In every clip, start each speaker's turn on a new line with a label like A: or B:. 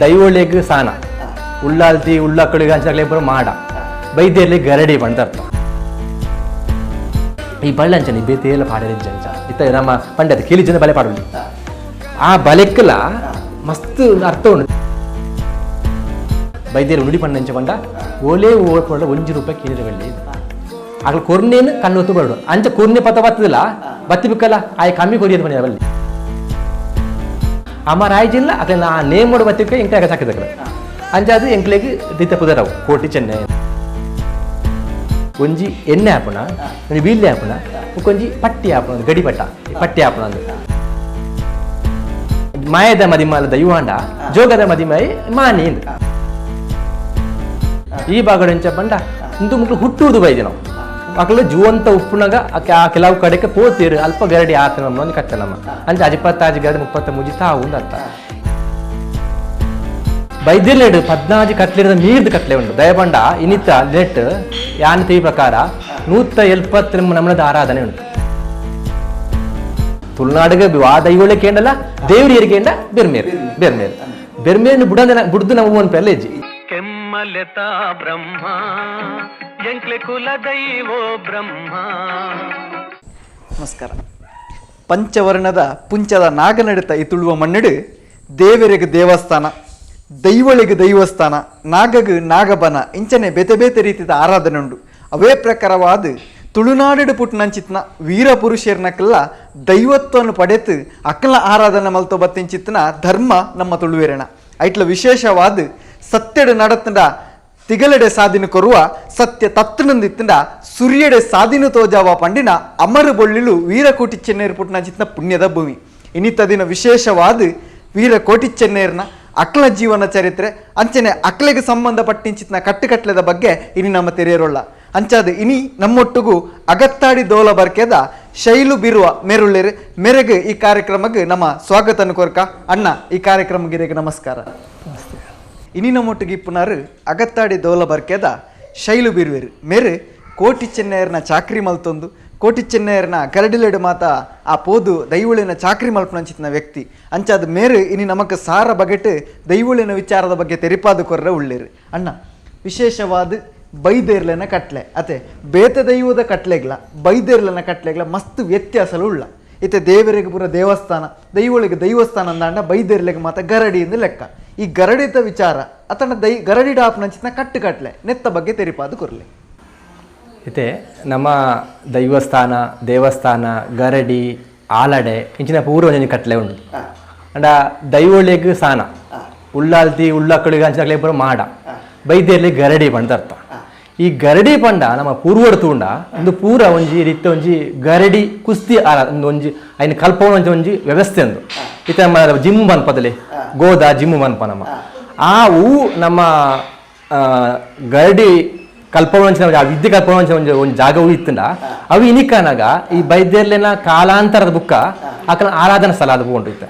A: ದೈವೊಳೆಗ್ ಸಾನ ಉಳ್ಳಾಲ್ತಿ ಉಳ್ಳಕ್ಕಳಿಗೆ ಅಂಚನೆ ಪೂರ ಮಾಡ ಬೈದ್ಯರ್ಲಿ ಗರಡಿ ಪಂಡ ಅರ್ಥ. ಈ ಬಳ್ಳಂಚನೆ ಬೇತೇಲ ಪಾಡಲಿಂಚ ಇತ್ತ ನಮ್ಮ ಪಂಡದ ಕೇಳಿ ಜನ ಬಲೆ ಪಾಡಲಿ ಆ ಬಲೆಕ್ಕಲ ಮಸ್ತ್ ಅರ್ಥ ಉಂಡು. ಬೈದ್ಯರು ನುಡಿ ಪಂಡಂಚ ಪಂಡ ಓಲೇ ಓಡ್ಕೊಂಡ 1 ರೂಪಾಯಿ ಕೀಳಿದ ಬಳ್ಳಿ ಅక్కడ ಕೊರ್ನೇನು ಕಣ್ಣು ಹೊತ್ತು ಬರಡು ಅಂಚ ಕೊರ್ನೆ ಪತ್ತ ಬತ್ತದಿಲ್ಲ ಬತ್ತಿ ಬಿಕ್ಕಲ್ಲ ಆಯ್ ಕಮ್ಮಿ ಕೊರಿಯದು ಬನ್ನಿ ಬಲ್ಲಿ ಅಮ್ಮ ರಾಯಜಿಲ್ಲ ಅక్కడ ಆ ನೇಮ್ ಮಾಡೋದು ಬತ್ತಿಕ್ಕ ಎಂಕ್ಲೆ ಸಾಕಿದ ಅಂಚಾದ ಎಂಕ್ಲೆಗ್ ದಿತ್ತ ಪುದರವು ಕೋಟಿ ಚೆನ್ನೈ. ಒಂಜಿ ಎಣ್ಣೆ ಆಪುಣ, ಒಂಜಿ ವೀಲ್ಯ ಆಪುಣ, ಒಂಜಿ ಪಟ್ಟಿ ಆಪುಣ, ಗಡಿ ಪಟ್ಟ ಪಟ್ಟಿ ಆಪುಣ ಅಂದು. ಮಾಯದ ಮದಿಮಾಲ ದೈವಾಂಡ ಜೋಗದ ಮದಿಮಾಯಿ ಮಾನಿ ಇಂದು. ಈ ಭಾಗಡು ಎಂಚ ಪಂಡ ಇಂದು ಮುಕ್ಳು ಹುಟ್ಟುವುದು ಬೈದಿ ನಾವು ಅಕ್ಲು ಜೀವಂತ ಉಪ್ಪುನಗ ಆ ಕೆಲವು ಕಡೆಗೆ ಪೋತೀರು ಅಲ್ಪ ಗರಡಿ ಆತ ನಮ್ಮ ಒಂದು ಕಟ್ಟ ನಮ್ಮ ಅಂಚ ಅಜಿಪತ್ತಾಜಿ ಗರಡಿ 33 ತಾವು ಒಂದು ಅರ್ಥ. ಬೈದಿರ್ಲೇಡು ಪದ್ನಾಜಿ ಕಟ್ಲಿರದ ಮೀರ್ದು ಕಟ್ಲೆ ಉಂಡು. ದಯಪಂಡ ಇನಿತ ನೆಟ್ ಯಾನ್ ತೀ ಪ್ರಕಾರ 170 ನಮ್ಮದ ಆರಾಧನೆ ಉಂಟು. ತುಳುನಾಡಿಗೆ ಆ ದೈವಳೆ ಕೇಂಡಲ್ಲ ದೇವರಿಯರಿಗೆ ಕೇಂಡ ಬೆರ್ಮೇರು ಬೆರ್ಮೇರು ಬೆರ್ಮೇರು ಬುಡಂದ ಬುಡ್ದು ನಮ್ಮ ಒಂದು ಪೆಲ್ಲೆಜ್ಜಿ.
B: ಕೆಮ್ಮಲೆತ ಬ್ರಹ್ಮ ಎಂಕ್ಲೆ ಕುಲ ದೈವೋ ಬ್ರಹ್ಮ.
C: ನಮಸ್ಕಾರ. ಪಂಚವರ್ಣದ ಪುಂಚದ ನಾಗನಡಿತ ಈ ತುಳುವ ಮಣ್ಣಿಡು ದೇವರಿಗೆ ದೇವಸ್ಥಾನ, ದೈವಳಿಗೆ ದೈವಸ್ಥಾನ, ನಾಗಗ್ ನಾಗಬನ ಇಂಚನೆ ಬೇತೆ ಬೇತೆ ರೀತಿಯ ಆರಾಧನೆ ಉಂಡು. ಅವೇ ಪ್ರಕಾರವಾದ ತುಳುನಾಡು ಪುಟ್ಟನಂಚಿತ್ನ ವೀರ ಪುರುಷರ್ನಕ್ಕೆಲ್ಲ ದೈವತ್ವವನ್ನು ಪಡೆತು ಅಕ್ಕಲ ಆರಾಧನೆ ಮಲ್ತೋ ಬತ್ತಿಂಚಿತ್ನ ಧರ್ಮ ನಮ್ಮ ತುಳುವೇರಣ. ಐಟ್ಲ ವಿಶೇಷವಾದ ಸತ್ಯಡು ನಡತಂಡ ತಿಗಲೆಡೆ ಸಾದಿನ ಕೊರುವ ಸತ್ಯ ತತ್ತನಂದಿತ್ತಿಂದ ಸುರಿಯಡೆ ಸಾದಿನ ತೋಜಾವ ಪಂಡಿನ ಅಮರ ಬೊಳ್ಳಿಲು ವೀರಕೋಟಿ ಚೆನ್ನೇರು ಪುಟ್ಟನಂಚಿತ್ನ ಪುಣ್ಯದ ಭೂಮಿ. ಇನ್ನಿತ ದಿನ ವಿಶೇಷವಾದ ವೀರ ಕೋಟಿ ಚೆನ್ನೇರ್ನ ಅಕ್ಲ ಜೀವನ ಚರಿತ್ರೆ ಅಂಚನೆ ಅಕ್ಲೆಗೆ ಸಂಬಂಧಪಟ್ಟಿಂಚಿತ್ನ ಕಟ್ಟುಕಟ್ಲೆದ ಬಗ್ಗೆ ಇನಿ ನಮ್ಮ ತೆರೆಯರೋಲ್ಲ. ಅಂಚಾದ ಇನಿ ನಮ್ಮೊಟ್ಟಿಗೂ ಅಗತ್ತಾಡಿ ದೋಲ ಬರ್ಕೆದ ಶೈಲು ಬಿರುವ ಮೆರುಳ್ಳೆರು ಮೆರೆಗೆ ಈ ಕಾರ್ಯಕ್ರಮಕ್ಕೆ ನಮ್ಮ ಸ್ವಾಗತನ ಕೊರ್ಕ. ಅಣ್ಣ, ಈ ಕಾರ್ಯಕ್ರಮಕ್ಕೆ ನಮಸ್ಕಾರ. ಇನಿ ನಮ್ಮೊಟ್ಟಿಗೆ ಇಪ್ಪುನಾರು ಅಗತ್ತಾಡಿ ದೋಲ ಬರ್ಕೆದ ಶೈಲು ಬಿರುವೆರು ಮೇರು ಕೋಟಿ ಚೆನ್ನೈಯರ್ನ ಚಾಕ್ರಿ ಮಲ್ತೊಂದು ಕೋಟಿ ಚೆನ್ನೈಯರ್ನ ಗರಡಿಲೆಡು ಮಾತ ಆ ಪೋದು ದೈವಳಿನ ಚಾಕ್ರಿ ಮಲ್ಪನಂಚಿತ್ನ ವ್ಯಕ್ತಿ. ಅಂಚಾದ ಮೇರು ಇನಿ ನಮಕ್ ಸಾರ ಬಗೆಟ್ ದೈವಳಿನ ವಿಚಾರದ ಬಗ್ಗೆ ತೆರಿಪಾದು ಕೊರ್ರ ಉಳ್ಳೇರು. ಅಣ್ಣ, ವಿಶೇಷವಾದ ಬೈದೇರ್ಲೆನ ಕಟ್ಲೆ ಅತೆ ಬೇತೆ ದೈವದ ಕಟ್ಲೆಗ್ಲ ಬೈದೇರ್ಲೆನ ಕಟ್ಲೆಗ್ಲ ಮಸ್ತ್ ವ್ಯತ್ಯಾಸಲು ಉಳ್ಳ. ಇತ್ತೆ ದೇವರಿಗೆ ಪೂರ ದೇವಸ್ಥಾನ, ದೈವಳಿಗೆ ದೇವಸ್ಥಾನ ಅಂದಾಂಡ ಬೈದೇರ್ಲೆಗೆ ಮಾತ ಗರಡಿ ಎಂದು ಲೆಕ್ಕ. ಈ ಗರಡಿತ ವಿಚಾರ ಅತನ ದೈ ಗರಡಿ ಡಾಪ್ನಂಚಿನ ಕಟ್ಟು ಕಟ್ಲೆ ನೆತ್ತ ಬಗ್ಗೆ ತೆರಿಪಾದು ಕೊರ್ಲೆ.
A: ಇತ್ತೆ ನಮ್ಮ ದೈವಸ್ಥಾನ, ದೇವಸ್ಥಾನ, ಗರಡಿ, ಆಲಡೆ ಇಂಚಿನ ಪೂರ್ವ ಒಂಜಿ ಕಟ್ಲೆ ಉಂಡು. ಅಂಡ ದೈವೊಳೆಗ್ ಸಾನ ಉಳ್ಳಾಲ್ತಿ ಉಳ್ಳಕ್ಕಳಿಗೆ ಅಂಚಿನ ಪೂರ ಮಾಡ ಬೈದ್ಯರ್ಲಿ ಗರಡಿ ಪಂಡ ಅರ್ಥ. ಈ ಗರಡಿ ಪಂಡ ನಮ್ಮ ಪೂರ್ವಡ್ ತೂಂಡ ಒಂದು ಪೂರ ಒಂಜಿ ರೀತಿ ಒಂಜಿ ಗರಡಿ ಕುಸ್ತಿ ಆರ ಒಂದು ಒಂಜಿ ಐನ ಕಲ್ಪವನ ಒಂಜಿ ಒಂಜಿ ವ್ಯವಸ್ಥೆ ಒಂದು. ಇತ್ತೆ ನಮ್ಮ ಜಿಮ್ ಪನ್ಪದಲೆ ಗೋದ ಜಿಮ್ ಪನ್ಪ ನಮ್ಮ ಆ ಹೂ ನಮ್ಮ ಗರಡಿ ಕಲ್ಪವನ ಆ ವಿದ್ಯೆ ಕಲ್ಪವನ ಒಂಜಿ ಒಂಜಿ ಜಾಗವು ಇತ್ತಂಡ ಅವು ಇನಿಕನಾಗ ಈ ಬೈದ್ಯರ್ಲೆನ ಕಾಲಾಂತರದ ಬುಕ್ಕ ಅಕಲ ಆರಾಧನಾ ಸ್ಥಳ ಅದು ಉಂಟು. ಇತ್ತ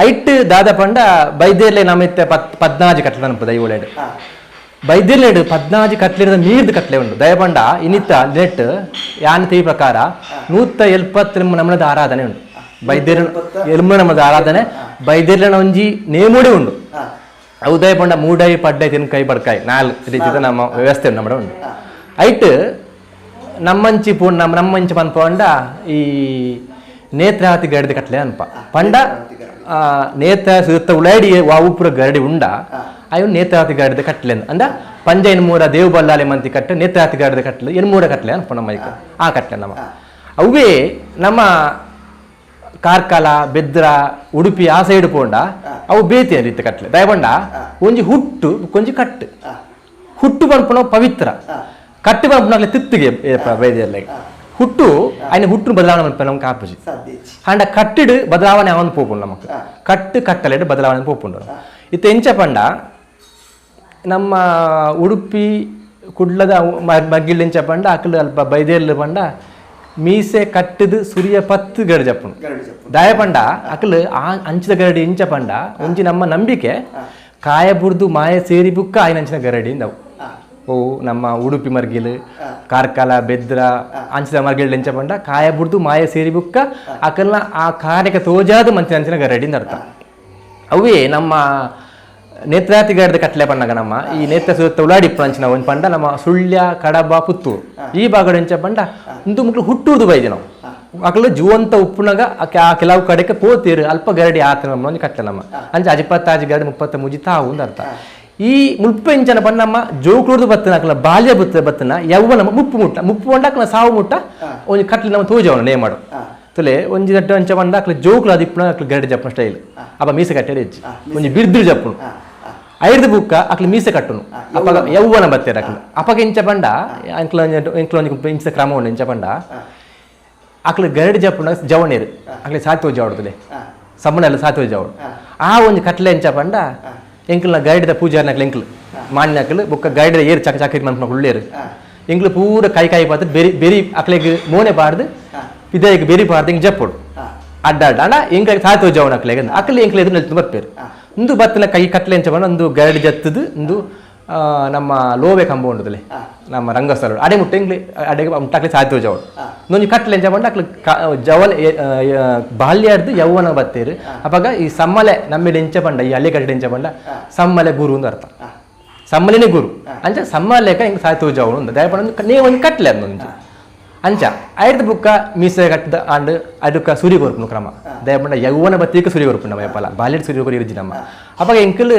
A: ಐಟ್ ದಾದ ಪಂಡ ಬೈದ್ಯರ್ಲೆ ನಮ್ಮ ಇತ್ತೆ ಪದ್ನಾಜಿ ಕಟ್ಲೆ ಅನ್ಪ ದೈವೊಳೆಡ್ ಬೈದ್ಯರ್ಲೆಡ್ ಪದ್ನಾಜಿ ಕಟ್ಲಿರದ ಮೀರ್ದು ಕಟ್ಲೆ ಉಂಡು. ದಯಪಂಡ ಇನಿತ ನೆಟ್ ಯಾನ್ ತೀ ಪ್ರಕಾರ 170 ನಮ್ಮದ ಆರಾಧನೆ ಉಂಟು. ಬೈದ್ಯರ ಎಲ್ಮ ನಮ್ಮದ ಆರಾಧನೆ ಬೈದ್ಯರ್ಲೆನ ಒಂಜಿ ನೇಮುಡಿ ಉಂಡು. ಅವು ದಯಪಂಡ ಮೂಡೈ ಪಡ್ಡೈ ತಿನ್ಕೈ ಬಡ್ಕಾಯಿ ನಾಲ್ ರೀತಿದ ನಮ್ಮ ವ್ಯವಸ್ಥೆ ಉಂಡು ನಮ್ಮ ಉಂಡು. ಐಟ್ ನಮ್ಮಂಚಿ ಪೂ ನಮ್ಮ ನಮ್ಮಂಚಿ ಪನ್ಪಂಡ ಈ ನೇತ್ರಾವತಿ ಗರಡಿ ಕಟ್ಲೆ ಅನ್ಪ ಪಂಡ ನೇತ್ರ ಸುತ್ತ ಉಳಾಡಿ ವಾವು ಪೂರ ಗರಡಿ ಉಂಡ ಅಯ್ಯೋ ನೇತ್ರಾವತಿ ಗರಡಿ ಕಟ್ಲೆ ಅಂದ ಪಂಜ ಎನ್ಮೂರ ದೇವು ಬಲ್ಲಾಲೆ ಮಂತಿ ಕಟ್ಟು ನೇತ್ರಾವತಿ ಗರಡಿ ಕಟ್ಲೆ ಎನ್ಮೂರ ಕಟ್ಲೆ ಅನ್ಪ ನಮ್ಮ ಐಕ ಆ ಕಟ್ಲೆ ನಮ್ಮ ಅವೇ ನಮ್ಮ ಕಾರ್ಕಳ, ಬೆದ್ರ, ಉಡುಪಿ ಆ ಸೈಡ್ ಪೋಂಡ ಅವು ಬೇತಿ ರೀತಿ ಕಟ್ಲೆ. ದಯಪಂಡ ಒಂಜಿ ಹುಟ್ಟು ಒಂಜಿ ಕಟ್ಟು. ಹುಟ್ಟು ಪನ್ಪುನ ಪವಿತ್ರ, ಕಟ್ಟು ಪನ್ಪುನಾಗ್ಲೆ ತಿತ್ತಿಗೆ ಬೈದಿಯಲ್ಲ. ಹುಟ್ಟು ಆಯ್ನ ಹುಟ್ಟು ಬದಲಾವಣೆ ಮನ್ಪ ನಮ್ಗೆ ಕಾಪುಜಿ ಅಂಡ ಕಟ್ಟಿಡು ಬದಲಾವಣೆ ಅವನು ಪೋಪುಂಡು ನಮಕ್ ಕಟ್ಟು ಕಟ್ಟಲೆಡು ಬದಲಾವಣೆ ಪೋಪುಂಡು. ಇತ್ತೆ ಎಂಚ ಪಂಡ ನಮ್ಮ ಉಡುಪಿ ಕುಡ್ಲದ ಮಗ್ಗಿಲ್ ಎಂಚ ಪಂಡ ಅಕ್ಲು ಅಲ್ಪ ಬೈದೇರ್ಲು ಪಂಡ ಮೀಸೆ ಕಟ್ಟದು ಸುರಿಯ ಪತ್ತು ಗರಡಿ ಜಪ್ಪುಂಡು. ದಾಯ ಪಂಡ ಅಕ್ಲು ಆ ಅಂಚಿದ ಗರಡಿ ಇಂಚ ಪಂಡ ಒಂಜಿ ನಮ್ಮ ನಂಬಿಕೆ ಕಾಯ ಬುಡ್ದು ಮಾಯ ಸೇರಿ ಬುಕ್ಕ ಆಯ್ನ ಅಂಚಿನ ಗರಡಿ ಇಂದವು. ಓ ನಮ್ಮ ಉಡುಪಿ ಮರ್ಗಿಲ್, ಕಾರ್ಕಳ, ಬೆದ್ರ ಅಂಚಿದ ಮರ್ಗಿಲ್ ಎಂಚ ಪಂಡ ಕಾಯ ಬುಡ್ದು ಮಾಯ ಸೇರಿ ಬುಕ್ಕ ಅಕಲ್ನ ಆ ಕಾರ್ಯಕ್ಕೆ ತೋಜಾದ ಮಂಚಿನ ಅಂಚಿನ ಗರಡಿ ಅರ್ಥ. ಅವೇ ನಮ್ಮ ನೇತ್ರಾತಿ ಗರಡಿ ಕಟ್ಲೆ ಪಣ್ಣಗ ನಮ್ಮ ಈ ನೇತ್ರ ಸುತ್ತ ಉಳಾಡಿ ಪಂಚಿನ ಒಂದು ಪಂಡ ನಮ್ಮ ಸುಳ್ಯ ಕಡಬ ಪುತ್ತೂರು ಈ ಭಾಗದ ಎಂಚ ಪಂಡ ಇಂದು ಮುಕ್ಳು ಹುಟ್ಟುವುದು ಬೈದೆ ನಾವು ಅಕಲು ಜೀವಂತ ಉಪ್ಪುನಗ ಆ ಕೆಲವು ಕಡೆಗೆ ಪೋತೀರು ಅಲ್ಪ ಗರಡಿ ಆತ ನಮ್ಮ ಒಂದು ಕಟ್ಲೆ ನಮ್ಮ ಅಂಚೆ ಅಜಿಪತ್ತಾಜಿ ಗರಡಿ 30 ಮುಜಿ ತಾವು ಅಂತ ಅರ್ಥ. ಈ ಮುಲ್ಪ ಇಂಚನ ಪಂಡ ನಮ್ಮ ಜೋಕುರ್ದು ಬತ್ತನ ಅಕಲ ಬಾಲ್ಯ ಬತ್ತ ಬತ್ತನ ಯೌವನ ಮುಪ್ಪು ಮುಟ್ಟ ಮುಪ್ಪು ಪಂಡ ಅಕಲ ಸಾವು ಮುಟ್ಟ ಒಂದು ಕಟ್ಲೆ ನಮ್ಮ ತೋಜವನ ನೇ ಮಾಡು ತುಲೆ ಒಂಜಿ ದಟ್ಟ ಅಂಚ ಪಂಡ ಅಕಲ ಜೋಕುಲು ಅದಿಪ್ಪುನ ಅಕಲ ಗರಡಿ ಜಪ್ಪನ ಸ್ಟೈಲ್ ಅಪ್ಪ ಮೀಸೆ ಕಟ್ಟೆ ಹೆಚ್ಚು ಒಂಜಿ ಬಿರ್ದಿರು ಜಪ್ಪುನು ಐದು ಬುಕ್ಕ ಅಕ್ಲು ಮೀಸೆ ಕಟ್ಟುನು ಅಪ್ಪಗ ಯೌವನ ಬತ್ತೇರು ಅಕ್ಲು ಅಪ್ಪಗ ಇಂಚ ಪಂಡ ಅಂಕ್ಲ ಇಂಕ್ಲ ಇಂಚ ಕ್ರಮ ಉಂಡು ಇಂಚ ಪಂಡ ಅಕ್ಲು ಗರಡಿ ಜಪ್ಪುನ ಜವಣೇರು ಅಕ್ಲೆ ಸಾತಿ ಜಾವಡ್ತದೆ ಸಮ್ಮನೆಲ್ಲ ಸಾತಿ ಜಾವಡು ಆ ಒಂದು ಕಟ್ಲೆ ಎಂಚ ಪಂಡ ಎಂಕ್ಲ ಗರಡಿದ ಪೂಜಾರಿನಕ್ಲು ಎಂಕ್ಲು ಮಾನ್ಯಕ್ಲು ಬುಕ್ಕ ಗರಡಿದ ಏರು ಚಕ ಚಕರಿ ಮನ್ಪುನ ಉಳ್ಳೇರು ಎಂಕ್ಲು ಪೂರ ಕೈ ಕಾಯಿ ಪಾತ್ರ ಬೆರಿ ಬೆರಿ ಅಕ್ಲೆಗ್ ಮೋನೆ ಬಾರ್ದು ಇದೇ ಬೆರಿ ಬಾರ್ದು ಹಿಂಗೆ ಜಪ್ಪುಡು ಅಡ್ಡ ಅಡ್ಡ ಅಣ್ಣ ಎಂಕ್ಲೆ ಸಾತಿ ಜಾವಣ ಅಕ್ಲೆಗೆ ಅಕ್ಲೆ ಎಂಕ್ಲೆ ಎದುರು ನಿಲ್ತು ಬರ್ಪೇರು ಇಂದು ಬತ್ತಿನ ಕೈ ಕಟ್ಲೆ ಎಂಚ ಪಂಡ ಒಂದು ಗರಡಿ ಜತ್ತದು ಇಂದು ನಮ್ಮ ಲೋವೆ ಕಂಬ ಉಂಟುದಲೆ ನಮ್ಮ ರಂಗಸ್ಥಳ ಅಡೆ ಮುಟ್ಟೆ ಇಂಗ್ಲಿ ಅಡೆಗೆ ಮುಟ್ಟಾಕ್ಲಿ ಸಾಧ್ಯ ಜವಳು ಒಂಜಿ ಕಟ್ಲೆ ಎಂಚ ಪಂಡ ಅಕ್ಲು ಜವಲ್ ಬಾಲ್ಯರ್ದು ಯೌವನ ಬತ್ತೇರು ಅಪಗ ಈ ಸಮ್ಮಲೆ ನಮ್ಮಿಡ ಎಂಚ ಪಂಡ ಈ ಹಳ್ಳಿ ಕಟ್ಟಡ ಎಂಚ ಪಂಡ ಸಮ್ಮಲೆ ಗುರು ಅಂತ ಅರ್ಥ ಸಮ್ಮಲೆನೇ ಗುರು ಅಂಚ ಸಮ್ಮಲೆಕ ಹಿಂಗೆ ಸಾಧ್ಯ ಜವಳು ಅಂತ ದಯಪಂಡ ನೀವು ಒಂದು ಕಟ್ಲೆ ಅಂದೊಂದು ಅಂಚ ಐದು ಬುಕ್ಕ ಮೀಸೆ ಕಟ್ಟದ ಆಂಡ್ ಅದಕ್ಕ ಸೂರ್ಯ ಕೊರ್ಪುನ ಕ್ರಮ ದಯಪಂಡ ಯೌವನ ಬತ್ತೀಕ ಸೂರ್ಯ ಕೊರ್ಪು ನಮ್ಮ ಯಪ್ಪಲ ಬಾಲ್ಯದ ಸೂರ್ಯ ಕೊರಿ ಇರ್ಜಿ ನಮ್ಮ ಅವಾಗ ಎಂಕಲ್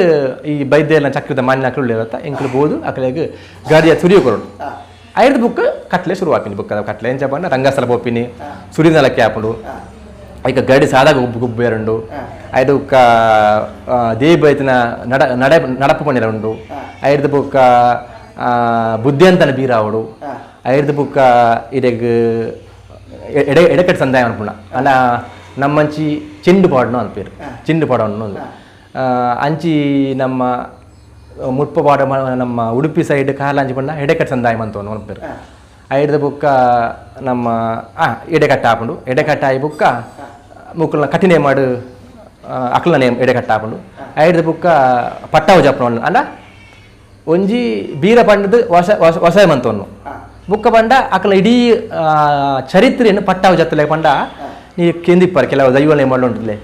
A: ಈ ಬೈದ್ಯ ಚಕ್ರದ ಮಾನ್ಯ ಅಕ್ಲು ಇರತ್ತ ಎಂಕಲ್ ಬೋದು ಅಕಲೆಗ್ ಗಾಡಿಯ ಸೂರ್ಯ ಕೊರಡು ಐದು ಬುಕ್ಕ ಕಟ್ಲೆ ಶುರು ಆಪಿನಿ ಬುಕ್ಕ ಕಟ್ಲೆ ಎಂಚ ಪಂಡ ರಂಗಸ್ಥಳ ಪೋಪಿನಿ ಸೂರ್ಯನಲಕ್ಕೆ ಆಪುಂಡು ಐಕ ಗಡಿ ಸಾದ ಗುಬ್ಬು ಗುಬ್ಬು ಎರண்டு ಐದು ಬುಕ್ಕ ದೇವಿ ಬೈತಿನ ನಡ ನಡೆ ನಡಪು ಪಣಿರ ಉಂಡು ಐದು ಬುಕ್ಕ ಬುದ್ಧಿಯಂತನ ಬೀರಾವಡು ಐದು ಬುಕ್ಕ ಇರೆಗ್ ಎಡೆ ಎಡೆಕಟ್ಟು ಸಂದಾಯ ಅನ್ಪುಣ ಅಲ್ಲ ನಮ್ಮಂಚಿ ಚೆಂಡು ಪಾಡನು ಅನ್ಪೇರು ಚೆಂಡು ಪಾಡೋಣ ಅಂಚಿ ನಮ್ಮ ಮುಟ್ಪ ಪಾಡ ನಮ್ಮ ಉಡುಪಿ ಸೈಡ್ ಕಾರ್ಲಾಂಚಿ ಪಂಡ ಎಡೆಕಟ್ಟು ಸಂದಾಯ ಮಂತವನು ಅನ್ಪೇರು ಐದು ಬುಕ್ಕ ನಮ್ಮ ಎಡೆಕಟ್ಟ ಆಪುಂಡು ಎಡೆಕಟ್ಟ ಆಯಿ ಬುಕ್ಕ ಮುಕ್ಕಲ್ನ ಕಠಿಣೆ ಮಾಡು ಅಕ್ಲನ ಎಡೆಕಟ್ಟ ಆಪುಂಡು ಐದು ಬುಕ್ಕ ಪಟ್ಟಾವು ಜಪ್ಪನ ಅಲ್ಲ ಒಂಜಿ ಬೀರ ಪಂಡದ ವಶ ವಸಾಯ ಮಂತವನ್ನು ಬುಕ್ಕ ಪಂಡ ಅಕಲ ಇಡೀ ಚರಿತ್ರೆಯನ್ನು ಪಟ್ಟಾವು ಜತ್ತಲೆ ಪಂಡ ನೀ ಕೆಂದಿಪ್ಪರ್ ಕೆಲವು ದೈವನೆ ಉಂಟುಲೆ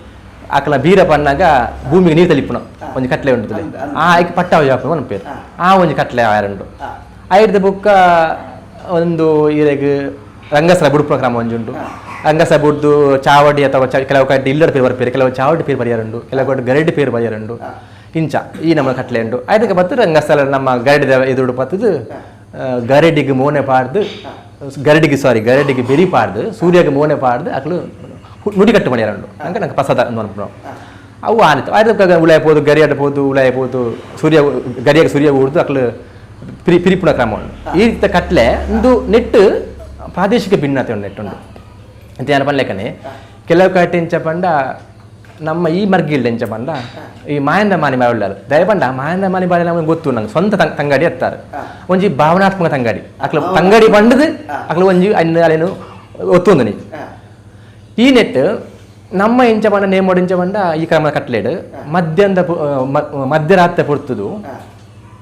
A: ಅಕಲ ಬೀರ ಪಣ್ಣಾಗ ಭೂಮಿಗೆ ನೀರು ತಲಿಪುನ ಒಂಜಿ ಕಟ್ಲೆ ಉಂಟುಲೆ ಆ ಐಕ್ ಪಟ್ಟಾವು ಜಾಪುನ ಒಂದು ಪೇರು ಆ ಒಂಜಿ ಕಟ್ಲೆ ಆರುಂಡು ಐಡ್ದ ಬುಕ್ಕ ಒಂದು ಈರೆಗ್ ರಂಗಸ್ಥಳ ಬುಡುಪುನ ಕ್ರಮ ಒಂಜುಂಡು ರಂಗಸ್ಥಳ ಬುಡ್ದು ಚಾವಡಿ ಅಥವಾ ಕೆಲವು ಕಡೆ ಇಲ್ಲದ ಪೇರು ಬರ್ಪೇರು ಕೆಲವು ಚಾವಡಿ ಪೇರು ಬರಿಯಾರುಂಡು ಕೆಲವು ಕಡೆ ಗರಡಿ ಪೇರು ಬರಿಯಾರುಂಡು ಇಂಚ ಈ ನಮ್ಮ ಕಟ್ಲೆ ಉಂಡು ಅದಕ್ಕೆ ಬತ್ತು ರಂಗಸ್ಥಳ ನಮ್ಮ ಗರಡಿದ ಎದುರು ಬತ್ತದು ಗರಡಿಗೆ ಮೋನೆ ಪಾಡ್ದು ಗರಡಿಗೆ ಸಾರಿ ಗರಡಿಗೆ ಬೆರಿ ಪಾಡ್ದು ಸೂರ್ಯಗೆ ಮೋನೆ ಪಾಡ್ದು ಅಕ್ಲು ನುಡಿಕಟ್ಟು ಮಣಿಯಾರುಂಡು ಹಂಗೆ ನಂಗೆ ಪ್ರಸಾದ ಅನ್ಪುನ ಅವು ಆನಿತ್ತು ಅದಕ್ಕೆ ಉಳಾಯ ಪೋದು ಗರಿಯಾಡ ಪೋದು ಉಳಾಯ ಪೋದು ಸೂರ್ಯ ಗರಿಯಾಗ ಸೂರ್ಯ ಊಡ್ದು ಅಕ್ಲು ಪಿರಿ ಪಿರಿಪುಣ ಕ್ರಮ ಉಂಡು ಈ ರೀತಿಯ ಕಟ್ಲೆ ಒಂದು ನೆಟ್ಟು ಪ್ರಾದೇಶಿಕ ಭಿನ್ನತೆ ಉಂಡು ನೆಟ್ಟುಂಡು ಅಂತ ಏನು ಪನ್ಲೆಕ್ಕನೆ ಕೆಲವು ಕಟ್ಟೆ ಎಂಚ ಪಂಡ ನಮ್ಮ ಈ ಮರ್ಗಿಲ್ಡ ಎಂಚ ಪಂಡ ಈ ಮಾಯಂದ ಮಾನಿ ಬಾಳೆ ದಯಪಂಡ ಮಾಯಂದ ಮಾನಿ ಬಾಳೆ ನಮಗೆ ಗೊತ್ತು ನಂಗೆ ಸ್ವಂತ ತಂಗಡಿ ಎತ್ತಾರೆ ಒಂಜಿ ಭಾವನಾತ್ಮಕ ತಂಗಡಿ ಅಕ್ಲ ತಂಗಡಿ ಬಂಡದು ಅಕ್ಲ ಒಂಜಿ ಅಲ್ಲೇನು ಒತ್ತೊಂದು ನೀ ಈ ನೆಟ್ ನಮ್ಮ ಎಂಚ ಪಂಡ ನೇಮೋಡು ಎಂಚ ಪಂಡ ಈ ಕ್ರಮ ಕಟ್ಲೇಡು ಮಧ್ಯಾಹ್ನದ ಮಧ್ಯರಾತ್ರಿ ಪೊರ್ತುದು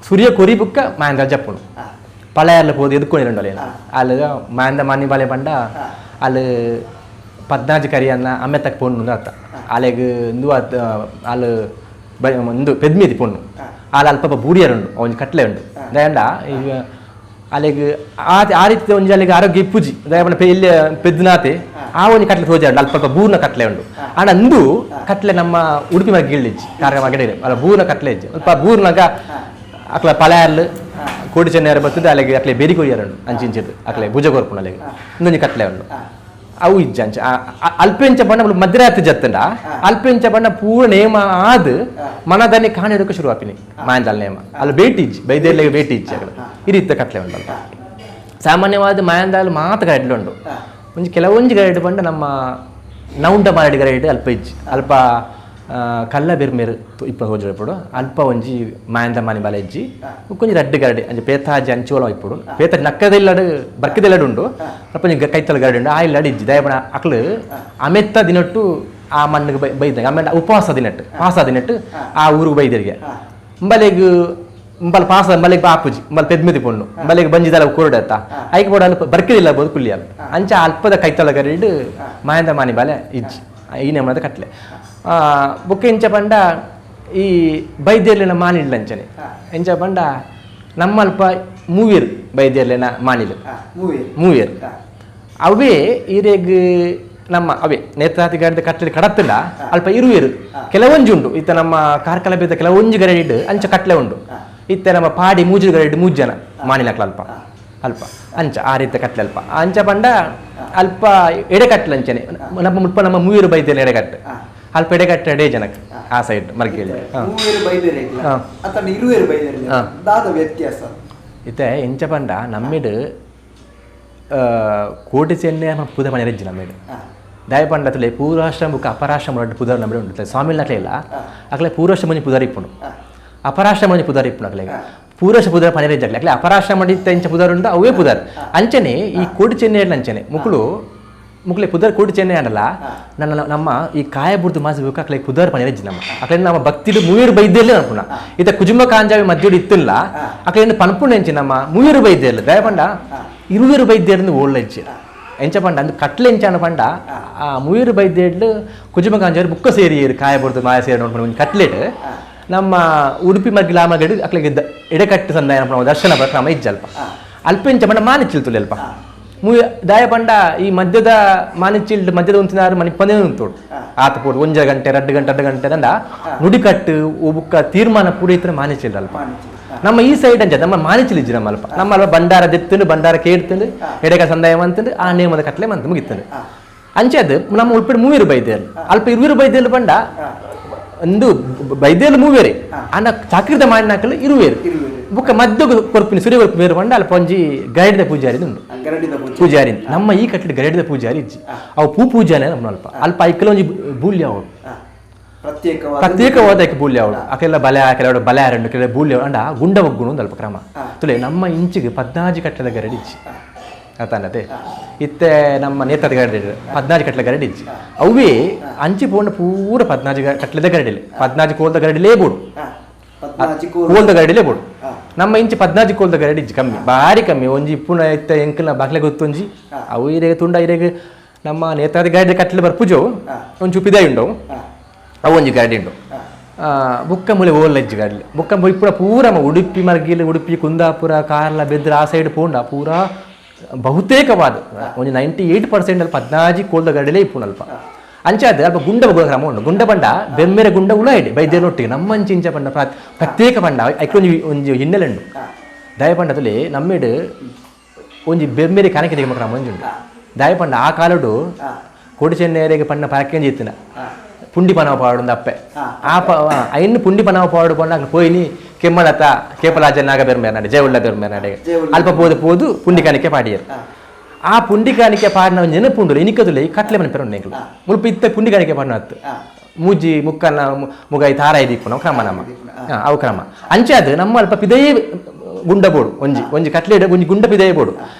A: ಸೂರ್ಯ ಕೊರಿ ಬುಕ್ಕ ಮಾಯಂದ ಜಪ್ಪುನು ಪಳೆಯಲ್ಲ ಪೋದು ಎದ್ಕೊಂಡಿರಂಡು ಅಲ್ಲೇನು ಅಲ್ಲಿ ಮಾಯಂದ ಮಾನಿ ಬಾಳೆ ಪಂಡ ಅಲ್ಲಿ ಪದ್ನಾಜಿ ಕರಿಯನ್ನ ಅಮ್ಮೆ ತಕ್ಕ ಪೊಣ್ಣು ಅಂತ ಅರ್ಥ ಅಲೆಗ್ ಇಂದು ಅಲ್ ಇಂದು ಪೆದ್ಮಿದಿ ಪೊಣ್ಣು ಆಲ ಅಲ್ಪ ಬೂರಿಯರುಂಡು ಒಂಜಿ ಕಟ್ಲೆ ಉಂಡು ದಯಂಡ ಈಗ ಅಲೆಗ್ ಆ ರೀತಿ ಒಂಜಿ ಅಲ್ಲಿಗೆ ಆರೋಗ್ಯ ಇಪ್ಪುಜಿ ದಯಪಂಡ ಇಲ್ಲಿ ಪೆದ್ನಾತೆ ಆ ಒಂಜಿ ಕಟ್ಲೆ ತೋಜಾಂಡು ಅಲ್ಪ ಬೂರ್ನ ಕಟ್ಲೆ ಉಂಡು ಆಂಡ ಅಂದು ಕಟ್ಲೆ ನಮ್ಮ ಉಡುಪಿ ಮಗ ಗಿಳ್ಳಿಜ್ಜಿ ಕಾರ್ಯ ಮಗಡೆ ಅಲ್ಲ ಬೂರ್ನ ಕಟ್ಲೆ ಇಜ್ಜಿ ಅಲ್ಪ ಬೂರ್ನಾಗ ಅಕ್ಲ ಪಳೆಯರ್ಲು ಕೋಡಿ ಚೆನ್ನೈಯರ್ ಬರ್ತದೆ ಅಲ್ಲಿಗೆ ಅಕ್ಲೆ ಬೇರಿ ಕೊರಿಯರುಂಡು ಅಂಚಿಂಚಿದ್ದು ಅಕ್ಲೆ ಭುಜ ಕೊರ್ಪುಂಡು ಅಲ್ಲಿಗೆ ಇನ್ನೊಂಜಿ ಕಟ್ಲೆ ಉಂಡು ಅವು ಇಜ್ಜ ಅಂಚ ಅಲ್ಪೆಂಚ ಬಣ್ಣ ಮಧ್ಯರಾತ್ರಿ ಜತ್ತಂಡ ಅಲ್ಪೆಂಚ ಬಣ್ಣ ಪೂರ ನೇಮ ಆದ್ ಮನದನ್ನೇ ಕಾಣಿಡೋಕೆ ಶುರು ಆಪಿನಿ ಮಾಯಂದಾಲ್ ನೇಮ ಅಲ್ಲಿ ಬೇಟಿ ಇಜ್ಜಿ ಬೈದೇರ್ಲೆಗೆ ಬೇಟಿ ಇಜ್ಜಿ ಅక్కడ ಈ ರೀತಿಯ ಕಟ್ಲೆ ಉಂಟಲ್ಲ ಸಾಮಾನ್ಯವಾದ ಮಾಯಂದಾಲ್ ಮಾತ್ರ ಗರಡ್ಲು ಉಂಡು ಒಂಜಿ ಕೆಲವೊಂಜಿ ಗರಡು ಬಂಡ ನಮ್ಮ ನೌಂಡ ಮಾರಡಿ ಗರಡು ಅಲ್ಪ ಇಜ್ಜಿ ಅಲ್ಪ ಕಲ್ಲ ಬೆರ್ಮೇರು ಇಪ್ಪ ಹೋಜು ಅಲ್ಪ ಒಂಜಿ ಮಾಯಂದ ಮಾನಿ ಬಾಲ ಇಜ್ಜಿ ಒಂಜಿ ರಡ್ಡು ಗರಡಿ ಅಂಚೆ ಪೇತಾಜಿ ಅಂಚೋಲ ಇಪ್ಪುಡು ಪೇತ ನಕ್ಕದಿಲ್ಲಡು ಬರ್ಕದಿಲ್ಲಡು ಉಂಡು ಅಲ್ಪ ಒಂಜಿ ಕೈತಲ ಗರಡಿ ಉಂಡು ಆ ಇಲ್ಲಡು ಇಜ್ಜಿ ದಯಪಣ ಅಕ್ಲು ಅಮೆತ್ತ ದಿನಟ್ಟು ಆ ಮಣ್ಣಿಗೆ ಬೈದಾಗ ಆಮೇಲೆ ಉಪವಾಸ ದಿನಟ್ಟು ಪಾಸ ದಿನಟ್ಟು ಆ ಊರಿಗೆ ಬೈದರಿಗೆ ಅಂಬಲೆಗ್ ಅಂಬಲ್ ಪಾಸ ಅಂಬಲೆಗ್ ಬಾಪುಜಿ ಅಂಬಲ್ ಪೆದ್ಮಿದಿ ಪೊಣ್ಣು ಅಂಬಲೆಗ್ ಬಂಜಿದಲ್ಲ ಕೋರಡತ್ತ ಐಕ್ ಬೋಡ ಅಲ್ಪ ಬರ್ಕದಿಲ್ಲ ಬೋದು ಕುಲ್ಲಿಯಲ್ಲ ಅಂಚ ಅಲ್ಪದ ಕೈತಲ ಗರಡು ಮಾಯಂದ ಮಾನಿ ಬಾಲೆ ಇಜ್ಜಿ ಈ ನೇಮದ ಕಟ್ಲೆ ಬೊಕ್ಕ ಎಂಚ ಪಂಡ ಈ ಬೈದ್ಯರ್ಲಿನ ಮಾನಿಡ್ಲಂಚನೆ ಎಂಚ ಪಂಡ ನಮ್ಮಲ್ಪ ಮೂವೀರ್ ಬೈದ್ಯರ್ಲಿನ ಮಾನಿಲು ಮೂವೀರ್ ಅವೇ ಈರೆಗ್ ನಮ್ಮ ಅವೇ ನೇತ್ರಾತಿ ಗರಡಿ ಕಟ್ಲೆ ಕಡತ್ತಿಲ್ಲ ಅಲ್ಪ ಇರುವೇರು ಕೆಲವೊಂಜಿ ಉಂಡು ಇತ್ತ ನಮ್ಮ ಕಾರ್ಕಳ ಬೇದ ಕೆಲವೊಂಜಿ ಗರಡಿಡ್ ಅಂಚ ಕಟ್ಲೆ ಉಂಡು ಇತ್ತ ನಮ್ಮ ಪಾಡಿ ಮೂಜು ಗರಡಿ ಮೂಜು ಜನ ಮಾನಿಲಕ್ಲ ಅಲ್ಪ ಅಲ್ಪ ಅಂಚ ಆ ರೀತಿ ಕಟ್ಲೆ ಅಲ್ಪ ಅಂಚ ಪಂಡ ಅಲ್ಪ ಎಡೆಕಟ್ಲೆ ಅಂಚನೆ ನಮ್ಮ ಮುಲ್ಪ ನಮ್ಮ ಮೂವೀರು ಬೈದ್ಯರ್ನ ಎಡೆಕಟ್ಟು ಅಲ್ಪ ಎಡೆಕಟ್ಟೆ ಎಡೆ ಜನಕ್ಕೆ ಆ ಸೈಡ್ ಮರ್ಗೇಳಿ
C: ವ್ಯತ್ಯಾಸ
A: ಇತ್ತೆ ಎಂಚ ಪಂಡ ನಮ್ಮಿಡು ಕೋಟಿ ಚೆನ್ನೆ ಪೂಜೆ ಮನೆ ನಮ್ಮಿಡು ದಾಯ ಪಂಡ ತುಲೆ ಪೂರ್ವಾಶ್ರಮ ಬುಕ್ಕ ಅಪರಾಶ್ರಮ ರಡ್ಡು ಪುದಾರ್ ನಮ್ಮಿಡು ಉಂಟು ಸ್ವಾಮಿ ಇಲ್ಲ ಅಕ್ಲೆ ಪೂರ್ವಾಶ್ರಮ ಒಂಜಿ ಪುದಾರ್ ಇಪ್ಪುಂಡು ಅಪರಾಶ್ರಮ ಒಂಜಿ ಪುದಾರ್ ಇಪ್ಪುಂಡು ಅಕ್ಲೆಗೆ ಪೂರ್ವಶ ಪುದಾರ್ ಪನೆ ಅಕ್ಲೆ ಅಕ್ಲೆ ಅಪರಾಶ್ರಮ ಇತ್ತ ಎಂಚ ಪುದಾರ್ ಉಂಟು ಅವೇ ಪುದಾರ್ ಅಂಚನೆ ಈ ಕೋಟಿ ಚೆನ್ನೆ ಅಂಚನೆ ಮುಕುಲು ಮುಕ್ಲೆ ಪುದರ್ ಕೋಟಿ ಚೆನ್ನೆ ಆಡಲ್ಲ ನನ್ನ ನಮ್ಮ ಈ ಕಾಯ ಬುಡ್ದು ಮಾಸ ಬೇಕು ಅಕ್ಲೆ ಪುದರ್ ಪನೆ ನಮ್ಮ ಅಕ್ಲೆ ನಮ್ಮ ಭಕ್ತಿಡು ಮೂವೀರು ಬೈದ್ಯಲ್ಲೇ ಅನ್ಪುಣ ಇತ್ತ ಕುಜುಂಬ ಕಾಂಜಾವಿ ಮಧ್ಯಡು ಇತ್ತಿಲ್ಲ ಅಕ್ಲೆ ಪನ್ಪುಣ ಎಂಚಿ ನಮ್ಮ ಮೂವೀರು ಬೈದ್ಯಲ್ಲ ದಯಪಂಡ ಇರುವೇರು ಬೈದ್ಯರ್ದು ಓಳ್ಳೆಂಚಿ ಎಂಚ ಪಂಡ ಅಂದು ಕಟ್ಲೆ ಎಂಚ ಪಂಡ ಆ ಮೂವೀರು ಬೈದ್ಯಡ್ಲು ಕುಜುಂಬ ಕಾಂಜಾವಿ ಬುಕ್ಕ ಸೇರಿ ಕಾಯ ಬುಡ್ದು ಮಾಯ ಸೇರಿ ನೋಡ್ಕೊಂಡು ಒಂದು ಕಟ್ಲೆಟ್ ನಮ್ಮ ಉಡುಪಿ ಮಗ್ಗಿಲ ಮಗಡು ಅಕ್ಲೆಗೆ ಎಡೆಕಟ್ಟು ಸಂದಾಯ ದರ್ಶನ ಕ್ರಮ ಇಜ್ಜಲ್ಪ ಅಲ್ಪ ಎಂಚ ಪಂಡ ಮಾನಿಚಿಲ್ತುಲೆ ಅಲ್ಪ ದಾಯ ಪಂಡ ಈ ಮಧ್ಯದ ಮಾನಿಚಿಲ್ಡ್ ಮಧ್ಯದ ಉಂತಿನಾರು ಮನಿ ಪಂದೇ ಉಂತೋಡು ಆತ ಪೋಡು ಒಂಜ ಗಂಟೆ 2 ಗಂಟೆ 2 ಗಂಟೆ ದಂಡ ನುಡಿಕಟ್ಟು ಬುಕ್ಕ ತೀರ್ಮಾನ ಪೂರೈತರ ಮಾನಿಚಿಲ್ಡ್ ಅಲ್ಪ ನಮ್ಮ ಈ ಸೈಡ್ ಅಂಚ ನಮ್ಮ ಮಾನಿಚಿಲ್ ಇಜ್ಜಿ ನಮ್ಮ ಅಲ್ಪ ನಮ್ಮ ಅಲ್ಪ ಭಂಡಾರ ದೆತ್ತುಂಡು ಭಂಡಾರ ಕೇಡ್ತುಂಡು ಎಡೆಕ ಸಂದಾಯ ಮಂತುಂಡು ಆ ನೇಮದ ಕಟ್ಲೆ ಮಂತ್ ಮುಗಿತ್ತಂಡು ಅಂಚೆ ಅದು ನಮ್ಮ ಉಳ್ಪಿಡ್ ಮೂವೀರು ಬೈದ್ಯರು ಅಲ್ಪ ಇರುವೀರು ಬೈದ್ಯರು ಪಂಡ ಒಂದು ಬೈದ್ಯರು ಮೂವೇರೆ ಆಂಡ ಚಾಕ್ರಿದ ಮಾನಿನಾಕಲು ಇರುವೇರು ಬುಕ್ಕ ಮಧ್ಯ ಕೊರ್ಪಿನ ಸೂರ್ಯ ಕೊರ್ಪಿನ ಪಂಡ ಅಲ್ಪ ಒಂಜಿ ಗರಡಿದ ಪೂಜಾರಿ ಉಂಟು ಪೂಜಾರಿ ನಮ್ಮ ಈ ಕಟ್ಟಡ ಗರಡಿದ ಪೂಜಾರಿ ಇಜ್ಜಿ ಅವು ಪೂ ಪೂಜಾನೆ ನಮ್ಮ ಅಲ್ಪ ಅಲ್ಪ ಐಕಲ ಒಂಜಿ ಬೂಲ್ಯ ಅವಳು ಪ್ರತ್ಯೇಕವಾದ ಐಕೆ ಬೂಲ್ಯ ಅವಳು ಅಕೆಲ್ಲ ಬಲೆ ಕೆಲವರು ಬಲೆ ಅರಂಡು ಕೆಲವು ಬೂಲ್ಯ ಅಂಡ ಗುಂಡ ಒಗ್ಗುಣ ಒಂದು ಅಲ್ಪ ಕ್ರಮ ತುಲೆ ನಮ್ಮ ಇಂಚಿಗೆ 14 ಕಟ್ಟದ ಗರಡಿ ಇಜ್ಜಿ ಅರ್ಥಾನತೆ ಇತ್ತೆ ನಮ್ಮ ನೇತ್ರದ ಗರಡಿ 14 ಕಟ್ಟಲ ಗರಡಿ ಇಜ್ಜಿ ಅವೇ ಅಂಚಿ ಪೋಂಡ ಪೂರ 14 ಕಟ್ಟಲದ ಗರಡಿಲೆ 14 ಕೋಲ್ದ ಗರಡಿಲೇ ಬೋಡು ಕೋಲ್ದ ಗರಡಿಲೇ ಬೋಡು ನಮ್ಮ ಇಂಚಿ 14 ಕೋಲ್ದ ಗರಡಿ ಇಜ್ಜಿ ಕಮ್ಮಿ ಭಾರಿ ಕಮ್ಮಿ ಒಂಜಿ ಪುಣ ಇತ್ತ ಎಂಕಲ್ನ ಬಾಕ್ಲೆ ಗೊತ್ತೊಂಜಿ ಅವು ಇರೆಗೆ ತುಂಡ ಇರೆಗೆ ನಮ್ಮ ನೇತ್ರದ ಗರಡಿ ಕಟ್ಟಲೆ ಬರ್ಪುಜವು ಒಂಚು ಉಪಿದಾಯ ಉಂಡವು ಅವು ಒಂಜಿ ಗರಡಿ ಉಂಡು ಬುಕ್ಕ ಮೂಲೆ ಓಲ್ಲಜ್ಜಿ ಗರಡಿ ಬುಕ್ಕ ಇಪ್ಪುನ ಪೂರ ಉಡುಪಿ ಮರ್ಗಿಲ್ ಉಡುಪಿ ಕುಂದಾಪುರ ಕಾರ್ಲ ಬೆದ್ರ ಆ ಸೈಡ್ ಪೋಂಡ ಪೂರ ಬಹುತೇಕವಾದ ಒಂದು 98% ಅಲ್ಲಿ 14 ಕೋಲ್ದ ಗರಡಿಲೇ ಇಪ್ಪುಂಡು ಅಲ್ಪ ಅಂಚಾದ ಅಲ್ಪ ಗುಂಡ ಕ್ರಮ ಉಂಡು ಗುಂಡ ಪಂಡ ಬೆಮ್ಮೆರೆ ಗುಂಡ ಉಳ ಇಡಿ ಬೈದ್ಯರೊಟ್ಟಿಗೆ ನಮ್ಮ ಅಂಚಿ ಇಂಚ ಪಂಡ ಪ್ರತ್ಯೇಕ ಪಂಡ ಐಕೊಂಜಿ ಒಂಜಿ ಹಿನ್ನೆಲೆ ಉಂಡು ದಯಪಂಡದಲ್ಲಿ ನಮ್ಮಿಡು ಒಂಜಿ ಬೆಮ್ಮೆರೆ ಕಾಣಿಕೆ ತೆಗೆಮ ಕ್ರಮ ಒಂಜಿ ಉಂಡು ದಯಪಂಡ ಆ ಕಾಲಡು ಕೋಟಿ ಚೆನ್ನೆಯರಿಗೆ ಪಣ್ಣ ಪರಕೆಂಜಿ ಇತ್ತಿನ ಪುಂಡಿ ಪನವ ಪಾಡು ಅಪ್ಪೆ ಆ ಪ ಐನು ಪುಂಡಿ ಪನವ ಪಾಡು ಪಂಡ ಪೋಯಿನಿ ಕೆಮ್ಮಲತ ಕೇಪಲಾಜ ನಾಗ ಬೆರ್ಮೇರ್ನಾಡೆ ಜಯವುಳ್ಳ ಬೆರ್ಮೇರ್ನಾಡೆ ಅಲ್ಪ ಪೋದು ಪೋದು ಪುಂಡಿ ಕಾಣಿಕೆ ಪಾಡಿಯರು ಆ ಪುಂಡಿ ಕಾಣಿಕೆ ಪಾಡಿನ ನೆನಪುಂಡು ಇನಿಕದುಲೆ ಕಟ್ಲೆ ಮನೆ ಪೆರುಂಡು ಎಂಕುಲು ಮುಲ್ಪ ಇತ್ತ ಪುಂಡಿ ಕಾಣಿಕೆ ಪಾಡಿನ ಹತ್ತು ಮೂಜಿ ಮುಕ್ಕನ ಮುಗೈ ತಾರಾಯಿ ದೀಪು ನಾವು ಕ್ರಮ ನಮ್ಮ ಅವು ಕ್ರಮ ಅಂಚೆ ಅದು ನಮ್ಮ ಅಲ್ಪ ಪಿದೆಯೇ ಗುಂಡ ಬೋಡು ಒಂಜಿ ಒಂಜಿ ಕಟ್ಲೆ ಒಂಜಿ ಗುಂಡ ಪಿದೆಯೇ ಬೋಡು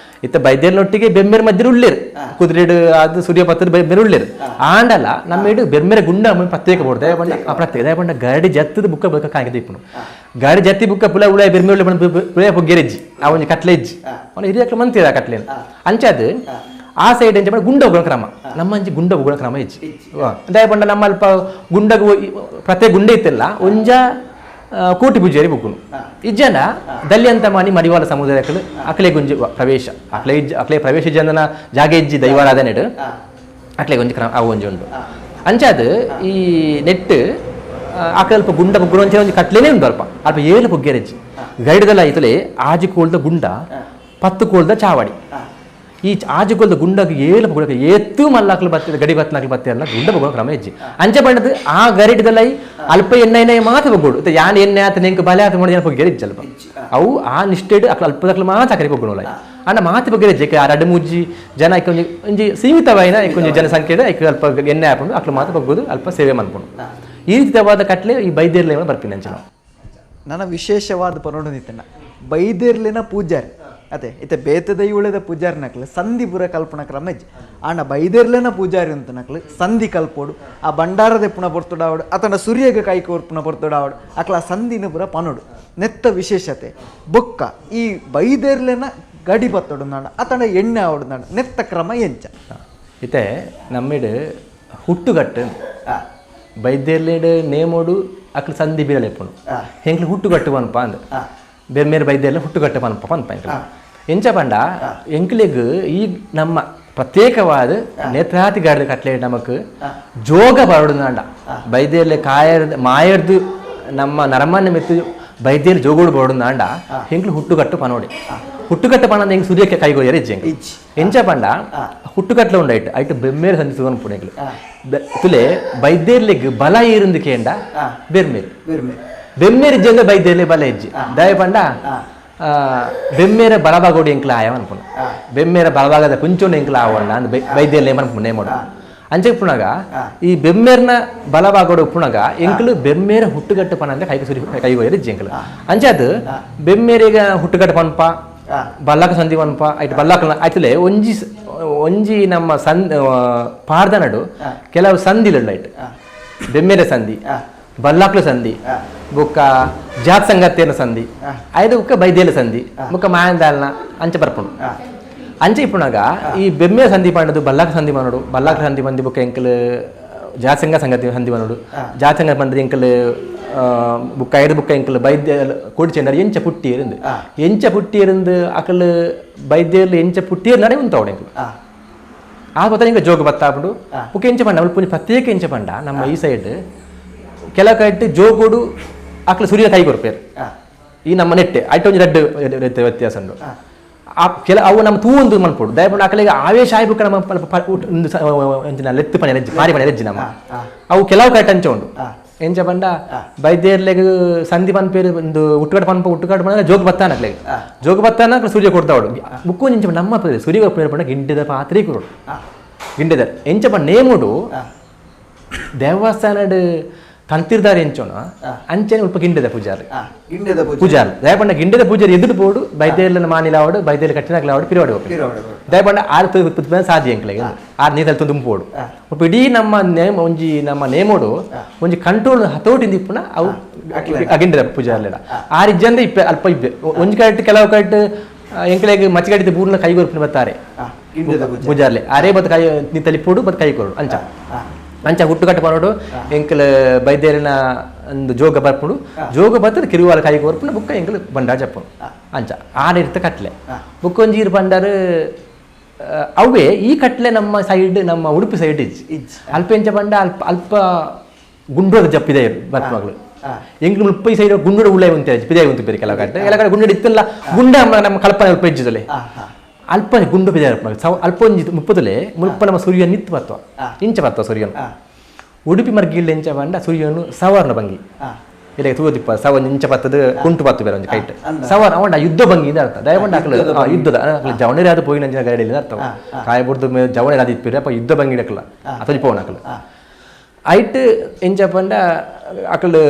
A: ಇತ್ತ ಬೈದ್ಯರ್ನೊಟ್ಟಿಗೆ ಬೆಮ್ಮೆರೆ ಮಧ್ಯೆ ಉಳ್ಳೇರು ಕುದುರೆಡು ಅದು ಸೂರ್ಯಪತ್ರ ಬೆಮ್ಮೆರೆ ಉಳ್ಳೇರು ಆಂಡಲ ನಮ್ಮ ಇಡು ಬೆಮ್ಮೆರೆ ಗುಂಡ ಪ್ರತ್ಯೇಕ ಬೋಡು ದಯಪಂಡ ಆ ಪ್ರತ್ಯೇಕ ದಯಪಂಡ ಗಾಡಿ ಜತ್ತದ ಬುಕ್ಕ ಬುಕ್ಕ ಕಾಣಿಕೆ ದೀಪುನು ಗಾಡಿ ಜತ್ತಿ ಬುಕ್ಕ ಪುಲ ಉಳ ಬೆರ್ಮೆ ಉಳ್ಳೆ ಪುಳ ಪೊಗ್ಗೆರೆಜ್ಜಿ ಆ ಒಂಜಿ ಕಟ್ಲೆ ಇಜ್ಜಿ ಅವನು ಹಿರಿಯಕ್ಲು ಮಂತಿರ ಆ ಕಟ್ಲೆ ಅಂಚೆ ಅದು ಆ ಸೈಡ್ ಎಂಚ ಗುಂಡ ಹೋಗುವ ಕ್ರಮ ನಮ್ಮ ಅಂಚೆ ಗುಂಡ ಹೋಗುವ ಕ್ರಮ ಇಜ್ಜಿ ದಯಪಂಡ ನಮ್ಮ ಅಲ್ಪ ಗುಂಡಗ ಪ್ರತ್ಯೇಕ ಗುಂಡೆ ಇತ್ತಿಲ್ಲ ಒಂಜ ಕೋಟಿ ಪೂಜಾರಿ ಬುಕ್ಕುನು ಇಜ್ಜನ ದಲ್ಯಂತ ಮಾನಿ ಮಡಿವಾಳ ಸಮುದಾಯಕ್ಕಳು ಅಕ್ಲೆ ಗುಂಜಿ ಪ್ರವೇಶ ಅಕ್ಲೆ ಇಜ್ಜ ಅಕ್ಲೆ ಪ್ರವೇಶ ಜನನ ಜಾಗೆ ಇಜ್ಜಿ ದೈವಾರಾಧನೆ ಅಕ್ಲೆ ಒಂಜಿ ಕ್ರಮ ಅವು ಒಂಜಿ ಉಂಡು ಅಂಚಾದ ಈ ನೆಟ್ ಆಕಡೆ ಅಲ್ಪ ಗುಂಡ ಬುಗ್ಗುಣ ಒಂಚೆ ಒಂಜಿ ಕಟ್ಲೇನೆ ಉಂಡು ಅಲ್ಪ ಅಲ್ಪ ಏಳು ಪೊಗ್ಗೆರೆಜ್ಜಿ ಗೈಡ್ದಲ್ಲ ಐತಲೆ ಆಜಿ ಕೋಲ್ದ ಗುಂಡ 10 ಕೋಲ್ದ ಚಾವಡಿ ಈ ಆಜಿ ಕೋಲ್ದ ಗುಂಡಗೆ ಏಳು ಪೊಗ್ಗುಣ ಏತ್ತು ಮಲ್ಲಾಕ್ಲು ಬತ್ತ ಗಡಿ ಬತ್ತನಾಕ್ಲು ಬತ್ತೆ ಅಲ್ಲ ಗುಂಡ ಬೊಗ್ಗುಣ ಕ್ರಮ ಇಜ್ಜಿ ಅಂಚೆ ಬಣ್ಣದ ಆ ಗರಿಡ್ದಲ್ಲ ಅಲ್ಪ ಎಣ್ಣೆ ಮಾತ್ರ ಬೊಗ್ಗೋಡು ಯಾನ್ ಎಣ್ಣೆ ಆತ ನೆಂಕು ಬಲೆ ಆತ ಮಾಡಿ ಪೊಗ್ಗೆರೆ ಇಜ್ಜಿ ಅಲ್ಪ ಅವು ಆ ನಿಷ್ಠೆಡ್ ಅಕ್ಲ ಅಲ್ಪದಕ್ಲು ಮಾತ್ರ ಆಕರೆ ಪೊಗ್ಗುಣ ಅಂಡ ಮಾತು ಬಗ್ಗೆ ಜೆಕ್ ಆ ರಡ್ಡು ಮೂಜಿ ಜನ ಐಕೊಂಜಿ ಒಂಜಿ ಸೀಮಿತವಾಯಿನ ಐಕೊಂಜಿ ಜನಸಂಖ್ಯೆ ಐಕ್ ಅಲ್ಪ ಎಣ್ಣೆ ಹಾಕೊಂಡು ಅಕ್ಲು ಮಾತ್ರ ಬಗ್ಗೋದು ಅಲ್ಪ ಸೇವೆ ಮಾಡ್ಕೊಂಡು ಈ ರೀತಿವಾದ ಕಟ್ಲೆ ಈ ಬೈದೇರ್ಲೆ ಬರ್ತೀನಿ ಅಂಚೆ ನಾವು
C: ನನ್ನ ವಿಶೇಷವಾದ ಪನೋಡು ನಿತ್ತಣ್ಣ ಬೈದೇರ್ಲಿನ ಪೂಜಾರಿ ಅದೇ ಇತ್ತೆ ಬೇತೆ ದೈವಳದ ಪೂಜಾರಿ ನಕ್ಲು ಸಂಧಿ ಪೂರ ಕಲ್ಪನ ಕ್ರಮ ಇಜ್ಜಿ ಆಂಡ ಬೈದೇರ್ಲೆನ ಪೂಜಾರಿ ಅಂತ ನಕ್ಲು ಸಂಧಿ ಕಲ್ಪೋಡು ಆ ಭಂಡಾರದ ಪುಣ ಪೊರ್ತುಡಾವಡು ಅತನ ಸೂರ್ಯಗ ಕೈ ಕೋರ್ಪುಣ ಪೊರ್ತುಡಾವಡು ಅಕ್ಲ ಆ ಸಂಧಿನ ಪೂರ ಪನೋಡು ನೆತ್ತ ವಿಶೇಷತೆ ಬೊಕ್ಕ ಈ ಬೈದೇರ್ಲೆನ ಗಡಿ ಬತ್ತೋಡು ನಾಡ ಅತನ ಎಣ್ಣೆ ಆವಡು ನಾಡ ನೆತ್ತ ಕ್ರಮ ಎಂಚ
A: ಇತ್ತೆ ನಮ್ಮಿಡು ಹುಟ್ಟುಗಟ್ಟು ಬೈದ್ಯರ್ಲೇಡ್ ನೇಮೋಡು ಅಕ್ಲು ಸಂಧಿ ಬೀರಲೆಪ್ಪುನು ಎಂಕ್ಲು ಹುಟ್ಟುಗಟ್ಟು ಪನ್ಪ ಅಂದ್ ಬೆರ್ಮೇರು ಬೈದ್ಯರ್ಲೆ ಹುಟ್ಟುಗಟ್ಟು ಪನ್ಪ ಪನ್ಪ ಎಂಕ್ಲು ಎಂಚ ಪಂಡ ಎಂಕ್ಲೆಗ್ ಈ ನಮ್ಮ ಪ್ರತ್ಯೇಕವಾದ ನೇತ್ರಾತಿ ಗಾಡಿದ ಕಟ್ಲೆ ನಮಕ್ ಜೋಗ ಬರೋಡು ಬೈದ್ಯರ್ಲೆ ಕಾಯರ್ದು ಮಾಯರ್ದು ನಮ್ಮ ನರಮಾನ್ಯ ಮೆತ್ತು ಬೈದ್ಯರ್ ಜೋಗೋಡು ಬರೋಡು ಎಂಕ್ಲು ಹುಟ್ಟುಗಟ್ಟು ಪನೋಡಿ ಹುಟ್ಟುಕಟ್ಟ ಪಣ ಎಂಕ್ ಸೂರ್ಯಕ್ಕೆ ಕೈಗೊಯ್ಯರ ಇಜ್ಜಿ ಎಂಚ ಪಂಡ ಹುಟ್ಟುಕಟ್ಲೆ ಉಂಡು ಐಟ್ ಐಟ್ ಬೆಮ್ಮೇರು ಸಂಧಿಸುವನ್ ಪುಣೆಗ್ಲು ತುಲೆ ಬೈದ್ಯರ್ಲೆಗ್ ಬಲ ಏರಿಂದು ಕೇಂಡ ಬೆರ್ಮೇರು ಬೆಮ್ಮೇರು ಇಜ್ಜಿ ಅಂದ್ರೆ ಬೈದ್ಯರ್ಲೆ ಬಲ ಇಜ್ಜಿ ದಯ ಪಂಡ ಬೆಮ್ಮೇರ ಬಲಭಾಗೋಡು ಎಂಕ್ಲ ಆಯ ಅನ್ಪುಣ ಬೆಮ್ಮೇರ ಬಲಭಾಗದ ಕುಂಚೋಡು ಎಂಕ್ಲ ಆವಣ್ಣ ಅಂದ್ ಬೈದ್ಯರ್ಲೆ ಮನ್ಪುಣ ನೇಮೋಡು ಅಂಚೆ ಪುಣಗ ಈ ಬೆಮ್ಮೇರ್ನ ಬಲಭಾಗೋಡು ಪುಣಗ ಎಂಕ್ಲು ಬೆಮ್ಮೇರ ಹುಟ್ಟುಗಟ್ಟು ಪಣ ಅಂದ್ರೆ ಕೈಗೆ ಸುರಿ ಕೈಗೊಯ್ಯರ ಇಜ್ಜಿ ಎಂಕ್ಲು ಅಂಚೆ ಅದು ಬೆಮ್ಮೇರಿಗ ಹುಟ್ಟುಗಟ್ಟು ಪನ್ಪ ಬಲ್ಲಾಕ ಸಂಧಿ ಪನ್ಪ ಐಟ್ ಬಲ್ಲಾಕ ಆಯ್ತಲೆ ಒಂಜಿ ಒಂಜಿ ನಮ್ಮ ಸನ್ ಪಾರ್ದನಡು ಕೆಲವು ಸಂಧಿಲು ಐಟ್ ಬೆಮ್ಮೇರ ಸಂಧಿ ಬಲ್ಲಾಕ್ಲು ಸಂಧಿ ಬೊಕ್ಕ ಜಾತ್ ಸಂಗತಿಯನ ಸಂಧಿ ಐದು ಬುಕ್ಕ ಬೈದೇಲ ಸಂಧಿ ಬುಕ್ಕ ಮಾಯಂದಾಲ್ನ ಅಂಚೆ ಬರ್ಪುಂಡು ಅಂಚೆ ಇಪ್ಪುನಾಗ ಈ ಬೆಮ್ಮೇರ ಸಂಧಿ ಪಂಡದು ಬಲ್ಲಾಕ ಸಂಧಿ ಮಾಡೋಡು ಬಲ್ಲಾಕ ಸಂಧಿ ಬಂದು ಬುಕ್ಕ ಎಂಕಲ್ ಜಾತ್ ಸಂಘ ಸಂಗತಿ ಸಂಧಿ ಮಾಡೋಡು ಜಾತ್ ಸಂಘ ಬಂದ್ರೆ ಎಂಕಲ್ ಬುಕ್ಕ ಐದು ಬುಕ್ಕ ಎಂಕಲ್ ಬೈದ್ಯ ಕೊಡಿಚೆಂಡರ್ ಎಂಚ ಪುಟ್ಟಿ ಇருந்து ಎಂಚ ಪುಟ್ಟಿ ಇருந்து ಅಕಲ್ ಬೈದ್ಯರ್ಲು ಎಂಚ ಪುಟ್ಟಿ ನಡೆ ಉಂತಾವಡು ಎಂಕಲ್ ಆ ಗೊತ್ತಾ ಹಿಂಗೆ ಜೋಗ ಬತ್ತಾಪುಂಡು ಬುಕ್ಕ ಎಂಚ ಪಂಡ ಅವಳು ಪುಂಜಿ ಪ್ರತ್ಯೇಕ ಎಂಚ ಪಂಡ ನಮ್ಮ ಈ ಸೈಡ್ ಕೆಲ ಕಟ್ಟು ಜೋಗೋಡು ಅಕ್ಲ ಸೂರ್ಯ ಕೈ ಕೊರ್ಪೇರು ಈ ನಮ್ಮ ನೆಟ್ಟೆ ಐಟ ಒಂಜಿ ರಡ್ಡು ವ್ಯತ್ಯಾಸ ಉಂಡು ಆ ಕೆಲ ಅವು ನಮ್ಮ ತೂಂದು ಮನ್ಪೋಡು ದಯಪಂಡ ಅಕಲಿಗೆ ಆವೇಶ ಆಯ್ಬುಕ್ಕ ನಮ್ಮ ಲೆತ್ತು ಪಣೆ ರೆಜ್ಜಿ ಪಾರಿ ಪಣೆ ರೆಜ್ಜಿ ನಮ್ಮ ಅವು ಕೆಲವು ಕಟ್ಟ ಅಂಚ ಉಂಡು ಎಂಚ ಪಂಡ ಬೈದ್ಯರ್ಲೆಗ್ ಸಂಧಿ ಪನ್ಪೇರು ಒಂದು ಹುಟ್ಟುಗಾಟ ಪನ್ಪ ಹುಟ್ಟುಗಾಟ ಪಂಡ ಜೋಗ ಬತ್ತಾನ ಅಕ್ಲೆಗ್ ಜೋಗ ಬತ್ತಾನ ಸೂರ್ಯ ಕೊಡ್ತಾವಡು ಬುಕ್ಕು ಎಂಚ ನಮ್ಮ ಸೂರ್ಯ ಕೊಡ್ಪೇರು ಪಂಡ ಗಿಂಡೆದ ಪಾತ್ರೆ ಕೊಡು ಗಿಂಡೆದ ಎಂಚ ಪಂಡ ನೇಮುಡು ದೇವಸ್ಥಾನಡ್ ತಂತಿರ್ದಾರ ಎಂಚೋಣ ಅಂಚೆನೆ ಉಲ್ಪ ಗಿಂಡೆದ ಪೂಜಾರಿ
C: ಗಿಂಡೆದ
A: ಪೂಜಾರಿ ದಯಪಂಡ ಗಿಂಡೆದ ಪೂಜಾರಿ ಎದುರು ಬೋಡು ಬೈದ್ಯರ್ಲನ ಮಾನಿಲಾವಡು ಬೈದ್ಯರ್ಲ ಕಟ್ಟಿನಾಕ್ಲಾವಡು ಪಿರವಾಡು ದಯಪಂಡ ಆರು ಸಾಧ್ಯ ಎಂಕ್ಲೆಗ್ ಆರು ನೀರಲ್ಲಿ ತುಂಬೋಡು ಉಲ್ಪ ಇಡೀ ನಮ್ಮ ನೇಮ ಒಂಜಿ ನಮ್ಮ ನೇಮೋಡು ಒಂಜಿ ಕಂಟ್ರೋಲ್ ಹತೋಟಿ ಇಪ್ಪುನ ಅವು ಗಿಂಡೆದ ಪೂಜಾರ್ಲೆಡ ಆರು ಇಜ್ಜಂದೆ ಇಪ್ಪೆ ಅಲ್ಪ ಇಬ್ಬೆ ಒಂಜಿ ಕಟ್ಟು ಕೆಲವು ಕಟ್ಟು ಎಂಕ್ಲೆಗ್ ಮಚ್ಚಿಗಡಿದ ಬೂರ್ನ ಕೈಗೊರ್ಪಿನ ಬರ್ತಾರೆ ಪೂಜಾರ್ಲೆ ಆರೇ ಬತ್ ಕೈ ನಿತ್ತಲಿಪ್ಪೋಡು ಬತ್ ಕೈ ಕೊಡು ಅಂಚ ಅಂಚ ಹುಟ್ಟುಕಟ್ಟು ಬರೋಡು ಎಂಕಲ್ ಬೈದ್ಯರಿನ ಒಂದು ಜೋಗ ಬರ್ಪುಂಡು ಜೋಗ ಬರ್ತದೆ ಕಿರುವಾಲ ಕೈ ಕೊರ್ಪುಂಡು ಬುಕ್ಕ ಎಂಕಲ್ ಬಂಡಾರ ಜಪ್ಪುಂಡು ಅಂಚ ಆಡಿರ್ತ ಕಟ್ಲೆ ಬುಕ್ಕ ಒಂಜಿ ಇರು ಬಂಡಾರು ಅವೇ ಈ ಕಟ್ಲೆ ನಮ್ಮ ಸೈಡ್ ನಮ್ಮ ಉಡುಪಿ ಸೈಡ್ ಇಜ್ಜಿ ಅಲ್ಪ ಎಂಚ ಬಂಡ ಅಲ್ಪ ಅಲ್ಪ ಗುಂಡೋದ ಜಪ್ಪಿದೆ ಬರ್ಪುವಾಗ್ಲು ಎಂಕ್ಲು ಮುಲ್ಪ ಈ ಸೈಡ್ ಗುಂಡೋಡ ಉಳ್ಳೆ ಉಂಟೆ ಪಿದೆ ಉಂಟು ಬೇರೆ ಕೆಲವು ಕಡೆ ಎಲ್ಲ ಕಡೆ ಗುಂಡೋಡ ಇತ್ತಲ್ಲ ಗುಂಡ ನಮ್ಮ ಕಲ್ಪನೆ ಅಲ್ಪ ಇಜ್ಜಿದಲೆ ಅಲ್ಪ ಗುಂಡು ಪಿದೆ ಅಲ್ಪ ಒಂಜಿ ಮುಪ್ಪದಲೆ ಮುಲ್ಪ ನಮ್ಮ ಸೂರ್ಯ ನಿತ್ತು ಬರ್ತವ ಇಂಚ ಬರ್ತವ ಸೂರ್ಯನು ಉಡುಪಿ ಮರ್ಗಿಲ್ ಎಂಚ ಬಂಡ ಸೂರ್ಯನು ಸವರ್ಣ ಭಂಗಿ ಇಲ್ಲ ತೂದಿಪ್ಪ ಸವ ಇಂಚ ಬತ್ತದ ಕುಂಟು ಬತ್ತು ಬೇರೆ ಒಂಜಿ ಕೈಟ್ ಸವರ್ ಅವಂಡ ಯುದ್ಧ ಭಂಗಿ ಅರ್ಥ ದಯಪಂಡ ಅಕಲು ಯುದ್ಧದ ಜವಣೇರಿ ಅದು ಪೋಯಿನ ಅಂಚಿನ ಗರಡಿಲಿ ಅರ್ಥ ಕಾಯ ಬುಡ್ದು ಜವಣೇರಿ ಅದು ಇಪ್ಪಿರ ಅಪ್ಪ ಯುದ್ಧ ಭಂಗಿ ಅಕಲ ಅತೊಜಿ ಪೋವನ ಅಕಲು ಐಟ್ ಎಂಚ ಪಂಡ ಅಕಲು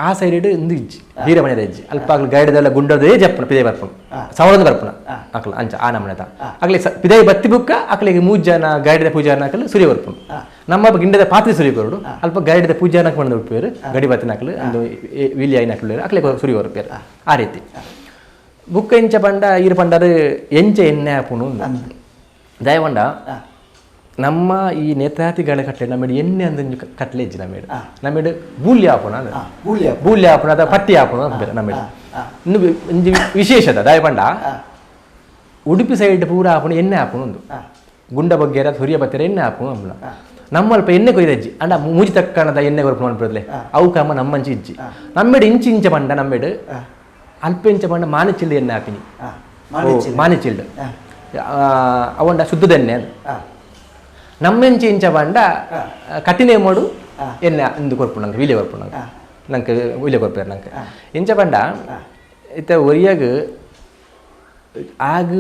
A: ಆ ಸೈಡ್ ಇಂದು ಇಜ್ಜಿ ಹೀರಮಣೆ ಇಜ್ಜಿ ಅಲ್ಪ ಅಕಲು ಗೈಡ್ದೆಲ್ಲ ಗುಂಡದೇ ಜಪ್ಪನ ಪಿದೆ ಬರ್ಪುಣ ಸವಳದ ಬರ್ಪುಣ ಅಕಲು ಅಂಚ ಆ ನಮ್ಮನೆತ ಅಕಲಿ ಪಿದೆ ಬತ್ತಿ ಬುಕ್ಕ ಅಕಲಿಗೆ ಮೂರು ಜನ ಗೈಡ್ದ ಪೂಜಾರನ ಅಕಲು ಸೂರ್ಯ ಬರ್ಪುಣ ನಮ್ಮ ಗಿಂಡದ ಪಾತ್ರೆ ಸೂರ್ಯ ಕೊರಡು ಅಲ್ಪ ಗೈಡ್ದ ಪೂಜಾರನ ಬಂದು ಉಪ್ಪೇರು ಗಡಿ ಬತ್ತಿನ ಅಕಲು ಒಂದು ವಿಲಿ ಐನ ಅಕಲು ಅಕಲಿಗೆ ಸೂರ್ಯ ಬರ್ಪೇರು ಆ ರೀತಿ ಬುಕ್ಕ ಎಂಚ ಪಂಡ ಈರು ಪಂಡರು ಎಂಚ ಎಣ್ಣೆ ಆಪುಣು ದಯವಂಡ ನಮ್ಮ ಈ ನೇತ್ರಾತಿಗಳ ಕಟ್ಲೆ ನಮ್ಮೇಡು ಎಣ್ಣೆ ಅಂದ ಕಟ್ಲೆ ಇಜ್ಜಿ ನಮ್ಮೇಡು ನಮ್ಮೇಡು ಬೂಲ್ಯ ಆಪುಣ ಬೂಲ್ಯ ಆಪುಣ ಅಥವಾ ಪಟ್ಟಿ ಆಪುಣ ನಮ್ಮೇಡು ಇನ್ನು ಒಂಜಿ ವಿಶೇಷದ ದಯಪಂಡ ಉಡುಪಿ ಸೈಡ್ ಪೂರ ಆಪುಣ ಎಣ್ಣೆ ಆಪುಣ ಒಂದು ಗುಂಡ ಬಗ್ಗೆರ ಹುರಿಯ ಬತ್ತೆರ ಎಣ್ಣೆ ಆಪುಣ ಅಂಬುನ ನಮ್ಮ ಅಲ್ಪ ಎಣ್ಣೆ ಕೊಯ್ದಜ್ಜಿ ಅಂಡ ಮೂಜಿ ತಕ್ಕಣದ ಎಣ್ಣೆ ಕೊರ್ಪುಣ ಅನ್ಪುರದ್ಲೆ ಅವು ಕಮ್ಮ ನಮ್ಮಂಚಿ ಇಜ್ಜಿ ನಮ್ಮೇಡು ಇಂಚಿ ಇಂಚ ಪಂಡ ನಮ್ಮೇಡು ಅಲ್ಪ ಇಂಚ ಪಂಡ ಮಾನೆಚಿಲ್ಡು ಎಣ್ಣೆ ಹಾಪಿನಿ ಮಾನೆಚಿಲ್ಡು ಅವಂಡ ಶುದ್ಧದ ಎಣ್ಣೆ ನಮ್ಮೆಂಚಿ ಇಂಚ ಪಂಡ ಕಠಿಣ ಮಾಡು ಎಣ್ಣೆ ಇಂದು ಕೊರ್ಪು ನಂಗೆ ವೀಲೆ ಕೊರ್ಪು ನಂಗೆ ನಂಗೆ ವೀಲೆ ಕೊರ್ಪೇರು ನಂಗೆ ಇಂಚ ಪಂಡ ಇತ್ತ ಒರಿಯಾಗ ಆಗ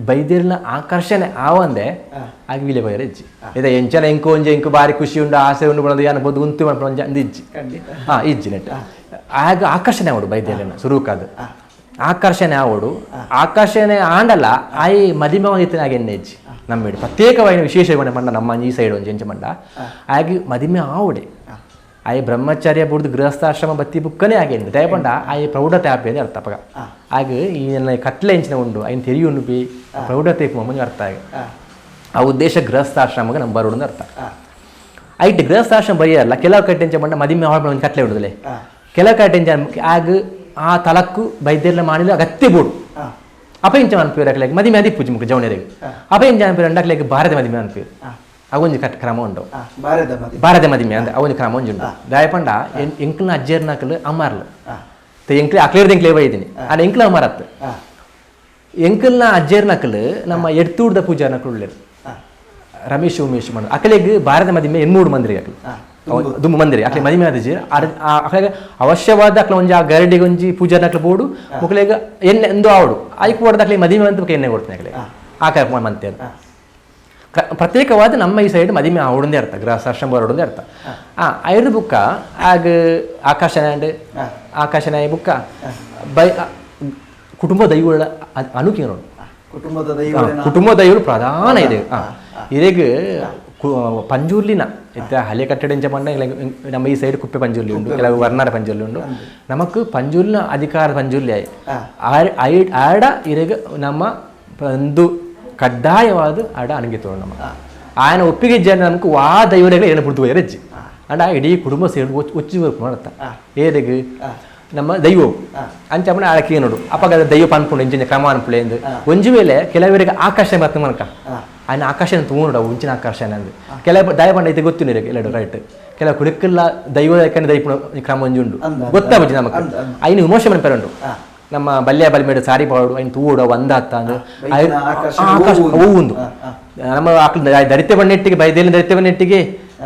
A: ಬೈದಿರ್ನ ಆಕರ್ಷಣೆ ಆವಂದೆ ಆಗ ವೀಲೆ ಬೈರ ಇಜ್ಜಿ ಇದ ಎಂಚನ ಎಂಕು ಒಂಜಿ ಎಂಕು ಬಾರಿ ಖುಷಿ ಉಂಡು ಆಸೆ ಉಂಡು ಬಣದು ಯಾನ ಬೋದು ಉಂತು ಮನ್ಪುನ ಒಂಜಿ ಅಂದ್ ಇಜ್ಜಿ ಹಾ ಇಜ್ಜಿ ನೆಟ್ ಆಗ ಆಕರ್ಷಣೆ ಆವಡು ಬೈದಿರ್ನ ಸುರುಕಾದ ಆಕರ್ಷಣೆ ಆವಡು ಆಕರ್ಷಣೆ ಆಂಡಲ್ಲ ಆಯಿ ಮದಿಮೆ ಎಣ್ಣೆ ಇಜ್ಜಿ ನಮ್ಮೇಡು ಪ್ರತ್ಯೇಕವಾಗಿ ವಿಶೇಷ ಪಂಡ ನಮ್ಮ ಈ ಸೈಡ್ ಒಂಜಿ ಎಂಚ ಪಂಡ ಆಗಿ ಮದಿಮೆ ಆವಡೆ ಆಯ್ ಬ್ರಹ್ಮಚಾರ್ಯ ಬುಡ್ದು ಗೃಹಸ್ಥಾಶ್ರಮ ಬತ್ತಿ ಬುಕ್ಕನೇ ಆಗೇನು ದಯಪಂಡ ಆಯ್ ಪ್ರೌಢತೆ ಆಪೇನೆ ಅರ್ಥ ಅಪಗ ಆಗ ಈ ನನ್ನ ಕಟ್ಲೆ ಎಂಚಿನ ಉಂಡು ಐನ್ ತೆರಿಯುಂಡು ಬಿ ಪ್ರೌಢತೆ ಮುಂಜಿ ಅರ್ಥ ಆಗ ಆ ಉದ್ದೇಶ ಗೃಹಸ್ಥಾಶ್ರಮಕ್ಕೆ ನಮ್ಮ ಬರೋಡು ಅರ್ಥ. ಐಟ್ ಗೃಹಸ್ಥಾಶ್ರಮ ಬರಿಯಲ್ಲ ಕೆಲವು ಕಟ್ಟೆಂಚ ಬಂಡ ಮದಿಮೆ ಒಂದು ಕಟ್ಲೆ ಉಡುದಿಲ್ಲ ಕೆಲವು ಕಟ್ಟೆಂಚ ಆಗ ಆ ತಲಕ್ಕು ಬೈದ್ಯರ್ಲ ಮಾಣಿಲ ಅಗತ್ಯ ಬೋಡು ಅಪ ಇಂಚ ಅನ್ಪೇರು ಅಕ್ಲೆಗ್ ಮದಿಮೆ ಅದಿ ಪೂಜೆ ಮುಖ ಜವಣರಿಗೆ ಅಪ ಇಂಚ ಅನ್ಪೇರು ಅಂಡಕ್ಲೆಗ್ ಭಾರತ ಮದಿಮೆ ಅನ್ಪೇರು ಅವೊಂಜಿ ಕಟ್ ಕ್ರಮ ಉಂಡು ಭಾರತ ಮದಿಮೆ ಅಂದ್ರೆ ಅವೊಂಜಿ ಕ್ರಮ ಒಂಜಿ ಉಂಡು ದಾಯಪಂಡ ಎಂಕ್ಲ ಅಜ್ಜರ್ನಕಲು ಅಮ್ಮಾರ್ಲು ಎಂಕ್ಲೆ ಅಕ್ಲೇರ್ದ ಎಂಕ್ಲೆ ಬೈದಿನಿ ಆಡ ಎಂಕ್ಲ ಅಮರತ್ ಎಂಕಲ್ನ ಅಜ್ಜರ್ನಕಲು ನಮ್ಮ ಎಡ್ತೂಡ್ದ ಪೂಜಾರ್ನಕಲು ಉಳ್ಳೇರು ರಮೇಶ್ ಉಮೇಶ್ ಮಂದ ಅಕಲೆಗ್ ಭಾರತ ಮದಿಮೆ ಎನ್ಮೂಡು ಮಂದಿರಿ ಅಕಲು ದುಂಬು ಮಂದಿರಿ ಅಕ್ಲೆ ಮದಿಮೆ ಆದಿಜಿ ಅಕಲೆಗ್ ಅವಶ್ಯವಾದ ಅಕ್ಲ ಒಂಜಿ ಆ ಗರಡಿಗೆ ಒಂಜಿ ಪೂಜಾರ್ನಕ್ಲು ಬೋಡು ಮುಕ್ಲೆಗ್ ಎಣ್ಣೆ ಎಂದು ಆವಡು ಐಕ್ ಓಡ್ದ ಅಕ್ಲೆ ಮದಿಮೆ ಅಂತ ಎಣ್ಣೆ ಕೊಡ್ತೀನಿ ಅಕ್ಲೆ ಆ ಕಾರ್ಯಕ್ರಮ ಮಂತೇನು ಪ್ರತ್ಯೇಕವಾದ ನಮ್ಮ ಈ ಸೈಡ್ ಮದಿಮೆ ಆವಡೊಂದೇ ಅರ್ಥ ಗೃಹಸ್ಥಾಶ್ರಮ ಬರೋಡೊಂದೇ ಅರ್ಥ ಆ ಐದು ಬುಕ್ಕ ಆಗ ಆಕಾಶನಾಂಡ್ ಆಕಾಶನಾಯ ಬುಕ್ಕ ಬೈ ಕುಟುಂಬ ದೈವಗಳ ಅನುಕೀ ನೋಡು ಕುಟುಂಬ ದೈವಗಳು ಪ್ರಧಾನ ಇದೆ ಇದೇಗ ಪಂಜುರ್ಲಿನ ಇತ್ತ ಹಳೆ ಕಟ್ಟಡ ಇಂಚ ಪಂಡ ನಮ್ಮ ಈ ಸೈಡ್ ಕುಪ್ಪೆ ಪಂಜುರ್ಲಿ ಉಂಟು ಕೆಲವು ವರ್ಣಾರ ಪಂಜುರ್ಲಿ ಉಂಟು ನಮಕ್ ಪಂಜುರ್ಲಿನ ಅಧಿಕಾರ ಪಂಜುರ್ಲಿ ಆಯ್ ಆಡ ಇರೇಗ ನಮ್ಮ ಒಂದು ಕಡ್ಡಾಯವಾದ ಆಡ ಅಣಗಿತ್ತು ನಮ್ಮ ಆಯನ ಒಪ್ಪಿಗೆ ಜನ ನಮಕ್ ವಾ ದೈವಗಳ ಏನು ಪುಡ್ತು ಅಜ್ಜಿ ಅಂಡ ಇಡೀ ಕುಟುಂಬ ಸೇರಿ ಒಚ್ಚು ಮಾಡತ್ತ ಏರೆಗ್ ನಮ್ಮ ದೈವ ಅಂಚ ಅಪ್ಪನ ಆಳಕ್ಕೆ ನೋಡು ಅಪ್ಪ ದೈವ ಪನ್ಪುಂಡು ಇಂಚಿನ ಕ್ರಮ ಅನ್ಪುಳೆ ಎಂದು ಒಂಜಿ ವೇಳೆ ಕೆಲವರಿಗೆ ಆಕಾಶ ಬತ್ತ ಮನಕ ఆయన ಆಕಾಶನ ತೂನುಡ ಉಂಚಿನ ಆಕಾಶ ಅಂದು ಕೆಲವು ದಯ ಪಂಡ ಐತೆ ಗೊತ್ತಿಲ್ಲ ಎಲ್ಲಡು ರೈಟ್ ಕೆಲವು ಕುಡುಕಲ್ಲ ದೈವ ಯಾಕಂದ್ರೆ ದೈಪುಣ ಕ್ರಮ ಒಂಜಿ ಉಂಡು ಗೊತ್ತಾಗುಜಿ ನಮಕ್ ಐನು ವಿಮೋಚನೆ ಮನ್ಪೆರುಂಡು ನಮ್ಮ ಬಲ್ಯ ಬಲ್ಮೇಡು ಸಾರಿ ಪಾಡು ಐನು ತೂಡು ಒಂದಾತ್ತ ಅಂದು ಆಕಾಶ ಹೂವುಂದು ನಮ್ಮ ದರಿತೆ ಬಣ್ಣೆಟ್ಟಿಗೆ ಬೈದೇಲಿ ದರಿತೆ ಬಣ್ಣೆಟ್ಟಿಗೆ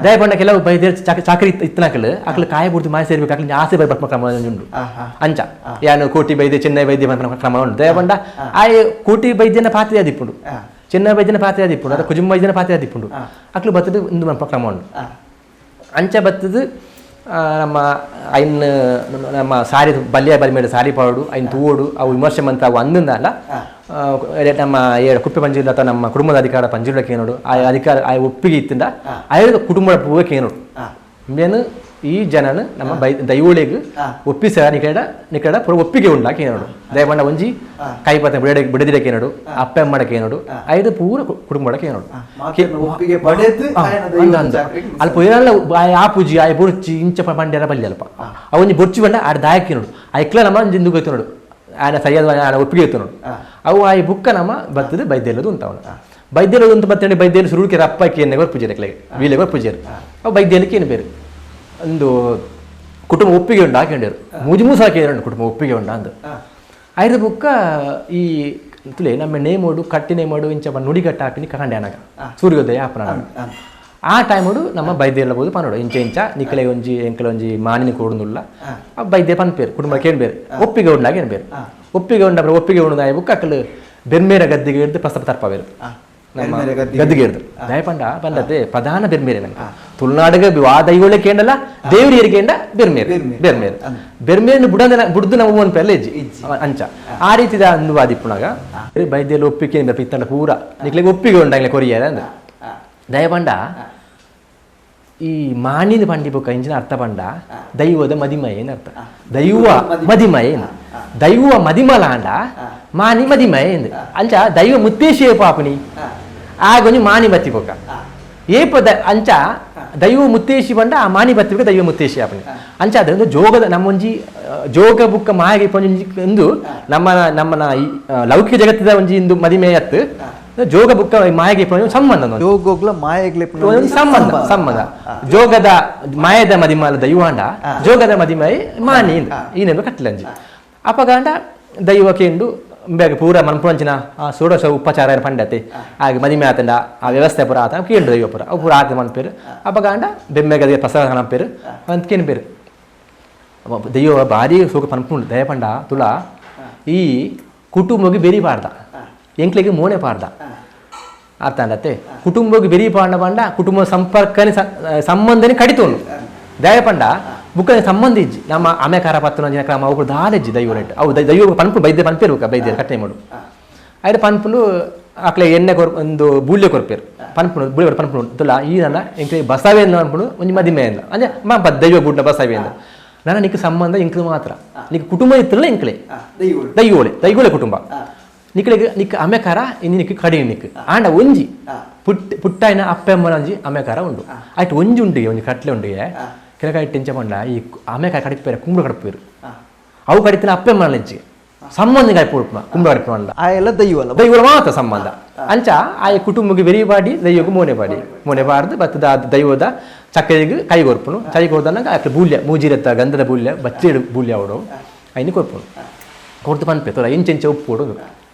A: ದಯ ಬಣ್ಣ ಕೆಲವು ಬೈದೇಲಿ ಚಾಕರಿ ಇತ್ತನಕಲು ಅಕ್ಲು ಕಾಯ ಬುಡ್ದು ಮಾಯ ಸೇರ್ಬೇಕು ಅಕ್ಲು ಆಸೆ ಬೈ ಬರ್ಪ ಕ್ರಮ ಉಂಡು ಅಂಚ ಯಾನು ಕೋಟಿ ಬೈದೆ ಚೆನ್ನೈ ವೈದ್ಯ ಕ್ರಮ ಉಂಡು ದಯ ಬಂಡ ಆ ಕೋಟಿ ಬೈದ್ಯನ ಪಾತ್ರೆ ಅದಿಪ್ಪುಂಡು ಚೆನ್ನೈ ವೈದ್ಯನ ಪಾತ್ರೆ ಅದಿಪ್ಪುಂಡು ಅಥವಾ ಕುಜುಂಬ ವೈದ್ಯನ ಪಾತ್ರೆ ಅದಿಪ್ಪುಂಡು ಅಕ್ಲು ಬತ್ತದು ಇಂದು ಮನ್ಪ ಕ್ರಮ ಉಂಡು ಅಂಚ ಬತ್ತದು ನಮ್ಮ ಐನ್ ನಮ್ಮ ಸಾರಿ ಬಲ್ಯ ಬಲ್ಮೇಡು ಸಾರಿ ಪಾಡು ಐನ್ ತೂಡು ಅವು ವಿಮರ್ಶೆ ಮಂತ ಅವು ಅಂದಿಂದಲ್ಲ ನಮ್ಮ ಕುಪ್ಪೆ ಪಂಜುರ್ಲಿ ಅಥವಾ ನಮ್ಮ ಕುಟುಂಬದ ಅಧಿಕಾರ ಪಂಜುರ್ಲಕ್ಕೆ ಏನೋಡು ಆ ಅಧಿಕಾರ ಆ ಒಪ್ಪಿಗೆ ಇತ್ತಿಂದ ಆಯುರ್ವೇದ ಕುಟುಂಬದ ಪೂವಕ್ಕೆ ಏನೋಡು ಮೇನು ಈ ಜನನ ನಮ್ಮ ಬೈ ದೈವಳಿಗೆ ಒಪ್ಪಿಸ ನಿಕಡ ನಿಕಡ ಪೂರ ಒಪ್ಪಿಗೆ ಉಂಡಾಕಿ ಏನೋಡು ದಯಬಂಡ ಒಂಜಿ ಕೈಪತ್ತ ಬಿಡದಿಡಕ್ಕೆ ಏನೋಡು ಅಪ್ಪ ಅಮ್ಮಡಕ್ಕೆ ಏನೋಡು ಐದು ಪೂರ ಕುಟುಂಬಡಕ್ಕೆ ಏನೋಡು ಅಲ್ಪ ಏನೆಲ್ಲ ಆ ಪೂಜಿ ಆ ಬೊರ್ಚಿ ಇಂಚ ಬಂಡೆರ ಬಲ್ಲಿ ಅಲ್ಪ ಆ ಒಂಜಿ ಬೊರ್ಚಿ ಬಂಡ ಆಡ ದಾಯಕ್ಕೆ ನೋಡು ಐಕ್ಲ ನಮ್ಮ ಒಂಜಿ ಇಂದು ಗೊತ್ತು ನೋಡು ಆಯನ ಸರಿಯಾದ ಆಡ ಒಪ್ಪಿಗೆ ಇತ್ತು ನೋಡು ಅವು ಆ ಬುಕ್ಕ ನಮ್ಮ ಬತ್ತದು ಬೈದ್ಯಲ್ಲದು ಅಂತ ಅವನು ಬೈದ್ಯಲ್ಲದು ಅಂತ ಬತ್ತಂಡೆ ಬೈದ್ಯಲು ಸುರುಳಿಕೆ ರಪ್ಪಕ್ಕೆ ಎಣ್ಣೆ ಪೂಜೆ ವೀಲೆಗೋ ಪೂಜೆರು ಅವು ಬೈದ್ಯಲಕ್ಕೆ ಏನು ಬೇರೆ ಒಂದು ಕುಟುಂಬ ಒಪ್ಪಿಗೆ ಉಂಡು ಹಾಕೊಂಡಿರು ಮೂಜಿ ಮೂಸ ಹಾಕಿದ್ರು ಕುಟುಂಬ ಒಪ್ಪಿಗೆ ಉಂಡ ಅಂದು ಐದು ಬುಕ್ಕ ಈ ತುಲೆ ನಮ್ಮ ನೇಮೋಡು ಕಟ್ಟಿ ನೇಮೋಡು ಇಂಚ ನುಡಿಗಟ್ಟ ಹಾಕಿನಿ ಕಂಡೆ ಅನಗ ಸೂರ್ಯೋದಯ ಆಪನ ಆ ಟೈಮುಡು ನಮ್ಮ ಬೈದ್ಯ ಬೋದು ಪನ್ನೋಡು ಇಂಚ ಇಂಚ ನಿಕ್ಕಲೆ ಒಂಜಿ ಎಂಕಲೆ ಒಂಜಿ ಮಾನಿನ ಕೊಡುನುಲ್ಲ ಆ ಬೈದ್ಯ ಪನ್ಪೇರು ಕುಟುಂಬ ಕೇಳ್ಬೇರು ಒಪ್ಪಿಗೆ ಉಂಡಾಗ ಏನು ಬೇರೆ ಒಪ್ಪಿಗೆ ಉಂಡ ಒಪ್ಪಿಗೆ ಉಂಡು ಆಯ ಬುಕ್ಕ ಅಕ್ಕಲು ಬೆರ್ಮೇರ ಗದ್ದಿಗೆ ಹಿಡಿದು ಪ್ರಸ್ತಾಪ ತರ್ಪವೇರು ಗದ್ದಿಗೆ ಹಿಡಿದು ದಯಪಂಡ ಬಂದದ್ದೇ ಪ್ರಧಾನ ಬೆರ್ಮೇರೆ ನಮ್ಗೆ ತುಳುನಾಡಿಗೆ ಆ ದೈವಳೆ ಕೇಂಡಲ್ಲ ದೇವರಿಗೆ ಬೆರ್ಮೇರು ಬೆರ್ಮೇರು ಬೆರ್ಮೇರು ಬುಡದ ಬುಡ್ದು ನಾವು ಒಂದು ಪೆಲ್ಲ ಇಜ್ಜಿ ಅಂಚ ಆ ರೀತಿದ ಅಂದುವಾದಿಪ್ಪುನಾಗ ಬೈದ್ಯಲು ಒಪ್ಪಿಗೆ ಇತ್ತಂಡ ಪೂರ ನಿಕ್ಲೆಗೆ ಒಪ್ಪಿಗೆ ಉಂಡಾಗ್ಲೆ ಕೊರಿಯರ ಅಂದ ದಯಪಂಡ ಈ ಮಾಣಿನ ಪಂಡಿ ಬೊಕ್ಕ ಇಂಚಿನ ಅರ್ಥ ಪಂಡ ದೈವದ ಮದಿಮಯ ಏನು ಅರ್ಥ ದೈವ ಮದಿಮಯ ಏನು ದೈವ ಮದಿಮಲಾಂಡ ಮಾನಿ ಮದಿಮಯ ಎಂದು ಅಂಚ ದೈವ ಮುತ್ತೇಶಿಯೇ ಪಾಪನಿ ಆಗೊಂಜಿ ಮಾನಿ ಬತ್ತಿ ಬೊಕ್ಕ ಏಪ ಅಂಚ ದೈವ ಮುತ್ತೇಶಿ ಬಂಡ ಆ ಮಾನಿ ಬತ್ತಿ ಬೊಕ್ಕ ದೈವ ಮುತ್ತೇಶಿ ಆಪನಿ ಅಂಚ ಅದೊಂದು ಜೋಗದ ನಮ್ಮೊಂಜಿ ಜೋಗ ಬುಕ್ಕ ಮಾಯಗೆ ಒಂಜಿ ಎಂದು ನಮ್ಮ ನಮ್ಮನ ಲೌಕಿಕ ಜಗತ್ತಿದ ಒಂಜಿ ಇಂದು ಮದಿಮೆ ಅತ್ತು ಜೋಗ ಬುಕ್ಕ ಮಾಯಗೆ ಸಂಬಂಧ
C: ಜೋಗೋಗ್ಲ ಮಾಯಗ್ಲೆ
A: ಸಂಬಂಧ ಸಂಬಂಧ ಜೋಗದ ಮಾಯದ ಮದಿಮಾಲ ದೈವಾಂಡ ಜೋಗದ ಮದಿಮೈ ಮಾನಿ ಈನೆಂದು ಕಟ್ಲಂಜಿ ಅಪಗಾಂಡ ದೈವಕ್ಕೆ ಬೇಗ ಪೂರ ಮನ್ಪುಂಚಿನ ಆ ಷೋಡಶ ಉಪಚಾರ ಪಂಡತೆ ಹಾಗೆ ಮದಿಮೆ ಆತಂಡ ಆ ವ್ಯವಸ್ಥೆ ಪೂರ ಆತ ಕೇಂದ್ರ ದೈವ ಪೂರ ಅವು ಪೂರ ಆತ ಮನ್ಪೇರು ಅಪಗಾಂಡ ಬೆಮ್ಮೆಗದಿಗೆ ಪ್ರಸಾದ ಹಣಪೇರು ಅಂತ ಕೇನ್ಪೇರು ದೈವ ಭಾರಿ ಸೋಕ ಪನ್ಪುಂಡು ದಯಪಂಡ ತುಳಾ ಈ ಕುಟುಂಬಗೆ ಬೆರಿ ಪಾಡ್ದ ಎಂಕ್ಲೆಗೆ ಮೋನೆ ಪಾಡ್ದ ಅರ್ಥ ಅಂಡತ್ತೆ ಕುಟುಂಬಕ್ಕೆ ಬೆರಿ ಪಾಂಡ ಪಂಡ ಕುಟುಂಬ ಸಂಪರ್ಕನೇ ಸಂಬಂಧನೇ ಕಡಿತೋನು ದಯಪಂಡ ಬುಕ್ಕ ಸಂಬಂಧ ಇಜ್ಜಿ ನಮ್ಮ ಆಮೆಕಾರ ಪತ್ತನ ಕ್ರಮ ಅವು ದಾಲೆಜ್ಜಿ ದೈವ ರೇಟ್ ಅವು ದೈವ ಪನ್ಪು ಬೈದ್ಯ ಪನ್ಪೇರು ಬೈದ್ಯ ಕಟ್ಟೆ ಮಾಡು ಆಯ್ತು ಪನ್ಪುಂಡು ಅಕ್ಲೆ ಎಣ್ಣೆ ಕೊರ್ ಒಂದು ಬೂಲ್ಯ ಕೊರ್ಪೇರು ಪನ್ಪುಂಡು ಬೂಲ್ಯ ಪನ್ಪುಂಡು ತುಲ ಈ ನನ್ನ ಎಂಕ್ಲೆ ಬಸವೆ ಅಂದ ಅನ್ಪುಂಡು ಒಂಜಿ ಮದಿಮೆ ಅಂದ ಅಂದ್ರೆ ಮಾ ದೈವ ಬುಡ್ನ ಬಸವೆ ಅಂದ ನನ್ನ ನಿಕ್ ಸಂಬಂಧ ಎಂಕ್ಲು ಮಾತ್ರ ನಿಕ್ ಕುಟುಂಬ ಇತ್ತಲ್ಲ ಎಂಕ್ಲೆ ದೈವೋಳೆ ದೈವೋಳೆ ಕುಟುಂಬ ನಿಕ್ಲೆಗ್ ನಿಕ್ ಅಮೆಕಾರ ಇನಿ ನಿಕ್ ಕಡಿ ನಿಕ್ ಆಂಡ ಒಂಜಿ ಪುಟ್ಟಾಯಿನ ಅಪ್ಪೆಮ್ಮನ ಒಂಜಿ ಅಮೆಕಾರ ಉಂಡು ಆಯ್ತು ಒಂಜಿ ಉಂಡು ಒಂಜಿ ಕಟ್ಲೆ ಉಂಡು ಕೆಲಕಾಯಿ ಟೆಂಚ ಪಂಡ ಈ ಅಮೆಕಾರ ಕಡಿಪೇರೆ ಕುಂಬಳ ಕಡಪೇರು ಅವು ಕಡಿತನ ಅಪ್ಪೆಮ್ಮನ ಹೆಜ್ಜೆ ಸಂಬಂಧ ಕೈಪುಡ್ಪುನ ಕುಂಬಳ ಕಡಿಪುನ
C: ಆಯೆಲ್ಲ ದೈವಲ್ಲ
A: ದೈವಲ ಮಾತ್ರ ಸಂಬಂಧ ಅಂಚ ಆಯ ಕುಟುಂಬಕ್ಕೆ ಬೆರಿ ಬಾಡಿ ದೈವಕ್ಕೆ ಮೋನೆ ಬಾಡಿ ಮೋನೆ ಬಾರ್ದು ಬತ್ತದ ದೈವದ ಚಕ್ಕರಿಗೆ ಕೈ ಕೊರ್ಪುನು ಕೈ ಕೊರ್ದನಾಗ ಆಕೆ ಬೂಲ್ಯ ಮೂಜಿರತ್ತ ಗಂಧದ ಬೂಲ್ಯ ಬಚ್ಚೇಡು ಬೂಲ್ಯ ಅವಡು ಐನು ಕೊರ್ಪುನು ಕೊರ್ದು ಪನ್ಪೆ ತೋರ ಇಂಚೆಂಚ ಉಪ್ಪು ಕೊಡು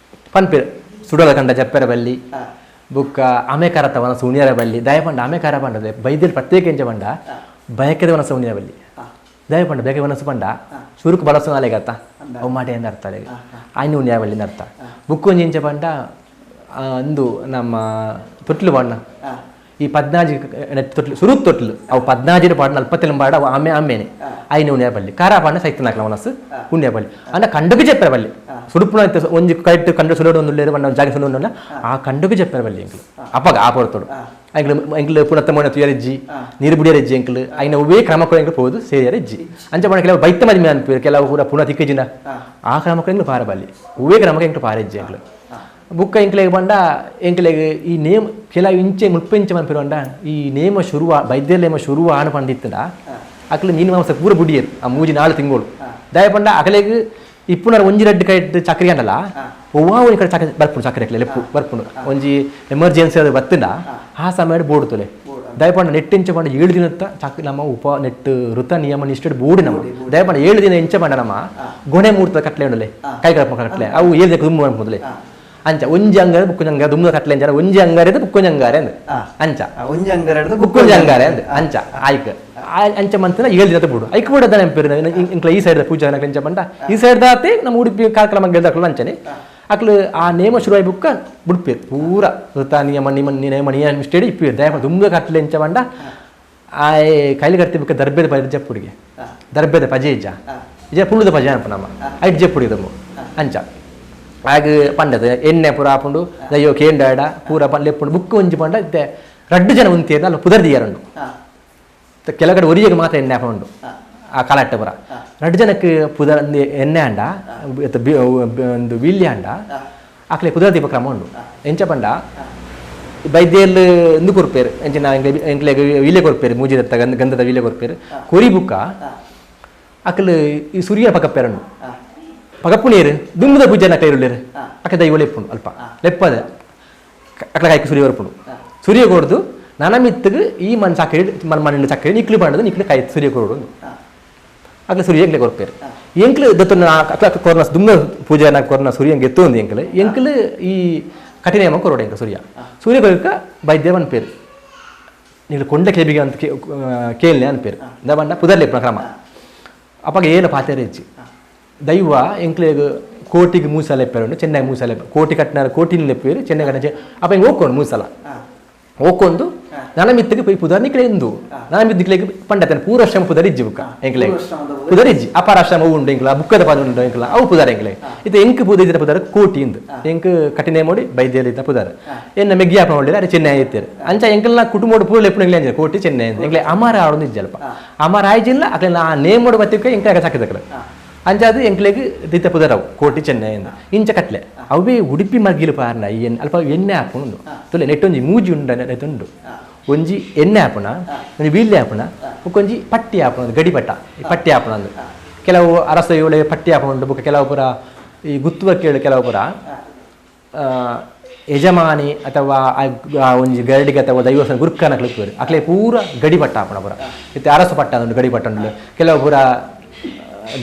A: ಪನ್ಪೆ ಸುಡಲ ಕಂಡ ಜಪ್ಪೆರ ಬಲ್ಲಿ ಬುಕ್ಕ ಅಮೆಕಾರ ವನ ಸುನಿಯರ ಬಲ್ಲಿ ದಯಪಂಡ ಅಮೆಕಾರ ಪಂಡದೆ ಬೈದಿಲ್ ಪ್ರತ್ಯೇಕ ಎಂಚ ಪಂಡ ಬಯಕೆದ ವನ ಸುನಿಯರ ಬಲ್ಲಿ ದಯಪಂಡ ಬೇಕೆ ವನಸು ಪಂಡ ಚುರುಕು ಬಳಸು ಅಲೆಗತ್ತ ಅವು ಮಾಟೆ ಎಂದ ಅರ್ಥ ಅಲೆಗೆ ಆಯ್ನು ಉಣ್ಣಿಯ ಬಲ್ಲಿ ಅರ್ಥ ಬುಕ್ಕು ಒಂಜಿ ಎಂಚ ಪಂಡ ಅಂದು ನಮ್ಮ ತೊಟ್ಲು ಬಣ್ಣ ಈ ಪದ್ನಾಜಿ ತೊಟ್ಲು ಸುರು ತೊಟ್ಲು ಅವು ಪದ್ನಾಜಿನ ಪಾಡ ನಲ್ಪತ್ತೆಲ್ಲ ಪಾಡ ಅವು ಆಮೆ ಆಮೇನೆ ಐನು ಉಣ್ಣಿಯ ಬಲ್ಲಿ ಖಾರ ಪಾಂಡ ಸೈತನಾಕ್ಲ ಮನಸ್ಸು ಉಣ್ಣಿಯ ಬಲ್ಲಿ ಅಂಡ ಕಂಡಕ್ಕೆ ಜಪ್ಪೆರ ಬಲ್ಲಿ ಸುಡುಪುನ ಒಂಜಿ ಕೈಟ್ ಕಂಡು ಸುಲೋಡು ಒಂದು ಉಳ್ಳೇರು ಬಣ್ಣ ಜಾಗ ಸುಲೋಡು ಆ ಕಂಡಕ್ಕೆ ಜಪ್ಪೆರ ಬಲ್ಲಿ ಎಂಕ್ಲು ಅಪ್ಪಗ ಆ ಪೊರ್ತೋಡು ಎಂಕ್ಲು ಎಂಕ್ಲು ಪುನತ್ತ ಮೋಣ ತುಯರಿಜ್ಜಿ ನೀರು ಬುಡಿಯರಿಜ್ಜಿ ಎಂಕ್ಲು ಐನ ಒವ್ವೇ ಕ್ರಮಕ್ಕೂ ಎಂಕ್ಲು ಪೋದು ಸೇರಿಯರಿಜ್ಜಿ ಅಂಚ ಬಣ್ಣ ಕೆಲವು ಬೈತ ಮದಿಮೆ ಅನ್ಪೇರು ಕೆಲವು ಪೂರ ಪುನಃ ತಿಕ್ಕಜಿನ ಆ ಕ್ರಮಕ್ಕೂ ಎಂಕ್ಲು ಪಾರ ಬಲ್ಲಿ ಒವ್ವೇ ಕ್ರಮಕ್ಕೆ ಎಂಕ್ಲು ಪಾರೆಜ್ಜಿ ಎಂಕ್ಲು ಬುಕ್ಕ ಎಂಕ್ಲೆಗ್ ಪಂಡ ಎಂಕ್ಲೆಗ್ ಈ ನೇಮ ಕೆಲವು ಇಂಚೆ ಮುಲ್ಪ ಇಂಚೆ ಮನ್ಪಿರು ಪಂಡ ಈ ನೇಮ ಶುರುವ ವೈದ್ಯರ ನೇಮ ಶುರುವ ಆನು ಪಂಡಿತ್ತಂಡ ಅಕ್ಲೆ ಮೀನು ಮಾಂಸ ಪೂರ ಬುಡಿಯರು ಆ ಮೂಜಿ ನಾಲು ತಿಂಗಳು ದಯ ಪಂಡ ಅಕಲೆಗ್ ಇಪ್ಪುನರ ಒಂಜಿ ರಡ್ಡು ಕೈ ಚಕ್ರಿ ಅಂಡಲ್ಲ ಒವ್ವಾ ಒಂಜಿ ಕಡೆ ಚಕ್ರಿ ಬರ್ಪುಂಡು ಚಕ್ರಿ ಅಕ್ಲೆ ಲೆಪ್ಪು ಬರ್ಪುಂಡು ಒಂಜಿ ಎಮರ್ಜೆನ್ಸಿ ಅದು ಬತ್ತಂಡ ಆ ಸಮಯ ಬೋರ್ಡ್ ತೊಲೆ ದಯಪಂಡ ನೆಟ್ಟು ಇಂಚ ಪಂಡ 7 ದಿನತ್ತ ಚಕ್ ನಮ್ಮ ಉಪ ನೆಟ್ಟು ಋತ ನಿಯಮ ನಿಷ್ಠೆ ಬೋರ್ಡ್ ನಮ್ಮ ದಯಪಂಡ 7 ದಿನ ಇಂಚ ಪಂಡ ನಮ್ಮ ಗೊಣೆ ಮೂರ್ತ ಕಟ್ಲೆ ಉಂಡಲೆ ಕೈ ಕಡಪ ಕಟ್ಲೆ ಅವು 7 ದಿನ ತುಂಬ ಮೊದಲೇ ಅಂಚ ಒಂಜಿ ಅಂಗಾರೆ ಬುಕ್ಕೊಂಜಿ ಅಂಗಾರೆ ದುಮ್ದ ಕಟ್ಲೆ ಅಂಚ ಒಂಜಿ ಅಂಗಾರೆ ಬುಕ್ಕೊಂಜಿ ಅಂಗಾರೆ ಅಂದ್ ಅಂಚ ಒಂಜಿ ಅಂಗಾರೆ ಬುಕ್ಕೊಂಜಿ ಅಂಗಾರೆ ಅಂದ್ ಅಂಚ ಆಯ್ಕ ಅಂಚ ಮಂತನ 7 ದಿನದ ಬಿಡು ಐಕ್ ಬಿಡ ನೆನಪಿರು ಇಂಕ್ಲ ಈ ಸೈಡ್ ಪೂಜೆ ಅಂಚ ಪಂಡ ಈ ಸೈಡ್ ದಾತೆ ನಮ್ಮ ಉಡುಪಿ ಕಾರ್ಕಳ ಮಂಗಲ್ದಾಕ್ಲು ಅಂಚನೆ ಅಕ್ಲು ಆ ನೇಮ ಶುರುವಾಯಿ ಬುಕ್ಕ ಬುಡ್ಪೇರು ಪೂರ ಋತ ನಿಯಮ ನಿಮ ನೇಮ ನಿಯಮ ಸ್ಟೇಡಿ ಇಪ್ಪೇರು ದಯ ದುಮ್ದ ಕಟ್ಲೆ ಅಂಚ ಪಂಡ ಆ ಕೈಲಿ ಕಟ್ತಿ ಬುಕ್ಕ ದರ್ಬೆದ ಪಜೆ ಜಪ್ಪುಡಿಗೆ ದರ್ಬೆದ ಪಜೆ ಇಜ್ಜ ಇಜ್ಜ ಪುಳ್ಳುದ ಪಜೆ ಅನ್ಪ ನಮ್ಮ ಐಟ್ ಜಪ್ಪುಡಿ ದಮ್ಮು ಅಂಚ ಆಗ ಪಂಡದ ಎಣ್ಣೆ ಪೂರ ಆಪುಂಡು ದಯ್ಯೋ ಕೇಂಡಾಡ ಪೂರ ಪಂಡ ಲೆಪ್ಪುಂಡು ಬುಕ್ ಒಂಜಿ ಪಂಡ ಇತ್ತೆ ರಡ್ಡು ಜನ ಉಂತೇರ್ನ ಅಲ್ಲ ಪುದರ್ದಿಯಾರುಂಡು ಕೆಲಗಡೆ ಒರಿಯಗೆ ಮಾತ್ರ ಎಣ್ಣೆ ಆಪುಂಡು ಆ ಕಲಾಟ ಪೂರ ರಡ್ಡು ಜನಕ್ಕೆ ಪುದರ್ ಎಣ್ಣೆ ಅಂಡ ಒಂದು ವೀಲ್ಯ ಅಂಡ ಆಕಲೆ ಪುದರ್ ದೀಪ ಕ್ರಮ ಉಂಡು ಎಂಚ ಪಂಡ ಬೈದ್ಯಲ್ ಇಂದು ಕೊರ್ಪೇರು ಎಂಚಿನ ಎಂಕ್ಲೆಗ್ ವೀಲ್ಯ ಕೊರ್ಪೇರು ಮೂಜಿದತ್ತ ಗಂಧದ ವೀಲ್ಯ ಕೊರ್ಪೇರು ಕೊರಿ ಬುಕ್ಕ ಅಕಲ್ ಈ ಸೂರ್ಯ ಪಕಪ್ಪೇರುಂಡು ಪಗಪ್ಪು ನೀರು ದುಂಬುದ ಪೂಜೆನ ಕೈರುಳ್ಳೇರು ಅಕ್ಕ ದೈವ ಲೆಪ್ಪುಂಡು ಅಲ್ಪ ಲೆಪ್ಪದ ಅಕ್ಕಲ ಕಾಯ್ಕೆ ಸೂರ್ಯ ಬರ್ಪುಂಡು ಸೂರ್ಯ ಕೊಡ್ದು ನನಮಿತ್ತಗೆ ಈ ಮನ್ ಚಕ್ರಿ ಮನ್ ಮಣ್ಣಿನ ಚಕ್ರಿ ನಿಕ್ಲು ಪಂಡದು ನಿಕ್ಲು ಕಾಯಿ ಸೂರ್ಯ ಕೊರಡು ಅಕ್ಲ ಸೂರ್ಯ ಎಂಕ್ಲೆ ಕೊರ್ಪೇರು ಎಂಕ್ಲು ದತ್ತೊಂದು ಅಕ್ಲ ಕೊರ್ನ ದುಂಬ ಪೂಜೆನ ಕೊರ್ನ ಸೂರ್ಯ ಎತ್ತೊಂದು ಎಂಕ್ಲು ಎಂಕ್ಲು ಈ ಕಠಿಣ ಕೊರೋಡು ಎಂಕ್ಲು ಸೂರ್ಯ ಸೂರ್ಯ ಕೊರಕ ವೈದ್ಯ ಪನ್ಪೇರು ನೀನು ಕೊಂಡ ಕೇಬಿಗೆ ಅಂತ ಕೇಳನೆ ಅನ್ಪೇರು ದಬಂಡ ಪುದರ್ಲೆಪ್ಪನ ಕ್ರಮ ಅಪ್ಪಾಗ ಏನು ಪಾತೇರು ಹೆಚ್ಚಿ ದೈವ ಎಂಕ್ಲೆಗ್ ಕೋಟಿಗೆ 3 ಸಲ ಲೆಪ್ಪೇರು ಚೆನ್ನೈ 3 ಸಲ ಕೋಟಿ ಕಟ್ಟಿನಾರ ಕೋಟಿನ ಲೆಪ್ಪೇರು ಚೆನ್ನೈ ಕಟ್ಟ ಅಪ್ಪ ಹಿಂಗೆ ಹೋಗ್ಕೊಂಡು 3 ಸಲ ಹೋಗ್ಕೊಂಡು ನನಮಿತ್ತಿಗೆ ಪೋಯಿ ಪುದರ್ ನಿಕ್ಲೆ ಎಂದು ನನಮಿತ್ತಿಗೆ ಪಂಡತನ ಪೂರ್ವಾಶ್ರಮ ಪುದರ್ ಇಜ್ಜಿ ಬುಕ್ಕ ಎಂಕ್ಲೆ ಪುದರ್ ಇಜ್ಜಿ ಅಪಾರಾಶ್ರಮ ಉಂಡು ಎಂಕ್ಲ ಬುಕ್ಕದ ಪದ ಉಂಡು ಎಂಕ್ಲ ಅವು ಪುದರ್ ಎಂಕ್ಲೆ ಇದು ಎಂಕ್ ಪೂದ ಇದ್ದ ಪುದರ್ ಕೋಟಿ ಇಂದು ಎಂಕ್ ಕಠಿಣ ಮೋಡಿ ಬೈದ್ಯದ ಇದ್ದ ಪುದರ್ ಎನ್ನ ಮೆಗ್ಗಿಯಾಪ ಹೊಳ್ಳಿರ ಅರೆ ಚೆನ್ನೈ ಇತ್ತೇರು ಅಂಚ ಎಂಕಲ್ನ ಕುಟುಂಬ ಪೂರ ಲೆಪ್ಪು ಎಂಕ್ಲೆ ಅಂಜ ಕೋಟಿ ಚೆನ್ನೈ ಎಂಕ್ಲೆ ಅಮರ ಆಡೊಂದು ಇಜ್ಜಲ್ಪ ಅಮರ ಆಯ್ಜಿಲ್ಲ ಅಕ್ಲೆ ಆ ನೇಮೋಡು ಬತ್ತಿಕ್ಕ ಎಂಕ್ಲೆ ಸಾಕಿದಕ್ಲೆ ಅಂಚಾದ ಎಂಕ್ಲೆಗ್ ದಿತ್ತ ಪುದರವು ಕೋಟಿ ಚೆನ್ನೈ ಇಂಚ ಕಟ್ಲೆ ಅವೇ ಉಡುಪಿ ಮರ್ಗಿಲು ಪಾರ್ನ ಈ ಅಲ್ಪ ಎಣ್ಣೆ ಆಪುಂಡು ತೊಲೆ ನೆಟ್ಟೊಂಜಿ ಮೂಜಿ ಉಂಡ ನೆತ್ತುಂಡು ಒಂಜಿ ಎಣ್ಣೆ ಆಪುಣ ಒಂಜಿ ವೀಲ್ಯ ಆಪುಣ ಬೊಕ್ಕೊಂಜಿ ಪಟ್ಟಿ ಆಪುಣ ಗಡಿಪಟ್ಟ ಪಟ್ಟಿ ಆಪುಣ ಅಂದು ಕೆಲವು ಅರಸ ಏಳೆ ಪಟ್ಟಿ ಆಪುಂಡು ಬೊಕ್ಕ ಕೆಲವು ಪುರ ಈ ಗುತ್ತುವ ಕೇಳು ಕೆಲವು ಪುರ ಯಜಮಾನಿ ಅಥವಾ ಒಂಜಿ ಗರಡಿಗೆ ಅಥವಾ ದೈವಸ್ಥಾನ ಗುರುಕನ ಕ್ಲಿಪ್ಪರು ಅಕ್ಲೆ ಪೂರ ಗಡಿಪಟ್ಟ ಆಪುಣ ಪುರ ಇತ್ತೆ ಅರಸ ಪಟ್ಟ ಉಂಡು ಗಡಿಪಟ್ಟ ಉಂಡು ಕೆಲವು ಪೂರ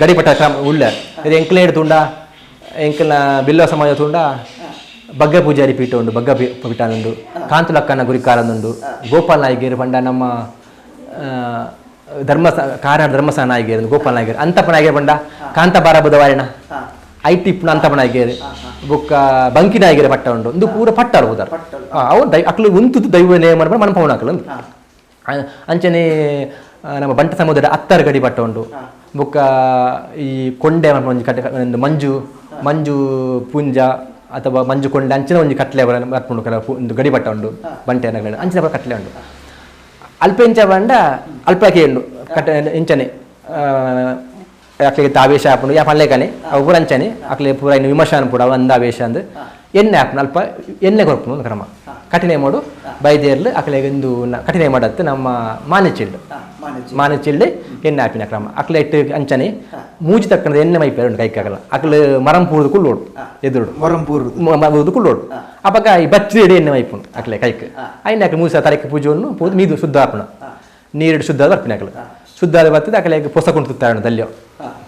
A: ಗಡಿಪಟ್ಟ ಕ್ರಮ ಉಳ್ಳ ಇದು ಎಂಕ್ಲೇಡ್ ತುಂಡ ಎಂಕಲ್ನ ಬಿಲ್ಲವ ಸಮಾಜ ತುಂಡ ಬಗ್ಗ ಪೂಜಾರಿ ಪೀಠ ಉಂಡು ಬಗ್ಗ ಪೀಠ ಉಂಡು ಕಾಂತುಲಕ್ಕನ ಗುರಿಕಾರನುಂಡು ಗೋಪಾಲ್ ನಾಯ್ಗೇರು ಪಂಡ ನಮ್ಮ ಧರ್ಮ ಕಾರ ಧರ್ಮಸ ನಾಯ್ಗೇರು ಗೋಪಾಲ್ ನಾಯ್ಗೇರು ಅಂತಪ್ಪ ನಾಯ್ಗೇರು ಪಂಡ ಕಾಂತಬಾರ ಬುಧವಾರಿಣ IT ಇಪ್ಪುನ ಅಂತಪ್ಪ ನಾಯ್ಗೇರು ಬೊಕ್ಕ ಬಂಕಿ ನಾಯ್ಗೇರು ಪಟ್ಟ ಉಂಡು ಒಂದು ಪೂರ ಪಟ್ಟ ಹೋದಾರ ಅವು ದೈ ಅಕ್ಲು ಉಂತುದು ದೈವ ನೇಮ ಮನಪವನ ಅಕ್ಲು ಅಂಚನೆ ನಮ್ಮ ಬಂಟ ಸಮುದಾಯದ ಅತ್ತರ ಗಡಿ ಪಟ್ಟ ಉಂಡು ಬೊಕ್ಕ ಈ ಕೊಂಡೆ ಒಂಜಿ ಕಟ್ಟೆ ಒಂದು ಮಂಜು ಮಂಜು ಪುಂಜ ಅಥವಾ ಮಂಜು ಕೊಂಡೆ ಅಂಚಿನ ಒಂಜಿ ಕಟ್ಲೆ ಬರ್ಪುಂಡು ಕೆಲವು ಒಂದು ಗಡಿ ಪಟ್ಟ ಉಂಡು ಬಂಟೆ ಅಂಚಿನ ಕಟ್ಲೆ ಉಂಡು ಅಲ್ಪ ಇಂಚ ಬಂಡ ಅಲ್ಪಕ್ಕೆ ಉಂಡು ಕಟ್ಟೆ ಇಂಚನೆ ಅಕ್ಲೆಗೆ ಆವೇಶ ಆಪುಂಡು ಯಾ ಪಲ್ಲೆಕನೆ ಅವು ಪೂರ ಅಂಚನೆ ಅಕ್ಲೆ ಪೂರ ಇನ್ನು ವಿಮರ್ಶೆ ಅನ್ಪುಡು ಅವು ಅಂದ ಆವೇಶ ಅಂದ್ ಎಣ್ಣೆ ಆಪುಂಡು ಅಲ್ಪ ಎಣ್ಣೆ ಕೊರ್ಪುಂಡು ಒಂದು ಕ್ರಮ ಕಠಿಣೆ ಮಾಡು ಬೈದೇರ್ಲು ಅಕ್ಲೆಗೆ ಒಂದು ಕಠಿಣೆ ಮಾಡತ್ತು ನಮ್ಮ ಮಾನೆಚಿಲ್ಲು ಮಾನೆಚಿಲ್ಲು ಎಣ್ಣೆ ಆಪಿನ ಕ್ರಮ ಅಕ್ಲೆ ಇಟ್ಟು ಅಂಚನೆ ಮೂಜಿ ತಕ್ಕಂದ ಎಣ್ಣೆ ಮೈಪೇರು ಉಂಟು ಕೈಕಾಗಲ್ಲ ಅಕ್ಲೆ ಮರಂ ಪೂರ್ದು ಕುಳ್ಳೋಡು ಎದುರುಡು ಮರಂಪೂರ್ದು ಕುಳ್ಳೋಡು ಅಪಗ ಈ ಬಚ್ಚಿ ಎಡೆ ಎಣ್ಣೆ ಮೈಪುಂಡು ಅಕ್ಲೆ ಕೈಕ್ ಐನ ಅಕ್ಲೆ ಮೂಸ ತರಕ್ಕೆ ಪೂಜೆಯನ್ನು ಪೂಜೆ ಮೀದು ಶುದ್ಧ ಆಪುಣ ನೀರು ಶುದ್ಧ ಬರ್ಪಿನ ಅಕ್ಲೆ ಶುದ್ಧ ಆದ ಬರ್ತದೆ ಅಕ್ಲೆ ಪೊಸಕೊಂಡು ತುತ್ತಾಡು ದಲ್ಯೋ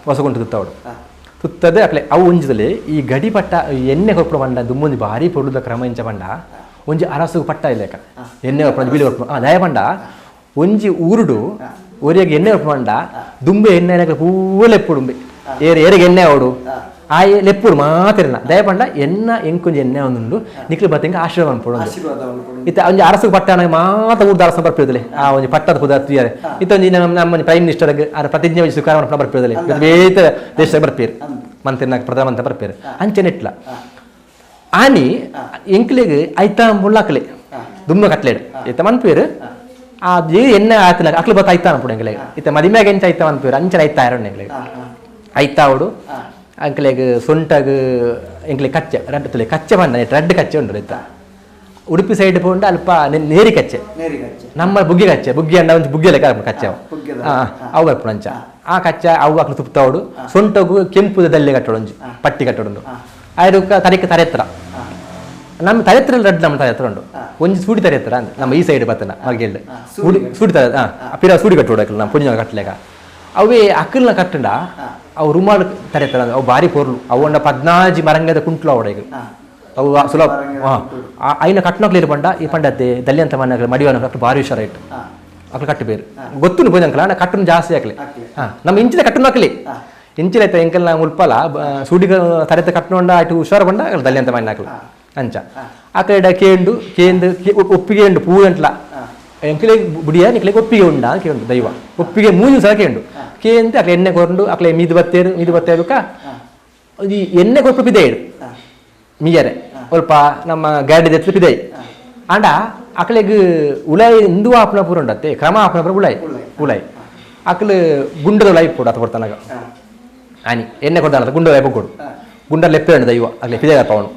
A: ಪೊಸಕೊಂಡು ತುತ್ತಾವಡು ತುತ್ತದೆ ಅಕ್ಲೆ ಅವು ಒಂಜಿದಲ್ಲಿ ಈ ಗಡಿ ಪಟ್ಟ ಎಣ್ಣೆ ಕೊರ್ಪುಣ ಪಂಡ ದುಮ್ಮೊಂಜಿ ಭಾರಿ ಪೊರ್ಲುದ ಕ್ರಮ ಇಂಚ ಪಂಡ ಒಂಜಿ ಅರಸು ಪಟ್ಟ ಇಲ್ಲೇಕ ಎಣ್ಣೆ ಕೊರ್ಪುಣ ಬಿಳಿ ಕೊರ್ಪುಣ ದಯ ಪಂಡ ಒಂಜಿ ಊರುಡು ಒರಿಯಾಗ ಎಣ್ಣೆ ಕೊರ್ಪುಣ ಪಂಡ ದುಂಬೆ ಎಣ್ಣೆ ಪೂವ ಲೆಪ್ಪುಡುಂಬೆ ಏರು ಏರಿಗೆ ಎಣ್ಣೆ ಅವಡು ಆಯೆ ಲೆಪ್ಪುಡು ಮಾತಿರಲ್ಲ ದಯ ಪಂಡ ಎಣ್ಣ ಎಂಕೊಂಜಿ ಎಣ್ಣೆ ಒಂದುಂಡು ನಿಕ್ಲು ಬತ್ತಿಂಗ ಆಶೀರ್ವಾದ ಅನ್ಪುಡು ಇತ್ತ ಒಂಜಿ ಅರಸು ಪಟ್ಟ ಮಾತ ಊರ್ದ ಅರಸು ಬರ್ಪಿದಲೆ ಆ ಒಂಜಿ ಪಟ್ಟದ ಪುದ ತೀಯರೆ ಇತ್ತ ಒಂಜಿ ನಮ್ಮ ಪ್ರೈಮ್ ಮಿನಿಸ್ಟರ್ ಆರ ಪ್ರತಿಜ್ಞೆ ಸ್ವೀಕಾರ ಮಾಡ್ಕೊಂಡು ಬರ್ಪಿದಲೆ ಬೇತೆ ದೇಶದಾಗ ಬರ್ಪೀರು ಮಂತ್ರಿನ ಪ್ರಧಾನಮಂತ್ರಿ ಬರ್ಪೇರು ಅಂಚನೆ ಇಟ್ಲ ಆನಿ ಎಂಕ್ಲೆಗ್ ಐತಾ ಮುಳ್ಳಾಕ್ಲೆ ದುಮ್ಮ ಕಟ್ಲೇಡು ಇತ್ತ ಮನ್ಪೇರು ಆ ಎಣ್ಣೆ ಆತನ ಅಕ್ಲು ಬತ್ತ ಐತಾ ಅನ್ಪುಡು ಎಂಕ್ಲೆಗ್ ಇತ್ತ ಮದಿಮ್ಯಾಗ ಎಂಚ ಐತಾ ಅನ್ಪೇರು ಅಂಚನೆ ಐತಾ ಇರೋಣ ಎಂಕ್ಲೆಗ್ ಐತಾ ಅವಡು ಅಂಕ್ಲೆಗ್ ಸೊಂಟಗ್ ಎಂಕ್ಲೆ ಕಚ್ಚೆ ರಡ್ಡು ತುಲೆ ಕಚ್ಚೆ ಬಂದ ರಡ್ಡು ಕಚ್ಚೆ ಉಂಟು ಇತ್ತ ಉಡುಪಿ ಸೈಡ್ ಪೋಂಡ ಅಲ್ಪ ನೇರಿ ಕಚ್ಚೆ ನಮ್ಮ ಬುಗ್ಗಿ ಕಚ್ಚೆ ಬುಗ್ಗಿ ಅಂಡ ಒಂಜಿ ಬುಗ್ಗಿ ಲೆಕ್ಕ ಕಚ್ಚೆ ಅವು ಅವು ಬರ್ಪುಣ ಅಂಚ ಆ ಕಚ್ಚೆ ಅವು ಅಕ್ಲು ತುಪ್ತಾವಡು ಸೊಂಟಗು ಕೆಂಪು ದಲ್ಲೆ ಕಟ್ಟೋಡು ಒಂಜಿ ಪಟ್ಟಿ ಕಟ್ಟೋಡು ಆಯ್ದು ತರೆಕ್ ತರೆತ್ರ ನಮ್ಮ ತರೆತ್ರ ರಡ್ಡು ನಮ್ಮ ತರೆತ್ರ ಉಂಟು ಒಂಜಿ ಸೂಡಿ ತರೆತ್ರ ಅಂದ್ ನಮ್ಮ ಈ ಸೈಡ್ ಬತ್ತನ ಮರ್ಗೆಲ್ಡ್ ಸೂಡಿ ತರ ಪಿರ ಸೂಡಿ ಕಟ್ಟೋಡು ಅಕ್ಲು ನಮ್ಮ ಪುಂಜ ಕಟ್ಟಲೆಕ ಅವೇ ಅಕ್ಕಲ್ನ ಕಟ್ಟಂಡ ಅವು ರುಮಾಲ್ ತರೆತ್ರ ಅವು ಭಾರಿ ಪೊರ್ಲು ಅವು ಒಂಡ 14 ಮರಂಗದ ಕುಂಟ್ಲು ಅವಡೆಗೆ ಅವು ಸುಲಭ ಐನ ಕಟ್ಟನಕ್ಲೇರು ಪಂಡ ಈ ಪಂಡತ್ತೆ ದಲ್ಯಂತ ಮನೆ ಮಡಿವಾನ ಕಟ್ಟು ಭಾರಿ ಹುಷಾರಾಯ್ತು ಅಕ್ಲು ಕಟ್ಟು ಬೇರು ಗೊತ್ತುನು ಪೋಜಂಕಲ ಅಂಡ ಕಟ್ಟುನು ಜಾಸ್ತಿ ಹಾಕ್ಲಿ ನಮ್ಮ ಇಂಚಿನ ಕಟ್ಟುನು ಹಾಕ್ಲಿ ಇಂಚಿನ ಐತ ಎಂಕಲ್ನ ಮುಲ್ಪಲ ಸೂಡಿಗ ತರೆತ ಕಟ್ಟನೊಂಡ ಆಯ್ತು ಹುಷಾರು ಪಂಡ ದಲ್ಯಂತ ಮನೆ ಹಾಕ್ಲು ಅಂಚ ಆ ಕಡೆ ಕೇಂಡು ಕೇಂದು ಒಪ್ಪಿಗೆ ಉಂಡು ಪೂ ಅಂಟ್ಲ ಎಂಕಲೆ ಬುಡಿಯ ನಿಕ್ಲೆಗೆ ಒಪ್ಪಿಗೆ ಉಂಡ ಕೇಂಡು ದೈವ ಒಪ್ಪಿಗೆ ಮೂಜು ಸಹ ಕೇಂಡು ಕೇಂದು ಅಕ್ಲೆ ಎಣ್ಣೆ ಕೊರಂಡು ಅಕ್ಲೆ ಮೀದು ಬತ್ತೇರು ಮೀದು ಬತ್ತೇರುಕ ಈ ಎಣ್ಣೆ ಕೊರ್ಪು ಪಿದೆ ಇಡು ಮೀಯರೆ ಸ್ವಲ್ಪ ನಮ್ಮ ಗಾಡಿ ಎತ್ತು ಪಿದೈ ಅಂಡ ಅಕ್ಲೆಗ್ ಉಲಾಯಿ ಇಂದು ಆಪನ ಪೂರ ಉಂಡತ್ತೆ ಕ್ರಮ ಆಪನ ಪೂರ ಉಲಾಯಿ ಉಲಾಯಿ ಅಕ್ಲು ಗುಂಡದ ಉಲಾಯಿ ಪೋಡು ಅತ ಕೊಡ್ತಾನಾಗ ಆನಿ ಎಣ್ಣೆ ಕೊಡ್ತಾನ ಗುಂಡ ಉಲಾಯಿ ಪೊಕ್ಕೊಡು ಗುಂಡ ಲೆಪ್ಪೆ ಉಂಡು ದೈವ ಅಕ್ಲೆ ಪಿದೆ ಪವನು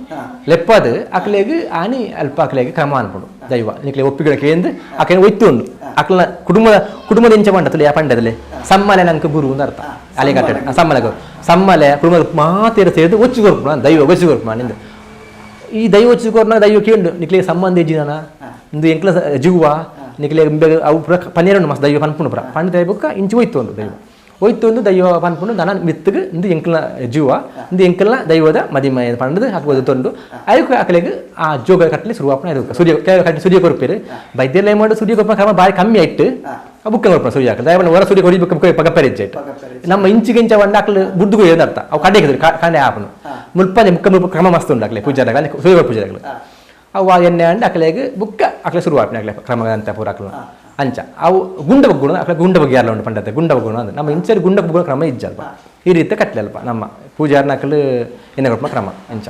A: ಲೆಪ್ಪದು ಅಕ್ಲೆಗ್ ಆನಿ ಅಲ್ಪ ಅಕ್ಲೆಗ್ ಕ್ರಮ ಅನ್ಪುಡು ದೈವ ನಿಕ್ಲೆ ಒಪ್ಪಿಗೆ ಕೇಂದು ಅಕ್ಲೆ ಒಯ್ತು ಉಂಡು ಅಕ್ಲನ ಕುಟುಂಬದ ಕುಟುಂಬದ ಇಂಚ ಪಂಡತಲೆ ಯಾ ಪಂಡದಲೆ ಸಮ್ಮಲೆ ನಂಗೆ ಗುರು ಅಂತ ಅರ್ಥ ಅಲೆ ಕಟ್ಟಡ ಸಮ್ಮಲೆ ಗುರು ಸಮ್ಮಲೆ ಕುಟುಂಬದ ಮಾತೇರ ಸೇರಿದು ಒಚ್ಚು ಕೊರ್ಪುಣ ದೈವ ಒಚ್ಚು ಕೊರ್ಪುಣ ನಿಂದು ಈ ದೈವ ಒಚ್ಚು ಕೊರ್ನ ದೈವ ಕೇಂಡು ನಿಕ್ಲೆ ಸಂಬಂಧ ಇಜ್ಜಿದಾನ ಇಂದು ಎಂಕ್ಲ ಜುವ ನಿಕ್ಲೆ ಅವು ಪೂರ ಪನ್ನೆರಡು ಮಸ್ತ್ ದೈವ ಪನ್ಪುಂಡು ಪೂರ ಪಂಡ ದೈವಕ್ಕ ಇಂಚು ಒಯ್ತು ಉಂಡು ದೈವ ಒಯ್ತು ಒಂದು ದೈವ ಪನ್ಪುಂಡು ದನ ಮಿತ್ತುಗ್ ಇಂದು ಎಂಕ್ಲ ಜೀವ ಇಂದು ಎಂಕಲ್ನ ದೈವದ ಮದಿಮಯ ಪಂಡದು ಹಾಕುವುದು ತೊಂಡು ಅದಕ್ಕೆ ಅಕಲೆಗ್ ಆ ಜೋಗ ಕಟ್ಟಲಿ ಶುರುವಾಪನ ಇದು ಸೂರ್ಯ ಕಟ್ಟಿ ಸೂರ್ಯ ಕೊರ್ಪೇರು ಬೈದ್ಯಲ್ಲ ಮಾಡು ಸೂರ್ಯ ಕೊರ್ಪ ಕ್ರಮ ಭಾರಿ ಕಮ್ಮಿ ಆಯ್ತು ಆ ಬುಕ್ಕ ಕೊರ್ಪ ಸೂರ್ಯ ಹಾಕಲು ದೈವ ಹೊರ ಸೂರ್ಯ ಕೊಡಿ ಬುಕ್ಕ ಪಗಪೆರೆ ಇಜ್ಜಾಯ್ತು ನಮ್ಮ ಇಂಚಿಗಿಂಚ ಬಂಡ ಅಕ್ಲು ಬುಡ್ಡುಗು ಏನು ಅರ್ಥ ಅವು ಕಡೆ ಕಡೆ ಆಪನು ಮುಲ್ಪನೆ ಮುಕ್ಕ ಮುಲ್ಪ ಕ್ರಮ ಮಸ್ತ್ ಉಂಡು ಅಕ್ಲೆ ಪೂಜೆ ಸೂರ್ಯ ಪೂಜೆ ಆಗಲು ಅವು ಎಣ್ಣೆ ಅಂಡ್ ಅಕ್ಲೆಗ್ ಬುಕ್ಕ ಅಕ್ಲೆ ಶುರುವಾಪನೆ ಅಕ್ಲೆ ಕ್ರಮ ಅಂತ ಪೂರ ಅಕ್ಲು ಅಂಚ ಅವು ಗುಂಡ ಬಗ್ಗುಣ ಅಕ್ಲೆ ಗುಂಡ ಬಗ್ಗೆ ಯಾರಲ್ಲ ಉಂಟು ಪಂಡತೆ ಗುಂಡ ಬಗ್ಗುಣ ಅಂದ್ರೆ ನಮ್ಮ ಇಂಚರಿ ಗುಂಡ ಬಗ್ಗುಣ ಕ್ರಮ ಇಜ್ಜಲ್ಪ ಈ ರೀತಿ ಕಟ್ಲೆ ಅಲ್ಪ ನಮ್ಮ ಪೂಜಾರನ ಅಕ್ಲು ಎಣ್ಣೆ ಕೊಟ್ಟ ಕ್ರಮ ಅಂಚ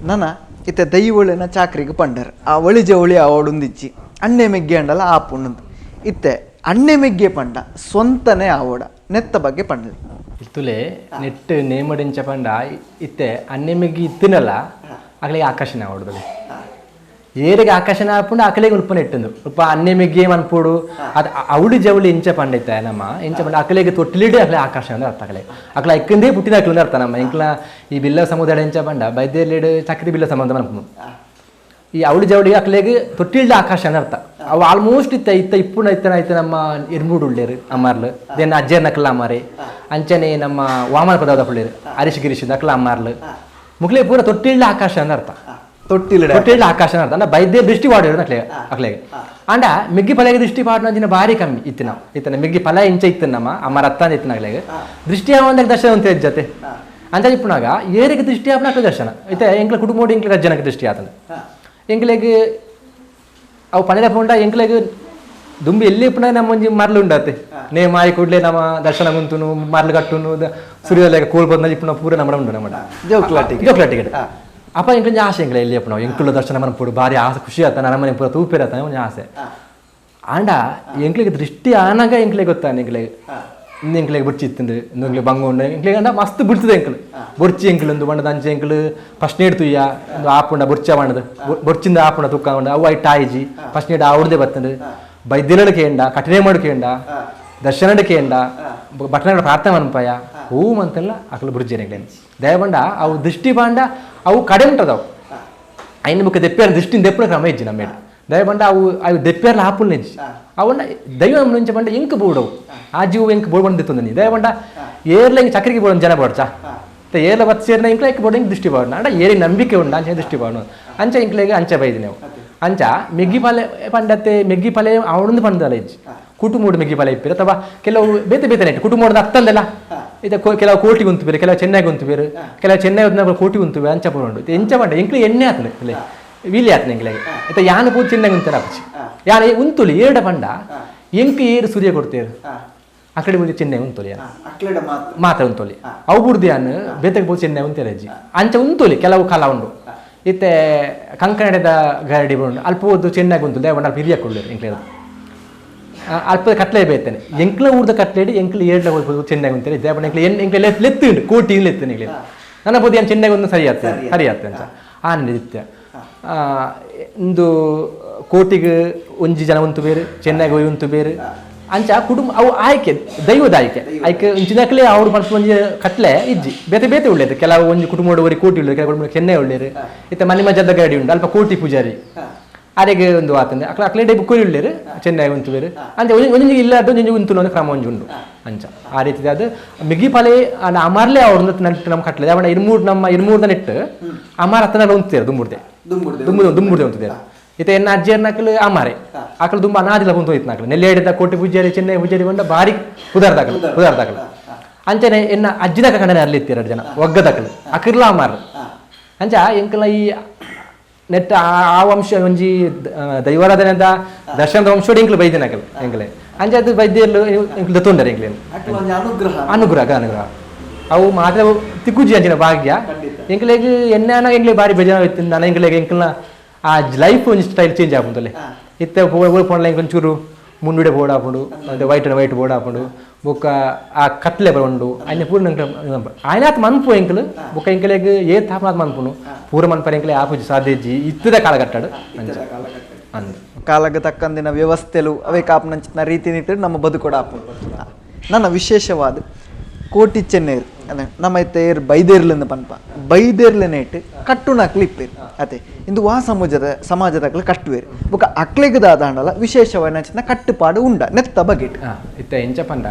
C: ನನ ಇತ್ತ ದೈವಳಿನ ಚಾಕ್ರಿಗೆ ಪಂಡರ್ ಆ ಒಳಿ ಜವಳಿ ಆವಡುಂದಿಚ್ಚಿ ಅಣ್ಣೆ ಮೆಗ್ಗೆ ಅಂಡಲ ಆಪುಂಡು ಇತ್ತೆ ಅಣ್ಣೆ ಮೆಗ್ಗೆ ಪಂಡ ಸ್ವಂತನೇ ಆವಡ ನೆತ್ತ ಬಗ್ಗೆ ಪಂಡಲಿ
A: ಇತ್ತುಲೆ ನೆಟ್ ನೇಮಡಿಂಚ ಪಂಡ ಇತ್ತೆ ಅಣ್ಣೆ ಮೆಗ್ಗಿ ಇತ್ತಿನಲ್ಲ ಅಕ್ಲಿಗೆ ಆಕರ್ಷಣೆ ಆವಡುದಲೆ ಏರಿಗೆ ಆಕರ್ಷಣೆ ಆಪುಂಡು ಅಕಲೆಗೆ ಉಲ್ಪನ ಇಟ್ಟಂದು ಉಲ್ಪ ಅಣ್ಣೆ ಮೆಗ್ಗೆ ಮನ್ಪೋಡು ಅದು ಅವಳಿ ಜವಳಿ ಇಂಚ ಪಂಡ ಇತ್ತ ನಮ್ಮ ಇಂಚ ಪಂಡ ಅಕಲೆಗೆ ತೊಟ್ಟಿಲಿಡೆ ಅಕಲೆ ಆಕರ್ಷಣೆ ಅಂದ್ರೆ ಅರ್ಥ ಅಕಲೆ ಅಕಲ ಇಕ್ಕಂದೇ ಪುಟ್ಟಿನ ಅಕ್ಲು ಅರ್ಥ ನಮ್ಮ ಇಂಕ್ಲ ಈ ಬಿಲ್ಲ ಸಮುದಾಯ ಇಂಚ ಪಂಡ ಬೈದೇರ್ಲಿಡು ಚಕ್ರಿ ಬಿಲ್ಲ ಸಂಬಂಧ ಮನ್ಪುನು ಈ ಅವಳಿ ಜವಳಿ ಅಕ್ಲೆಗೆ ತೊಟ್ಟಿಲ್ದ ಆಕರ್ಷಣೆ ಅರ್ಥ ಅವು ಆಲ್ಮೋಸ್ಟ್ ಇತ್ತ ಇತ್ತ ಇಪ್ಪುಣ ಇತ್ತನ ಇತ್ತ ನಮ್ಮ ಇರ್ಮೂಡು ಉಳ್ಳೇರು ಅಮ್ಮಾರ್ಲು then ಅಜ್ಜರ್ ನಕಲ ಅಮ್ಮಾರೆ ಅಂಚನೆ ನಮ್ಮ ವಾಮನ ಪದಾರ್ಥ ಪುಳ್ಳೇರು ಹರೀಶ್ ಗಿರೀಶ್ ನಕಲ ಅಮ್ಮಾರ್ಲು ಮುಕ್ಲೆ ಪೂರ ತೊಟ್ಟಿಲ್ದ ಆಕರ್ಷಣೆ ಅಂದ್ರೆ ಅರ್ಥ ತೊಟ್ಟಿಲ್ದ ಆಕರ್ಷಣೆ ಅರ್ಥ ಅಂದ್ರೆ ಬೈದ್ಯ ದೃಷ್ಟಿ ವಾಡಿರು ಅಕ್ಲೆ ಅಕ್ಲೆಗೆ ಅಂಡ ಮಿಗ್ಗಿ ಫಲಗೆ ದೃಷ್ಟಿ ಪಾಡ್ನ ದಿನ ಭಾರಿ ಕಮ್ಮಿ ಇತ್ತು ನಾವು ಇತ್ತನ ಮಿಗ್ಗಿ ಫಲ ಇಂಚ ಇತ್ತು ನಮ್ಮ ಅಮ್ಮ ರತ್ತ ಇತ್ತು ಅಕ್ಲೆಗೆ ದೃಷ್ಟಿ ಆವಂದಾಗ ದರ್ಶನ ಅಂತ ಜೊತೆ ಅಂತ ಇಪ್ಪುನಾಗ ಏರಿಗೆ ದೃಷ್ಟಿ ಆಪನ ಅಕ್ಲೆ ದರ್ಶನ ಇತ್ತೆ ಎಂಕ್ಲ ಕುಟುಂಬೋಡು ಎಂಕ್ಲ ಜನಕ್ಕೆ ದೃಷ್ಟಿ ಆತನ ಎಂಕ್ಲೆಗ್ ಅವು ಪಣೆದ ಪೋಂಡ ಎಂಕ್ಲೆಗ್ ದುಂಬಿ ಎಲ್ಲಿ ಪುನಃ ನಮ್ಮ ಒಂಜಿ ಮರ್ಲು ಉಂಡಾತೆ ನೇ ಮಾಯಿ ಕೂಡ್ಲೆ ನಮ್ಮ ದರ್ಶನ ಗುಂತುನು ಮರ್ಲು ಕಟ್ಟುನು ಸೂರ್ಯೋದಯ ಕೋಲ್ ಬಂದ ಇಪ್ಪುನ ಪೂರ ನಮ್ಮ ಉಂಡು ನಮ್ಮ ಜೋಕ್ಲಾಟಿಗೆ ಅಪ್ಪ ಎಂಕೊಂಜಿ ಆಸೆ ಎಂಕ್ಲೆ ಎಲ್ಲಿ ಅಪ್ಪನ ಎಂಕುಲ ದರ್ಶನ ಮನ್ಪೋಡು ಭಾರಿ ಆಸೆ ಖುಷಿ ಆತ ನಮ್ಮನೆ ಪೂರ ತೂಪಿರತ್ತ ಒಂಜಿ ಆಸೆ ಆಂಡ ಎಂಕ್ಲೆಗ್ ದೃಷ್ಟಿ ಆನಾಗ ಎಂಕ್ಲೆ ಗೊತ್ತಾನೆ ಎಂಕ್ಲೆಗ್ ಇಂದು ಎಂಕ್ಲೆಗ್ ಬೊರ್ಚಿ ಇತ್ತುಂಡು ಇಂದು ಬಂಗ ಉಂಡು ಎಂಕ್ಲೆಗ್ ಅಂಡ ಮಸ್ತ್ ಬಿಡ್ತದೆ ಎಂಕ್ಲು ಬೊರ್ಚಿ ಎಂಕ್ಲು ಇಂದು ಬಣ್ಣದ ಅಂಚೆ ಎಂಕ್ಲು ಫಸ್ಟ್ ನೇಡ್ ತುಯ್ಯ ಇಂದು ಆಪುಂಡ ಬೊರ್ಚ ಬಣ್ಣದ ಬೊರ್ಚಿಂದ ಆಪುಂಡ ತುಕ್ಕ ಉಂಡು ಅವು ಐಟ್ ಆಯಿಜಿ ಫಸ್ಟ್ ನೇಡ್ ಆವಡ್ದೆ ಬತ್ತಂಡು ಬೈದ್ಯಲಡು ಕೇಂಡ ಕಠಿಣೆ ಮಾಡು ಕೇಂಡ ದರ್ಶನಡು ಕೇಂಡ ಬಟ್ಟಣ ಪ್ರಾರ್ಥನೆ ಮನ್ಪಾಯ ಹೂ ಮಂತೆಲ್ಲ ಅಕಲು ಬುರ್ಜೇನೆ ಎಂಕ್ಲೇನ್ ದಯಬಂಡ ಅವು ದೃಷ್ಟಿ ಬಾಂಡ ಅವು ಕಡೆ ಉಂಟದವು ಐನ ಬುಕ್ಕ ದೆಪ್ಪೇರ ದೃಷ್ಟಿನ ದೆಪ್ಪುನ ಕ್ರಮ ಇಜ್ಜಿ ನಮ್ಮೇಡ ದಯಬಂಡ ಅವು ಅವು ದೆಪ್ಪೇರ್ಲ ಆಪುಲ್ನ ಇಜ್ಜಿ ಅವನ್ನ ದೈವ ಮುಂಚೆ ಬಂಡ ಎಂಕ್ ಬೋಡವು ಆ ಜೀವ ಎಂಕ್ ಬೋಡ್ ಬಂದಿತ್ತು ದಯಬಂಡ ಏರ್ಲ ಹಿಂಗೆ ಚಕ್ರಿಗೆ ಬೋಡ ಜನ ಬೋಡ್ಚಾ ಏರ್ಲ ಬತ್ ಸೇರ್ನ ಇಂಕ್ಲ ಎಂಕ್ ಬೋಡ ಇಂಕ್ ದೃಷ್ಟಿ ಬಾಡ ಅಂಡ ಏರಿ ನಂಬಿಕೆ ಉಂಡ ಅಂಚೆ ದೃಷ್ಟಿ ಬಾಡು ಅಂಚೆ ಇಂಕ್ಲೆಗೆ ಅಂಚೆ ಬೈದಿ ನಾವು ಅಂಚ ಮೆಗ್ಗಿ ಪಾಲೆ ಪಂಡತ್ತೆ ಮೆಗ್ಗಿ ಪಾಲೆ ಅವನೊಂದು ಪಂಡಲ್ಲ ಇಜ್ಜಿ ಕುಟುಂಬ ಮೆಗ್ಗಿ ಪಾಲೆ ಇಪ್ಪಿರ ಅಥವಾ ಕೆಲವು ಬೇತೆ ಬೇತೆ ನೆಟ್ಟು ಕುಟುಂಬದ ಅತ್ತಂದಲ್ಲ ಇದು ಕೆಲವು ಕೋಟಿ ಉಂತು ಕೆಲವು ಚೆನ್ನೈಗೆ ಉಂತು ಬೇರೆ ಕೆಲವು ಚೆನ್ನೈ ಕೋಟಿ ಉಂತು ಅಂಚ ಪೂರ ಎಂಚ ಪಂಡ ಎಂಕ್ಲೆ ಎಣ್ಣೆ ಆತಲೆ ವೀಲಿ ಆತನ ಎಂಕ್ಲೆಗೆ ಇತ್ತ ಯಾನ ಪೂ ಚೆನ್ನೈಗೆ ಉಂತಾರ ಅಪ್ಪಚಿ ಯಾನ ಉಂತುಲಿ ಏಡ ಪಂಡ ಎಂಕ್ ಏರು ಸೂರ್ಯ ಕೊಡ್ತೇರು ಆ ಕಡೆ ಮುಂದೆ ಚೆನ್ನೈ ಉಂತುಲಿ ಮಾತ್ರ ಉಂತುಲಿ ಅವು ಬುಡ್ದು ಯಾನ್ ಬೇತೆಗೆ ಪೂ ಚೆನ್ನೈ ಉಂತೇರೆ ಅಜ್ಜಿ ಅಂಚ ಉಂತುಲಿ ಕೆಲವು ಕಾಲ ಉಂಡು ಇತ್ತೆ ಕಂಕಣದ ಗರಡಿ ಉಂಡು ಅಲ್ಪ ಓದು ಚೆನ್ನೈಗೆ ಉಂತು ದೇವಂಡ ಅಲ್ಪ ಹಿರಿಯ ಕೊಡ್ಲೇರು ಎಂಕ್ಲೆ ಅಲ್ಪ ಕಟ್ಲೆ ಬೇತೇನೆ ಎಂಕ್ಲ ಊರ್ದ ಕಟ್ಲೇಡಿ ಎಂಕ್ಲ ಏಡ್ಲ ಚೆನ್ನೈ ಉಂತೇನೆ ದೇವಣ್ಣ ಎಂಕ್ಲ ಎಂಕ್ಲೆ ಲೆತ್ತು ಉಂಡು ಕೋಟಿ ಲೆತ್ತು ಎಂಕ್ಲೆ ನನ್ನ ಬೋದಿ ಏನು ಚೆನ್ನೈಗೆ ಒಂದು ಸರಿ ಆಗ್ತದೆ ಸರಿ ಆಗ್ತದೆ ಅಂತ ಆ ನಿತ್ಯ ಇಂದು ಕೋಟಿಗೆ ಒಂಜಿ ಜನ ಉಂತು ಬೇರೆ ಚೆನ್ನೈಗೆ ಹೋಗಿ ಉಂತು ಬೇರೆ ಅಂಚ ಕುಟುಂಬ ಅವು ಆಯ್ಕೆ ದೈವದ ಆಯ್ಕೆ ಆಯ್ಕೆ ಒಂಚಿನಕ್ಲೆ ಅವ್ರು ಪನ್ಪ ಒಂಜಿ ಕಟ್ಲೆ ಇಜ್ಜಿ ಬೇತೆ ಬೇತೆ ಒಳ್ಳೇದು ಕೆಲವು ಒಂಜಿ ಕುಟುಂಬ ಒರಿ ಕೋಟಿ ಉಳ್ಳೇರು ಕೆಲವು ಕುಟುಂಬ ಚೆನ್ನೈ ಒಳ್ಳೇರು ಇತ್ತ ಮನೆ ಮಜದ ಗಾಡಿ ಉಂಟು ಅಲ್ಪ ಕೋಟಿ ಪೂಜಾರಿ ಅರೆಗೆ ಒಂದು ಆತಂದೆ ಅಕ್ಲ ಅಕ್ಲೆ ಡೈ ಬುಕ್ಕೋರಿ ಉಳ್ಳೇರು ಚೆನ್ನೈ ಉಂತು ಬೇರೆ ಅಂಚ ಒಂಜಿ ಇಲ್ಲ ಒಂಜಿ ಉಂತು ಒಂದು ಕ್ರಮ ಒಂಜಿ ಉಂಡು ಅಂಚ ಆ ರೀತಿ ಅದು ಮಿಗಿ ಪಲೆ ಅಮರ್ಲೆ ಅವ್ರ ನಟ್ಟು ನಮ್ಮ ಕಟ್ಲೆ ಅವನ ಇರ್ಮೂರು ನಮ್ಮ ಇರ್ಮೂರ್ದ ನೆಟ್ಟು ಅಮಾರ್ ಹತ್ತನ ಉಂತೇರು ದುಂಬುರ್ದೆ ದುಂಬು ದುಂಬುರ್ದೆ ಉಂತುದೇರು ಇತ್ತ ಎನ್ನ ಅಜ್ಜಿಯರ್ನಕಲು ಅಮಾರೆ ಆಕಳು ದುಂಬ ಅನಾದಿಲ ಕುಂತು ಹೋಯ್ತು ನಾಕಲು ನೆಲ್ಲೆ ಕೋಟಿ ಪೂಜಾರಿ ಚೆನ್ನೈ ಪೂಜಾರಿ ಬಂಡ ಭಾರಿ ಉದಾರ್ದಾಕಲು ಉದಾರ್ದಾಕಲು ಅಂಚನೆ ಎನ್ನ ಅಜ್ಜಿದಕ ಕಂಡನೆ ಅಲ್ಲಿ ಇತ್ತೀರ ಜನ ಒಗ್ಗದಕಲು ಅಕಿರ್ಲ ಅಮಾರ್ ಅಂಚ ಎಂಕಲ ಈ ನೆಟ್ಟ ಆ ವಂಶ ಒಂಜಿ ದೈವಾರಾಧನೆದ ದರ್ಶನದ ವಂಶೋಡಿ ಎಂಕ್ಲು ಬೈದಿನಕಲು ಎಂಕ್ಲೆ ಅಂಚ ಅದು ಬೈದ್ಯರ್ಲು ಎಂಕ್ಲು ದತ್ತೊಂಡರೆ ಎಂಕ್ಲೆ ಅನುಗ್ರಹ ಅನುಗ್ರಹ ಅನುಗ್ರಹ ಅವು ಮಾತ್ರ ತಿಕ್ಕುಜಿ ಅಂಚಿನ ಭಾಗ್ಯ ಎಂಕ್ಲೆಗ್ ಎಣ್ಣೆ ಎಂಕ್ಲೆ ಬಾರಿ ಬೇಜಾರು ಇತ್ತು ನಾನು ಎಂಕ್ಲೆಗ್ ಎಂಕ್ಲನ ಆ ಲೈಫ್ ಒಂಜಿ ಸ್ಟೈಲ್ ಚೇಂಜ್ ಆಪುಂಡಲೆ ಇತ್ತೆ ಪೋಂಡ್ಲ ಎಂಕ್ ಒಂಚೂರು ಮುಂಡುಡೆ ಬೋರ್ಡ್ ಆಪುಂಡು ಮತ್ತೆ white and white board ಆಪುಂಡು ಬೊಕ್ಕ ಆ ಕತ್ಲೆ ಬರೋಂಡು ಆಯ್ನ ಪೂರ ಆಯ್ನಾತ್ ಮನ್ಪು ಎಂಕ್ಲು ಬೊಕ್ಕ ಎಂಕ್ಲೆಗ್ ಏ ತಾಪನಾತ್ ಮನ್ಪುನು ಪೂರ ಮನ್ಪರ ಎಂಕ್ಲೆ ಆಪುಜಿ ಸಾಧ್ಯಜಿ ಇತ್ತದ ಕಾಲಘಟ್ಟಡು ಅಂದ್
C: ಕಾಲಕ್ಕೆ ತಕ್ಕಂದಿನ ವ್ಯವಸ್ಥೆಲು ಅವೇ ಕಾಪುನಂಚಿನ ರೀತಿ ನೀತಿ ನಮ್ಮ ಬದುಕೊಡ ಆಪುಂಡು. ನನ್ನ ವಿಶೇಷವಾದ ಕೋಟಿ ಚೆನ್ನೇರು ಅದೇ ನಮ್ಮ ಇತ್ತೆ ಏರ್ ಬೈದೇರ್ಲಿಂದ ಪನ್ಪ ಬೈದೇರ್ಲನೇಟ್ ಕಟ್ಟುನ ಅಕ್ಲು ಇಪ್ಪೇರು ಅದೇ ಇಂದು ವಾ ಸಮಾಜದ ಅಕ್ಲು ಕಟ್ಟುವೇರು ಬೊಕ ಅಕ್ಲೆಗ್ ದಾದಾಂಡಲ ವಿಶೇಷವಾದ ಕಟ್ಟುಪಾಡು ಉಂಡ ನೆತ್ತ ಬಗೆಟ್
A: ಇತ್ತ ಎಂಚ ಪಂಡ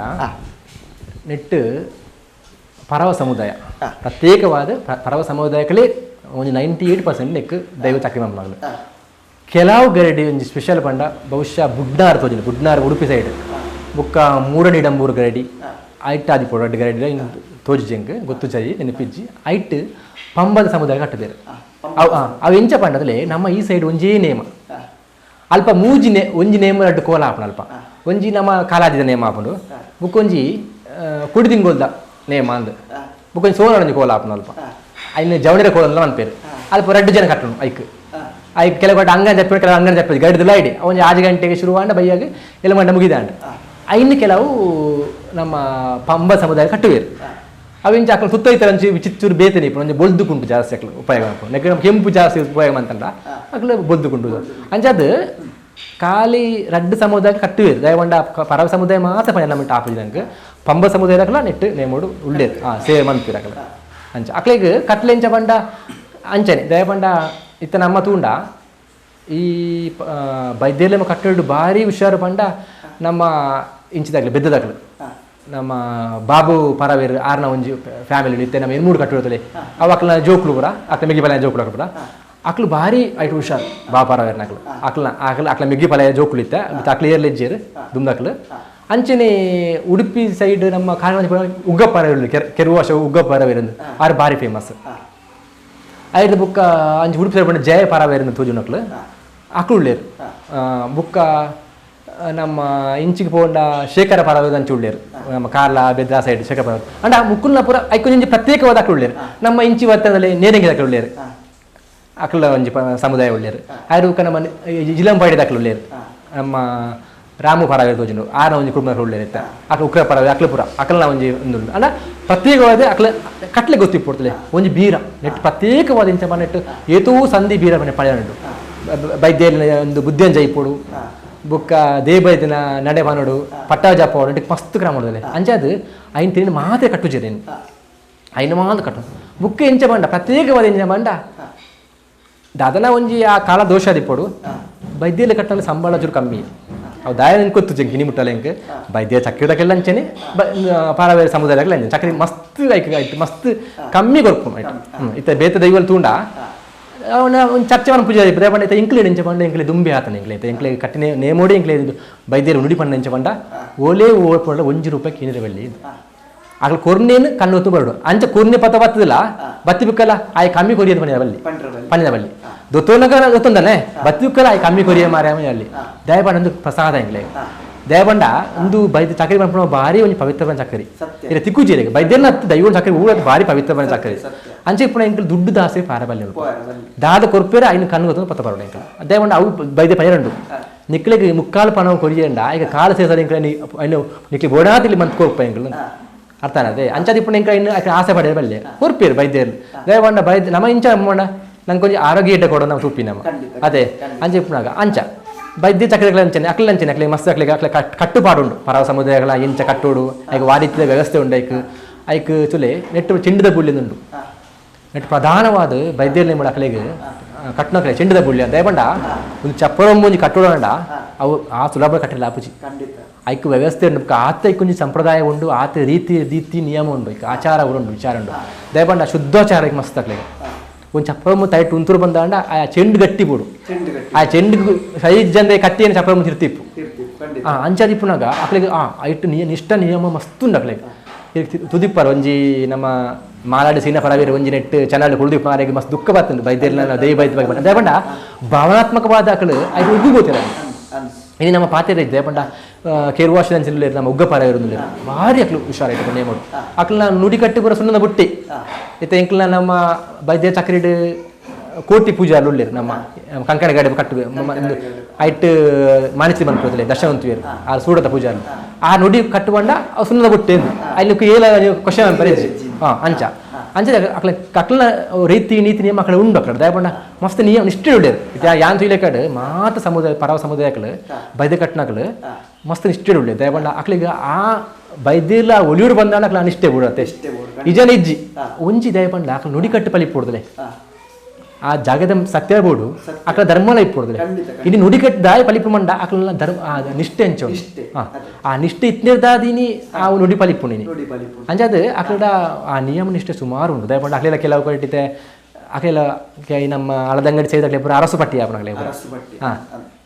A: ನೆಟ್ಟು ಪರವ ಸಮುದಾಯ ಪ್ರತ್ಯೇಕವಾದ ಪರವ ಸಮುದಾಯಕ್ಕಲೇ ಒಂದು 98% ನೆಕ್ ದೈವ ಚಾಕ್ರಿ ಮಕ್ಕಳು ಕೆಲವು ಗರಡಿ ಒಂಜಿ ಸ್ಪೆಷಲ್ ಪಂಡ ಬಹುಶಃ ಬುಡ್ನಾರ್ ತೋಜಿನ ಬುಡ್ನಾರ್ ಉಡುಪಿ ಸೈಡ್ ಬುಕ್ಕ ಮೂರಡಿಡಂಬೂರು ಗರಡಿ ಐಟ್ ಆದಿ ಪೋಡ ಗರಡಿ ತೋಜಿಂಗ್ ಗೊತ್ತು ಜೈ ನೆನಪಿಜ್ಜಿ ಐಟ್ ಪಂಬದ ಸಮುದಾಯ ಕಟ್ಟದೇರು ಅವು ಅವು ಎಂಚ ಪಂಡದಲೇ ನಮ್ಮ ಈ ಸೈಡ್ ಒಂಜೇ ನೇಮ ಅಲ್ಪ ಮೂಜಿ ನೇ ಒಂಜಿ ನೇಮ ರಡ್ಡು ಕೋಲ ಆಪುಂಡು ಅಲ್ಪ ಒಂಜಿ ನಮ್ಮ ಕಾಲಾದಿದ ನೇಮ ಆಪುಂಡು ಬುಕ್ಕೊಂಜಿ ಕುಡಿದಿಂಗೋಲ್ದ ನೇಮ ಅಂದ್ ಬುಕ್ಕೊಂಜಿ ಸೋನ ಒಂಜಿ ಕೋಲ ಆಪುಂಡು ಅಲ್ಪ ಐನ ಜವಣಿರ ಕೋಲ ಅಂತ ಮನ್ಪೇರು ಅಲ್ಪ ರಡ್ಡು ಜನ ಕಟ್ಟುಂಡು ಐಕ್ ಐಕ್ ಕೆಲವು ಕಡೆ ಅಂಗನ ಜಪ್ಪಿ ಕೆಲವು ಅಂಗನ ಜಪ್ಪಿ ಗಡಿದಲ್ಲ ಐಡಿ ಒಂಜಿ 6 ಗಂಟೆಗೆ ಶುರುವಾಂಡ ಬೈಯಾಗ ಎಲ್ಲ ಮಂಡ ಮುಗಿದಾಂಡ ಐನು ಕೆಲವು ನಮ್ಮ ಪಂಬ ಸಮುದಾಯ ಕಟ್ಟುವೇರು ಅವಿಂಚ ಅಕ್ಕಲು ಸುತ್ತ ಇತ್ತರ ಒಂಚಿ ವಿಚಿತ್ತೂರು ಬೇತನೆ ಇಪ್ಪು ಒಂಜಿ ಬೊಲ್ದುಕುಂಟು ಜಾಸ್ತಿ ಅಕ್ಲು ಉಪಯೋಗ ಮಾಡ್ಕೊಂಡು ನೆಕ್ಕೆ ನಮ್ಮ ಕೆಂಪು ಜಾಸ್ತಿ ಉಪಯೋಗ ಅಂತಂಡ ಅಕ್ಲು ಬೊಲ್ದುಕುಂಟು ಅಂಚದು ಖಾಲಿ ರಡ್ಡು ಸಮುದಾಯ ಕಟ್ಟುವೇರು ದಯವಂಡ ಪರವ ಸಮುದಾಯ ಮಾತ್ರ ಪಂಡ ನಮ್ಮ ಟಾಪು ಪಂಬ ಸಮುದಾಯದಕ್ಕಲ ನೆಟ್ಟು ನೇಮೋಡು ಉಳ್ಳೇರು ಹಾಂ ಸೇವೆ ಮನ್ಪಿರ ಅಕ್ಲ ಅಂಚ ಅಕ್ಲೆಗ್ ಕಟ್ಲೆಂಚ ಪಂಡ ಅಂಚನೆ ದಯಪಂಡ ಇತ್ತ ನಮ್ಮ ತೂಂಡ ಈ ಬೈದ್ಯರ್ಲೆಮ ಕಟ್ಟೆಡು ಭಾರಿ ಹುಷಾರು ಪಂಡ ನಮ್ಮ ಇಂಚಿದಾಗಲಿ ಬೆದ್ದದಾಗಲು ನಮ್ಮ ಬಾಬು ಪರವೇರು ಆರ್ನ ಒಂಜಿ ಫ್ಯಾಮಿಲಿ ಇತ್ತೆ ನಮ್ಮ ಎನ್ಮೂಡು ಕಟ್ಟಿರ್ತಲೆ ಅವು ಅಕ್ಲ ಜೋಕ್ಲು ಪೂರ ಅಕ್ಲ ಮೆಗ್ಗಿ ಪಲಯ ಜೋಕ್ಲು ಪೂರ ಅಕ್ಲು ಭಾರಿ ಐಟು ಹುಷಾರು ಬಾಬು ಪರವೇರ್ನ ಅಕ್ಲು ಅಕ್ಲ ಅಕ್ಲ ಅಕ್ಲ ಮೆಗ್ಗಿ ಪಲಯ ಜೋಕ್ಲು ಇತ್ತೆ ಮತ್ತು ಅಕ್ಲು ಏರ್ಲೆಜ್ಜೇರು ದುಮ್ದಕ್ಲು ಅಂಚನೆ ಉಡುಪಿ ಸೈಡ್ ನಮ್ಮ ಕಾರಣ ಉಗ್ಗಪ್ಪ ಕೆರುವಾಶ ಉಗ್ಗಪ್ಪ ಪರವೇರು ಆರು ಭಾರಿ ಫೇಮಸ್ ಐದು ಬುಕ್ಕ ಅಂಚೆ ಉಡುಪಿ ಸೈಡ್ ಜಯ ಪರವೇರು ತೋಜುನಕ್ಲು ಅಕ್ಲು ಉಳ್ಳೇರು ಬುಕ್ಕ ನಮ್ಮ ಇಂಚಿಗೆ ಪೋಂಡ ಶೇಖರ ಪರವೇರು ಅಂಚೆ ಉಳ್ಳೇರು ನಮ್ಮ ಕಾರ್ಲ ಬೆದ್ರ ಸೈಡ್ ಶೇಖರ ಪರವೇರು ಅಂಡ ಮುಕ್ಕುಲ್ನ ಪೂರ ಐಕೊಂಜಿ ಪ್ರತ್ಯೇಕವಾದ ಅಕ್ಲು ಉಳ್ಳೇರು ನಮ್ಮ ಇಂಚಿ ವರ್ತದಲ್ಲಿ ನೇರಂಗಿ ಅಕ್ಲು ಉಳ್ಳೇರು ಅಕ್ಲ ಒಂಜಿ ಸಮುದಾಯ ಉಳ್ಳೇರು ಆರು ನಮ್ಮ ಜಿಲಂಪಾಡಿದ ಅಕ್ಲು ಉಳ್ಳೇರು ನಮ್ಮ Ramu ಪರವೆ ತೋಜುಂಡು ಆರ್ನ ಒಂಜಿ ಕುಟುಂಬ ಉಳ್ಳೇರಿತ್ತ ಅಕ್ಲ ಉಕ್ರ ಪರವೆ ಅಕ್ಲಪುರ ಅಕಲ್ನ ಒಂಜಿ ಉಂದು ಅಂಡ ಪ್ರತ್ಯೇಕವಾದ ಅಕ್ಲ ಕಟ್ಲೆ ಗೊತ್ತಿಪ್ಪೊಡ್ತಲೆ ಒಂಜಿ ಬೀರ ನೆಟ್ ಪ್ರತ್ಯೇಕವಾದ ಇಂಚ ನೆಟ್ ಏತೋ ಸಂಧಿ ಬೀರ ಮನೆ ಪಳೆಯುಂಡು ಬೈದ್ಯನ ಒಂದು ಬುದ್ಧಿಯಂಜ ಇಪ್ಪೊಡು ಬೊಕ್ಕ ದೇಬೈದಿನ ನಡೆ ಪನೋಡು ಪಟ್ಟ ಜಪ್ಪೋಡು ನೆಟ್ ಮಸ್ತ್ ಕ್ರಮ ಮಾಡೋದಲ್ಲ ಅಂಚಾದ ಐನ್ ತಿರಿನ ಮಾತ್ರ ಕಟ್ಟುಜೇರೇನು ಐನ ಮಾತ್ರ ಕಟ್ಟು ಬುಕ್ಕ ಎಂಚ ಬಂಡ ಪ್ರತ್ಯೇಕವಾದ ಎಂಚ ಬಂಡ ದಾದನ ಒಂಜಿ ಆ ಕಾಲ ದೋಷ ದಿಪ್ಪೊಡು ಬೈದ್ಯಲೆ ಕಟ್ಟಲು ಸಂಬಳ ಚೂರು ಕಮ್ಮಿ ಅವು ದಾಯ ಗೊತ್ತು ಜಂಕ್ ಹಿನಿ ಮುಟ್ಟಲ್ಲ ಎಂಕ್ ಬೈದ್ಯ ಚಕ್ರದಕ್ಕೆಲ್ಲ ಅಂಚೆನೆ ಪಾರವೇರ ಸಮುದಾಯದಕ್ಕೆಲ್ಲ ಅಂಚೆ ಚಕ್ರಿ ಮಸ್ತ್ ಐಕ್ ಆಯ್ತು ಮಸ್ತ್ ಕಮ್ಮಿ ಕೊರ್ಪುನು ಆಯ್ತು ಇತ್ತ ಬೇತ ದೈವಲ್ ತೂಂಡ ಅವನ ಒಂದು ಚರ್ಚೆ ಪೂಜೆ ಪೂಜೆ ಪಂಡ ಇತ್ತ ಇಂಕ್ಲೆ ಎಂಚ ಪಂಡ ಇಂಕ್ಲೆ ದುಂಬಿ ಆತನ ಇಂಕ್ಲೆ ಇತ್ತ ಇಂಕ್ಲೆ ಕಟ್ಟಿನೆ ನೇಮೋಡಿ ಇಂಕ್ಲೆ ಬೈದ್ಯರು ನುಡಿ ಪಂಡ ಎಂಚ ಪಂಡ ಓಲೇ ಓ ಪಂಡ 1 ರೂಪಾಯಿ ಕಿನಿರ ಬಳ್ಳಿ ಅక్కడ ಕೊರ್ನೇನು ಕಣ್ಣು ಹೊತ್ತು ಬರಡು ಅಂಚ ಕೊರ್ನೆ ಪತ ಬತ್ತದಿಲ್ಲ ಬತ್ತಿ ಬಿಕ್ಕಲ್ಲ ಆಯ್ ಕಮ್ಮಿ ಕೊರಿಯದು ಪಂಡಿನ ಬಲ್ಲಿ ಪಂಡಿನ ಬಲ್ಲಿ ದೊತ್ತೋನಕ ಗೊತ್ತೊಂದಾನೆ ಬತ್ತಿ ಬಿಕ್ಕಲ್ಲ ಆಯ್ ಕಮ್ಮಿ ಕೊರಿಯ ಮಾರ್ಯ ಅಲ್ಲಿ ದಯಪಂಡ ಒಂದು ಪ್ರಸಾದ ಇಂಗ್ಲೆ ದಯಪಂಡ ಒಂದು ಬೈದ ಚಕ್ರಿ ಪನ್ಪುನ ಭಾರಿ ಒಂಜಿ ಪವಿತ್ರ ಚಕ್ರಿ ಇಲ್ಲ ತಿಕ್ಕುಜಿ ಬೈದ್ಯನ ದೈವ ಚಕ್ರಿ ಊರ ಭಾರಿ ಪವಿತ್ರ ಚಕ್ರಿ ಅಂಚೆ ಇಪ್ಪುನ ಎಂಕಲ್ ದುಡ್ಡು ದಾಸೆ ಪಾರಬಲ್ಲಿ ದಾದ ಕೊರ್ಪೇರ ಐನು ಕಣ್ಣು ಗೊತ್ತು ಪತ್ತ ಬರಡು ಎಂಕಲ್ ದಯಪಂಡ ಅವು ಬೈದ್ಯ ಪೈರಂಡು ನಿಕ್ಲೆಗ್ ಮುಕ್ಕಾಲು ಪಣ ಕೊರಿಯಂಡ ಈಗ ಕಾಲು ಸೇಸದ ಎಂಕಲ್ ಐನು ನಿಕ್ಲೆ ಬೋಡಾತಿಲಿ ಮಂತ್ ಕೊರ್ಪ ಎಂಕಲ್ ಅರ್ಥ ಅದೇ ಅಂಚಾದಿ ಪುಣ್ಯ ಇನ್ನು ಆಸೆ ಪಡೆಯ ಬಲ್ಲೆ ಕೊರ್ಪೇರು ಬೈದ್ಯರು ದಯಪಂಡ ಬೈದ್ಯ ನಮ್ಮ ಇಂಚ ಅಮ್ಮಣ್ಣ ನಂಗೆ ಕೊಂಚ ಆರೋಗ್ಯ ಇಟ್ಟ ಕೊಡೋ ನಾವು ತೂಪಿ ನಮ್ಮ ಅದೇ ಅಂಚೆ ಇಪ್ಪುನಾಗ ಅಂಚ ಬೈದ್ಯ ಚಕ್ರಗಳ ಅಂಚನೆ ಅಕ್ಲೆ ಅಂಚನೆ ಅಕ್ಲೆ ಮಸ್ತ್ ಅಕ್ಲೆ ಅಕ್ಲೆ ಕಟ್ಟುಪಾಡುಂಡು ಪರವ ಸಮುದಾಯಗಳ ಇಂಚ ಕಟ್ಟೋಡು ಐಕ್ ವಾರಿತ್ಯ ವ್ಯವಸ್ಥೆ ಉಂಡು ಐಕ್ ಐಕ್ ಚುಲೆ ನೆಟ್ಟು ಚೆಂಡದ ಬುಳ್ಳಿಂದುಂಡು ನೆಟ್ಟು ಪ್ರಧಾನವಾದ ಬೈದ್ಯರ್ಲೆ ಮಾಡ ಅಕ್ಲೆಗ್ ಕಟ್ಟನಕ್ಲೆ ಚೆಂಡದ ಬುಳ್ಳಿ ಅಂತ ದಯಪಂಡ ಒಂದು ಚಪ್ಪರೊಂಬೊಂಜಿ ಕಟ್ಟೋಡ ಅವು ಆ ಸುಲಭ ಕಟ್ಟಿಲ್ಲ ಆಪುಜಿ ಐಕ್ ವ್ಯವಸ್ಥೆ ಉಂಡು ಆತ ಐಕೊಂಜಿ ಸಂಪ್ರದಾಯ ಉಂಡು ಆತ ರೀತಿ ರೀತಿ ನಿಯಮ ಉಂಡು ಐಕ್ ಆಚಾರ ಉಂಡು ವಿಚಾರ ಉಂಡು ದಯಪಂಡ ಶುದ್ಧಾಚಾರ ಮಸ್ತ್ ಅಕ್ಲೆಗ್ ಒಂದು ಚಪ್ಪರೊಂಬು ತೈಟ್ ಉಂತುರು ಬಂದಾಂಡ ಆ ಚೆಂಡು ಗಟ್ಟಿ ಬೋಡು ಆ ಚೆಂಡು ಸೈಜ್ ಜಂದೆ ಕಟ್ಟಿಯನ್ನು ಚಪ್ಪರೊಂಬು ತಿರ್ತಿಪ್ಪು ಅಂಚಾದಿಪ್ಪುನಾಗ ಅಕ್ಲೆಗ್ ಆ ಐಟ್ ನಿಷ್ಠ ನಿಯಮ ಮಸ್ತ್ ಉಂಡು ಅಕ್ಲೆಗ್ ತುದಿಪ್ಪರ್ ಒಂಜಿ ನಮ್ಮ ಮಾಲಾಡಿ ಸೀನ ಪರವೀರ್ ಒಂಜಿ ನೆಟ್ಟು ಚೆನ್ನಾಗಿ ಕುಳಿದಿಪ್ಪ ಮಾರಿಗೆ ಮಸ್ತ್ ದುಃಖ ಬರ್ತುಂಡು ಬೈದ್ಯರ್ನ ದೈ ಬೈದ್ಯ ಬಗ್ಗೆ ದಯಪಂಡ ಭಾವನಾತ್ಮಕವಾದ ಅಕ್ಲು ಐಕ್ ಉಗ್ಗು ಗೊತ್ತಿರ ಇದು ನಮ್ಮ ಪಾತ್ರೆ ಇದ್ದೆ ಪಂಡ ಕೇರುವಾಶದ ಅಂಚಿನ ನಮ್ಮ ಉಗ್ಗಪಾರ ಇರೋದಿಲ್ಲ ಭಾರಿ ಅಕ್ಲು ಹುಷಾರಾಯ್ತು ನೇಮೋಡು ಅಕ್ಲನ ನುಡಿ ಕಟ್ಟಿ ಪೂರ ಸುಣ್ಣದ ಬುಟ್ಟಿ ಇತ್ತ ಎಂಕ್ಲ ನಮ್ಮ ಬೈದ್ಯ ಚಕ್ರಿಡ್ ಕೋಟಿ ಪೂಜೆ ಉಳ್ಳೇರು ನಮ್ಮ ಕಂಕಣ ಗಾಡಿ ಕಟ್ಟು ಐಟ್ ಮಾನಿಸಿ ಮನ್ಪುತ್ತಲೆ ದಶವಂತುವೇರು ಆ ಸೂಡದ ಪೂಜಾರು ಆ ನುಡಿ ಕಟ್ಟುಕೊಂಡ ಸುಣ್ಣದ ಬುಟ್ಟಿ ಅಲ್ಲಿ ಏಲ ಕ್ವಶನ್ ಅನ್ಪರೆ ಅಂಚ ಅಂಚ ಅಕ್ಲ ಕಟ್ಲನ ರೀತಿ ನೀತಿ ನಿಯಮ ಅಕಡೆ ಉಂಡು ಅಕಡೆ ದಯಪಂಡ ಮಸ್ತ್ ನಿಯಮ ನಿಷ್ಠೆ ಉಳ್ಳೇರು ಯಾನ್ ತುಯ್ಲೆಕಡೆ ಮಾತ ಸಮುದಾಯ ಪರವ ಸಮುದಾಯಗಳು ಬೈದ್ಯ ಕಟ್ನಕಲು ಮಸ್ತ್ ನಿಷ್ಠೆ ಉಳ್ಳೇರು ದಯಪಂಡ ಅಕ್ಲಿಗೆ ಆ ಬೈದ್ಯಲ ಒಲಿಯೂರು ಬಂದಾಣ ಅಕ್ಲ ನಿಷ್ಠೆ ಬಿಡತ್ತೆ ಇಜನ ಇಜ್ಜಿ ಒಂಜಿ ದಯಪಂಡ ಅಕ್ಲ ನುಡಿ ಕಟ್ಟು ಪಲಿ ಪೋಡ್ದಲೆ ಆ ಜಾಗದ ಸತ್ಯ ಬೋಡು ಅಕ್ಲ ಧರ್ಮಲ ಇಪ್ಪೊಡ್ದಲೆ ಇನ್ನು ನುಡಿ ಕಟ್ಟು ದಾಯ ಪಲಿಪು ಮಂಡ ಅಕ್ಲ ಧರ್ಮ ನಿಷ್ಠೆ ಅಂಚು ಆ ನಿಷ್ಠೆ ಇತ್ನಿರ್ದಾದೀನಿ ಆ ನುಡಿ ಪಲಿಪು ನೀನಿ ಅಂಚಾದ ಅಕ್ಲಡ ಆ ನಿಯಮ ನಿಷ್ಠೆ ಸುಮಾರು ಉಂಟು ದಯಪಂಡ ಅಕ್ಲೆಲ್ಲ ಕೆಲವು ಕಟ್ಟಿತೆ ಅಕ್ಲೆಲ್ಲ ನಮ್ಮ ಹಳದಂಗಡಿ ಸೇರಿದ ಅಕ್ಲೆ ಪೂರ ಅರಸು ಪಟ್ಟಿ ಆಪಣ ಪೂರ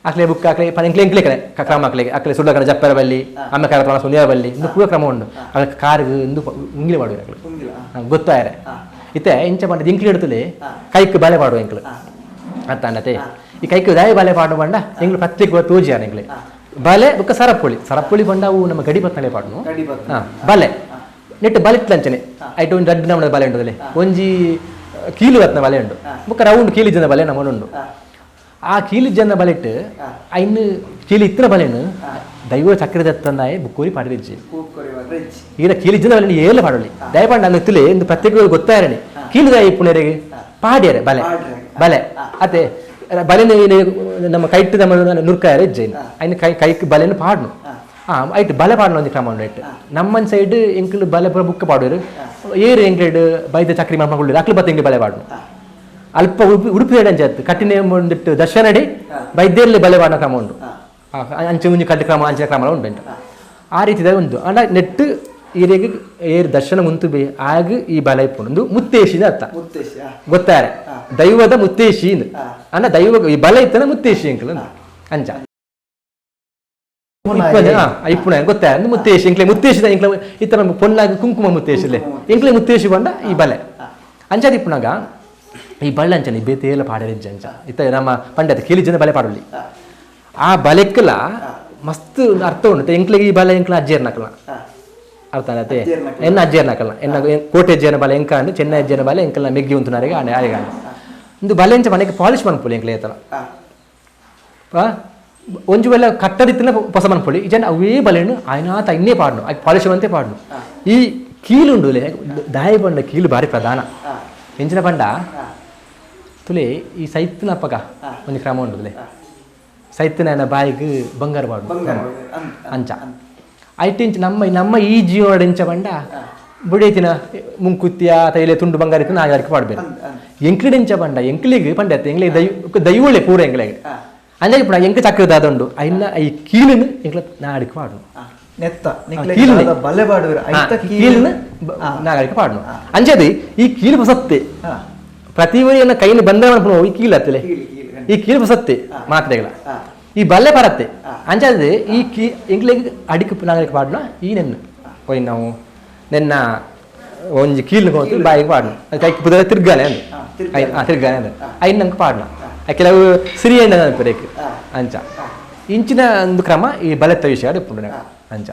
A: ಅಕ್ಲೆ ಬುಕ್ ಅಕ್ಲೆ ಎಂಕ್ಲೆ ಎಂಕ್ಲೆ ಕಡೆ ಕ್ರಮ ಅಕ್ಲೆ ಅಕ್ಲೆ ಸುಳ್ಳ ಕಡೆ ಜಪ್ಪರ ಬಲ್ಲಿ ಆಮೇಲೆ ಕರ ಸುನಿಯ ಬಲ್ಲಿ ಇಂದು ಪೂರ ಕ್ರಮ ಉಂಡು ಅಕ್ಲೆ ಕಾರ್ಗ್ ಇಂದು ಉಂಗಿಲೆ ಮಾಡುವ ಅಕ್ಲೆ ಗೊತ್ತಾಯರೆ ಇತ್ತೆ ಇಂಚ ಪಂಡ ಇಂಕ್ಲು ಇಡ್ತಲೆ ಕೈಕ್ ಬಾಲೆ ಪಾಡುವ ಎಂಕ್ಲು ಅತ್ತ ಅನ್ನತೆ ಈ ಕೈಕ್ ದಾಯ ಬಾಲೆ ಪಾಡು ಪಂಡ ಎಂಗ್ಲು ಪ್ರತ್ಯೇಕ ತೋಜಿಯಾರ ಎಂಗ್ಲೆ ಬಾಲೆ ಬುಕ್ಕ ಸರಪುಳಿ ಸರಪುಳಿ ಪಂಡ ಅವು ನಮ್ಮ ಗಡಿ ಪತ್ತನೆ ಪಾಡುನು ಬಾಲೆ ನೆಟ್ಟು ಬಲಿತ್ಲ ಅಂಚನೆ ಐಟ್ ಒಂಜಿ ರಡ್ಡು ನಮ್ಮದ ಬಾಲೆ ಉಂಟು ಒಂಜಿ ಕೀಲು ಬತ್ನ ಬಲೆ ಉಂಡು ಬುಕ್ಕ ರೌಂಡ್ ಕೀಲಿ ಜನ ಬಲೆ ನಮ್ಮನ ಉಂಡು ಆ ಕೀಲಿ ಜನ ಬಲೆಟ್ ಐನು ಕೀಲಿ ಇತ್ತಿನ ಬಲೆನು ದೈವ ಚಕ್ರದತ್ತನಾಯ ಬುಕ್ಕೋರಿ ಪಾಡಿರಿಜ್ಜಿ ಈಗ ಕೀಲಿ ಜನ ಬಲೆ ಏಲ ಪಾಡಲಿ ದಯಪಂಡ ಅಂದು ತುಲೆ ಇಂದು ಪ್ರತ್ಯೇಕ ಗೊತ್ತಾಯರಣಿ ಕೀಲುದಾಯಿ ಪುಣೆರೆಗೆ ಪಾಡ್ಯಾರೆ ಬಲೆ ಬಲೆ ಅತ್ತೆ ಬಲೆ ನಮ್ಮ ಕೈಟ್ಟು ನಮ್ಮ ನುರ್ಕಾಯರೆ ಇಜ್ಜೈನ್ ಐನು ಕೈ ಕೈಕ್ ಬಲೆನು ಪಾಡ್ನು ಐಟ್ ಬಲೆ ಪಾಡಲು ಒಂಜಿ ಕ್ರಮ ಉಂಡು ಐಟ್ ನಮ್ಮನ್ ಸೈಡ್ ಎಂಕ್ಲು ಬಲೆ ಪೂರ ಬುಕ್ಕ ಪಾಡುವೆರು ಏರು ಎಂಕ್ಲೆಡ್ ಬೈದ ಚಕ್ರಿ ಮಕ್ಕಳು ಅಕ್ಲು ಬತ್ತ ಎಂಕ್ಲು ಬಲೆ ಪಾಡುನು ಅಲ್ಪ ಉಡುಪಿ ಸೈಡ್ ಅಂಚಾತ್ ಕಟ್ಟಿನ ಒಂದಿಟ್ಟು ದರ್ಶನಡಿ ಬೈದ್ಯರ್ಲಿ ಬಲೆ ಪಾಡೋ ಕ್ರಮ ಉಂಡು ಅಂಚೆ ಮುಂಚೆ ಕಟ್ಟು ಕ್ರಮ ಅಂಚಿನ ಕ್ರಮ ಉಂಟು ಉಂಟು ಆ ರೀತಿದ ಉಂಟು ಅಂಡ ನೆಟ್ಟು ಈರೆಗ್ ಏರ್ ದರ್ಶನ ಮುಂತು ಬೇ ಆಗ ಈ ಬಲ ಇಪ್ಪುಂಡು ಮುತ್ತೇಶಿನ ಅರ್ಥ ಗೊತ್ತಾರೆ ದೈವದ ಮುತ್ತೇಶಿ ಅಂಡ ದೈವ ಈ ಬಲ ಇತ್ತನ ಮುತ್ತೇಶಿ ಅಂಕಲ್ ಅಂಚ ಇಪ್ಪುಣ ಗೊತ್ತಾ ಮುತ್ತೇಶಿ ಇಂಕ್ಲೆ ಮುತ್ತೇಶಿದ ಇಂಕ್ಲೆ ಇತರ ಪೊನ್ನಾಗ ಕುಂಕುಮ ಮುತ್ತೇಶಿಲೆ ಇಂಕ್ಲೆ ಮುತ್ತೇಶಿ ಬಂಡ ಈ ಬಲೆ ಅಂಚಾದ ಇಪ್ಪುನಾಗ ಈ ಬಳ್ಳ ಅಂಚನೆ ಬೇತೇಲ ಪಾಡರಿಜ್ಜ ಅಂಚ ಇತ್ತ ನಮ್ಮ ಪಂಡತ ಕೀಲಿ ಜನ ಬಲೆ ಪಾಡಲಿ ಆ ಬಲೆಕ್ಕಲ ಮಸ್ತ್ ಅರ್ಥ ಉಂಟು ಎಂಕ್ಲೆಗೆ ಈ ಬಲೆ ಎಂಕ್ಲ ಅಜ್ಜಿಯರ್ನಕಲ ಅರ್ಥ ಆಯ್ತೆ ಎನ್ನ ಅಜ್ಜಿಯರ್ನಕಲ ಎನ್ನ ಕೋಟೆ ಅಜ್ಜಿಯನ ಬಲೆ ಎಂಕಾಂಡು ಚೆನ್ನೈ ಅಜ್ಜಿಯನ ಬಲೆ ಎಂಕಲ್ನ ಮೆಗ್ಗಿ ಉಂಟುನಾರಿಗೆ ಆನೆ ಆರೆಗಾಂಡು ಇಂದು ಬಲೆ ಎಂಚ ಮನೆಗೆ ಪಾಲಿಶ್ ಮನ್ಪುಲಿ ಎಂಕ್ಲೆ ಏತಲ ಒಂಜಿ ವೇಳೆ ಕಟ್ಟಡಿತ್ತಿನ ಹೊಸ ಮನ್ಪೊಳಿ ಇಜನ್ ಅವೇ ಬಲೆಣ್ಣು ಆಯ್ನಾತ ಇನ್ನೇ ಪಾಡ್ನು ಪಾಲಿಶ್ ಅಂತೆ ಪಾಡ್ನು. ಈ ಕೀಲುಂಡು ದಾಯ ಬಂಡ ಕೀಲು ಬಾರಿ ಪ್ರಧಾನ. ಎಂಚಿನ ಪಂಡ ತುಲೆ ಈ ಸೈತಿನ ಅಪ್ಪಗ ಒಂಜಿ ಕ್ರಮ ಉಂಡುಲೆ ಸೈತಿನ ಬಾಯಿಗೆ ಬಂಗಾರ ಪಾಡು ಅಂಚ ಐಟ್ ಇಂಚ ನಮ್ಮ ನಮ್ಮ ಈ ಜೀವನ ಎಂಚ ಪಂಡ ಬುಡೈತಿನ ಮುಂಕುತ್ತಿಯ ತೈಲೆ ತುಂಡು ಬಂಗಾರ ಇತ್ತು ನಾಗರಿಕ ಪಾಡ್ಬೇಕು. ಎಂಕ್ಲಿಡ್ ಎಂಚ ಪಂಡ ಎಂಕ್ಲಿಗೆ ಪಂಡ ಎಂಕ್ಲಿಗೆ ದೈವ ದೈವಳೆ ಪೂರ ಎಂಕ್ಲಿಗೆ ಅಂಜಾಗಿ ಪುಣ ಎಂಕ್ ಚಕ್ರದ ಉಂಡು ಐನ ಈ ಕೀಲಿನ ಎಂಕ್ಲ ನಾಡಿಗೆ ಪಾಡು
C: ನೆತ್ತ
A: ಕೀಲುನೆ.
C: ಬಲೆ ಪಾಡುವೆರ್ ಐತ
A: ಕೀಲಿನ ನಾಗರಿಕ ಪಾಡ್ನು. ಅಂಚದಿ ಈ ಕೀಲು ಹೊಸತ್ತೆ ಪ್ರತಿ ಊರಿನ ಕೈನ ಬಂದ ಈ ಕೀಲು ಅತ್ತಲೆ ಈ ಕೀಲು ಹೊಸತ್ತೆ ಮಾತ್ರೆಗಳ ಈ ಬಲ್ಲೆ ಪರತ್ತೆ ಅಂಚಾದ ಈ ಕೀ ಎಂಕ್ಲೆಗ್ ಅಡಿಕ್ ನಾಗರಿಕ ಪಾಡ್ನ ಈ ನೆನ್ನು ಒಯ್ ನಾವು ನೆನ್ನ ಒಂಜಿ ಕೀಲು ಹೋಗಿ ಬಾಯಿಗೆ ಪಾಡ್ನು ಕೈ ಪುದ ತಿರ್ಗಾನೆ ಅಂದು ತಿರ್ಗಾನೆ ಅಂದು ಐನ್ ನಂಗೆ ಪಾಡ್ನ ಕೆಲವು ಸಿರಿ ಎಣ್ಣೆ ಅನ್ಪರೇಕ್ ಅಂಚ ಇಂಚಿನ ಒಂದು ಕ್ರಮ ಈ ಬಲೆತ್ತ ವಿಷಯ ಇಪ್ಪುಂಡು ಅಂಚ.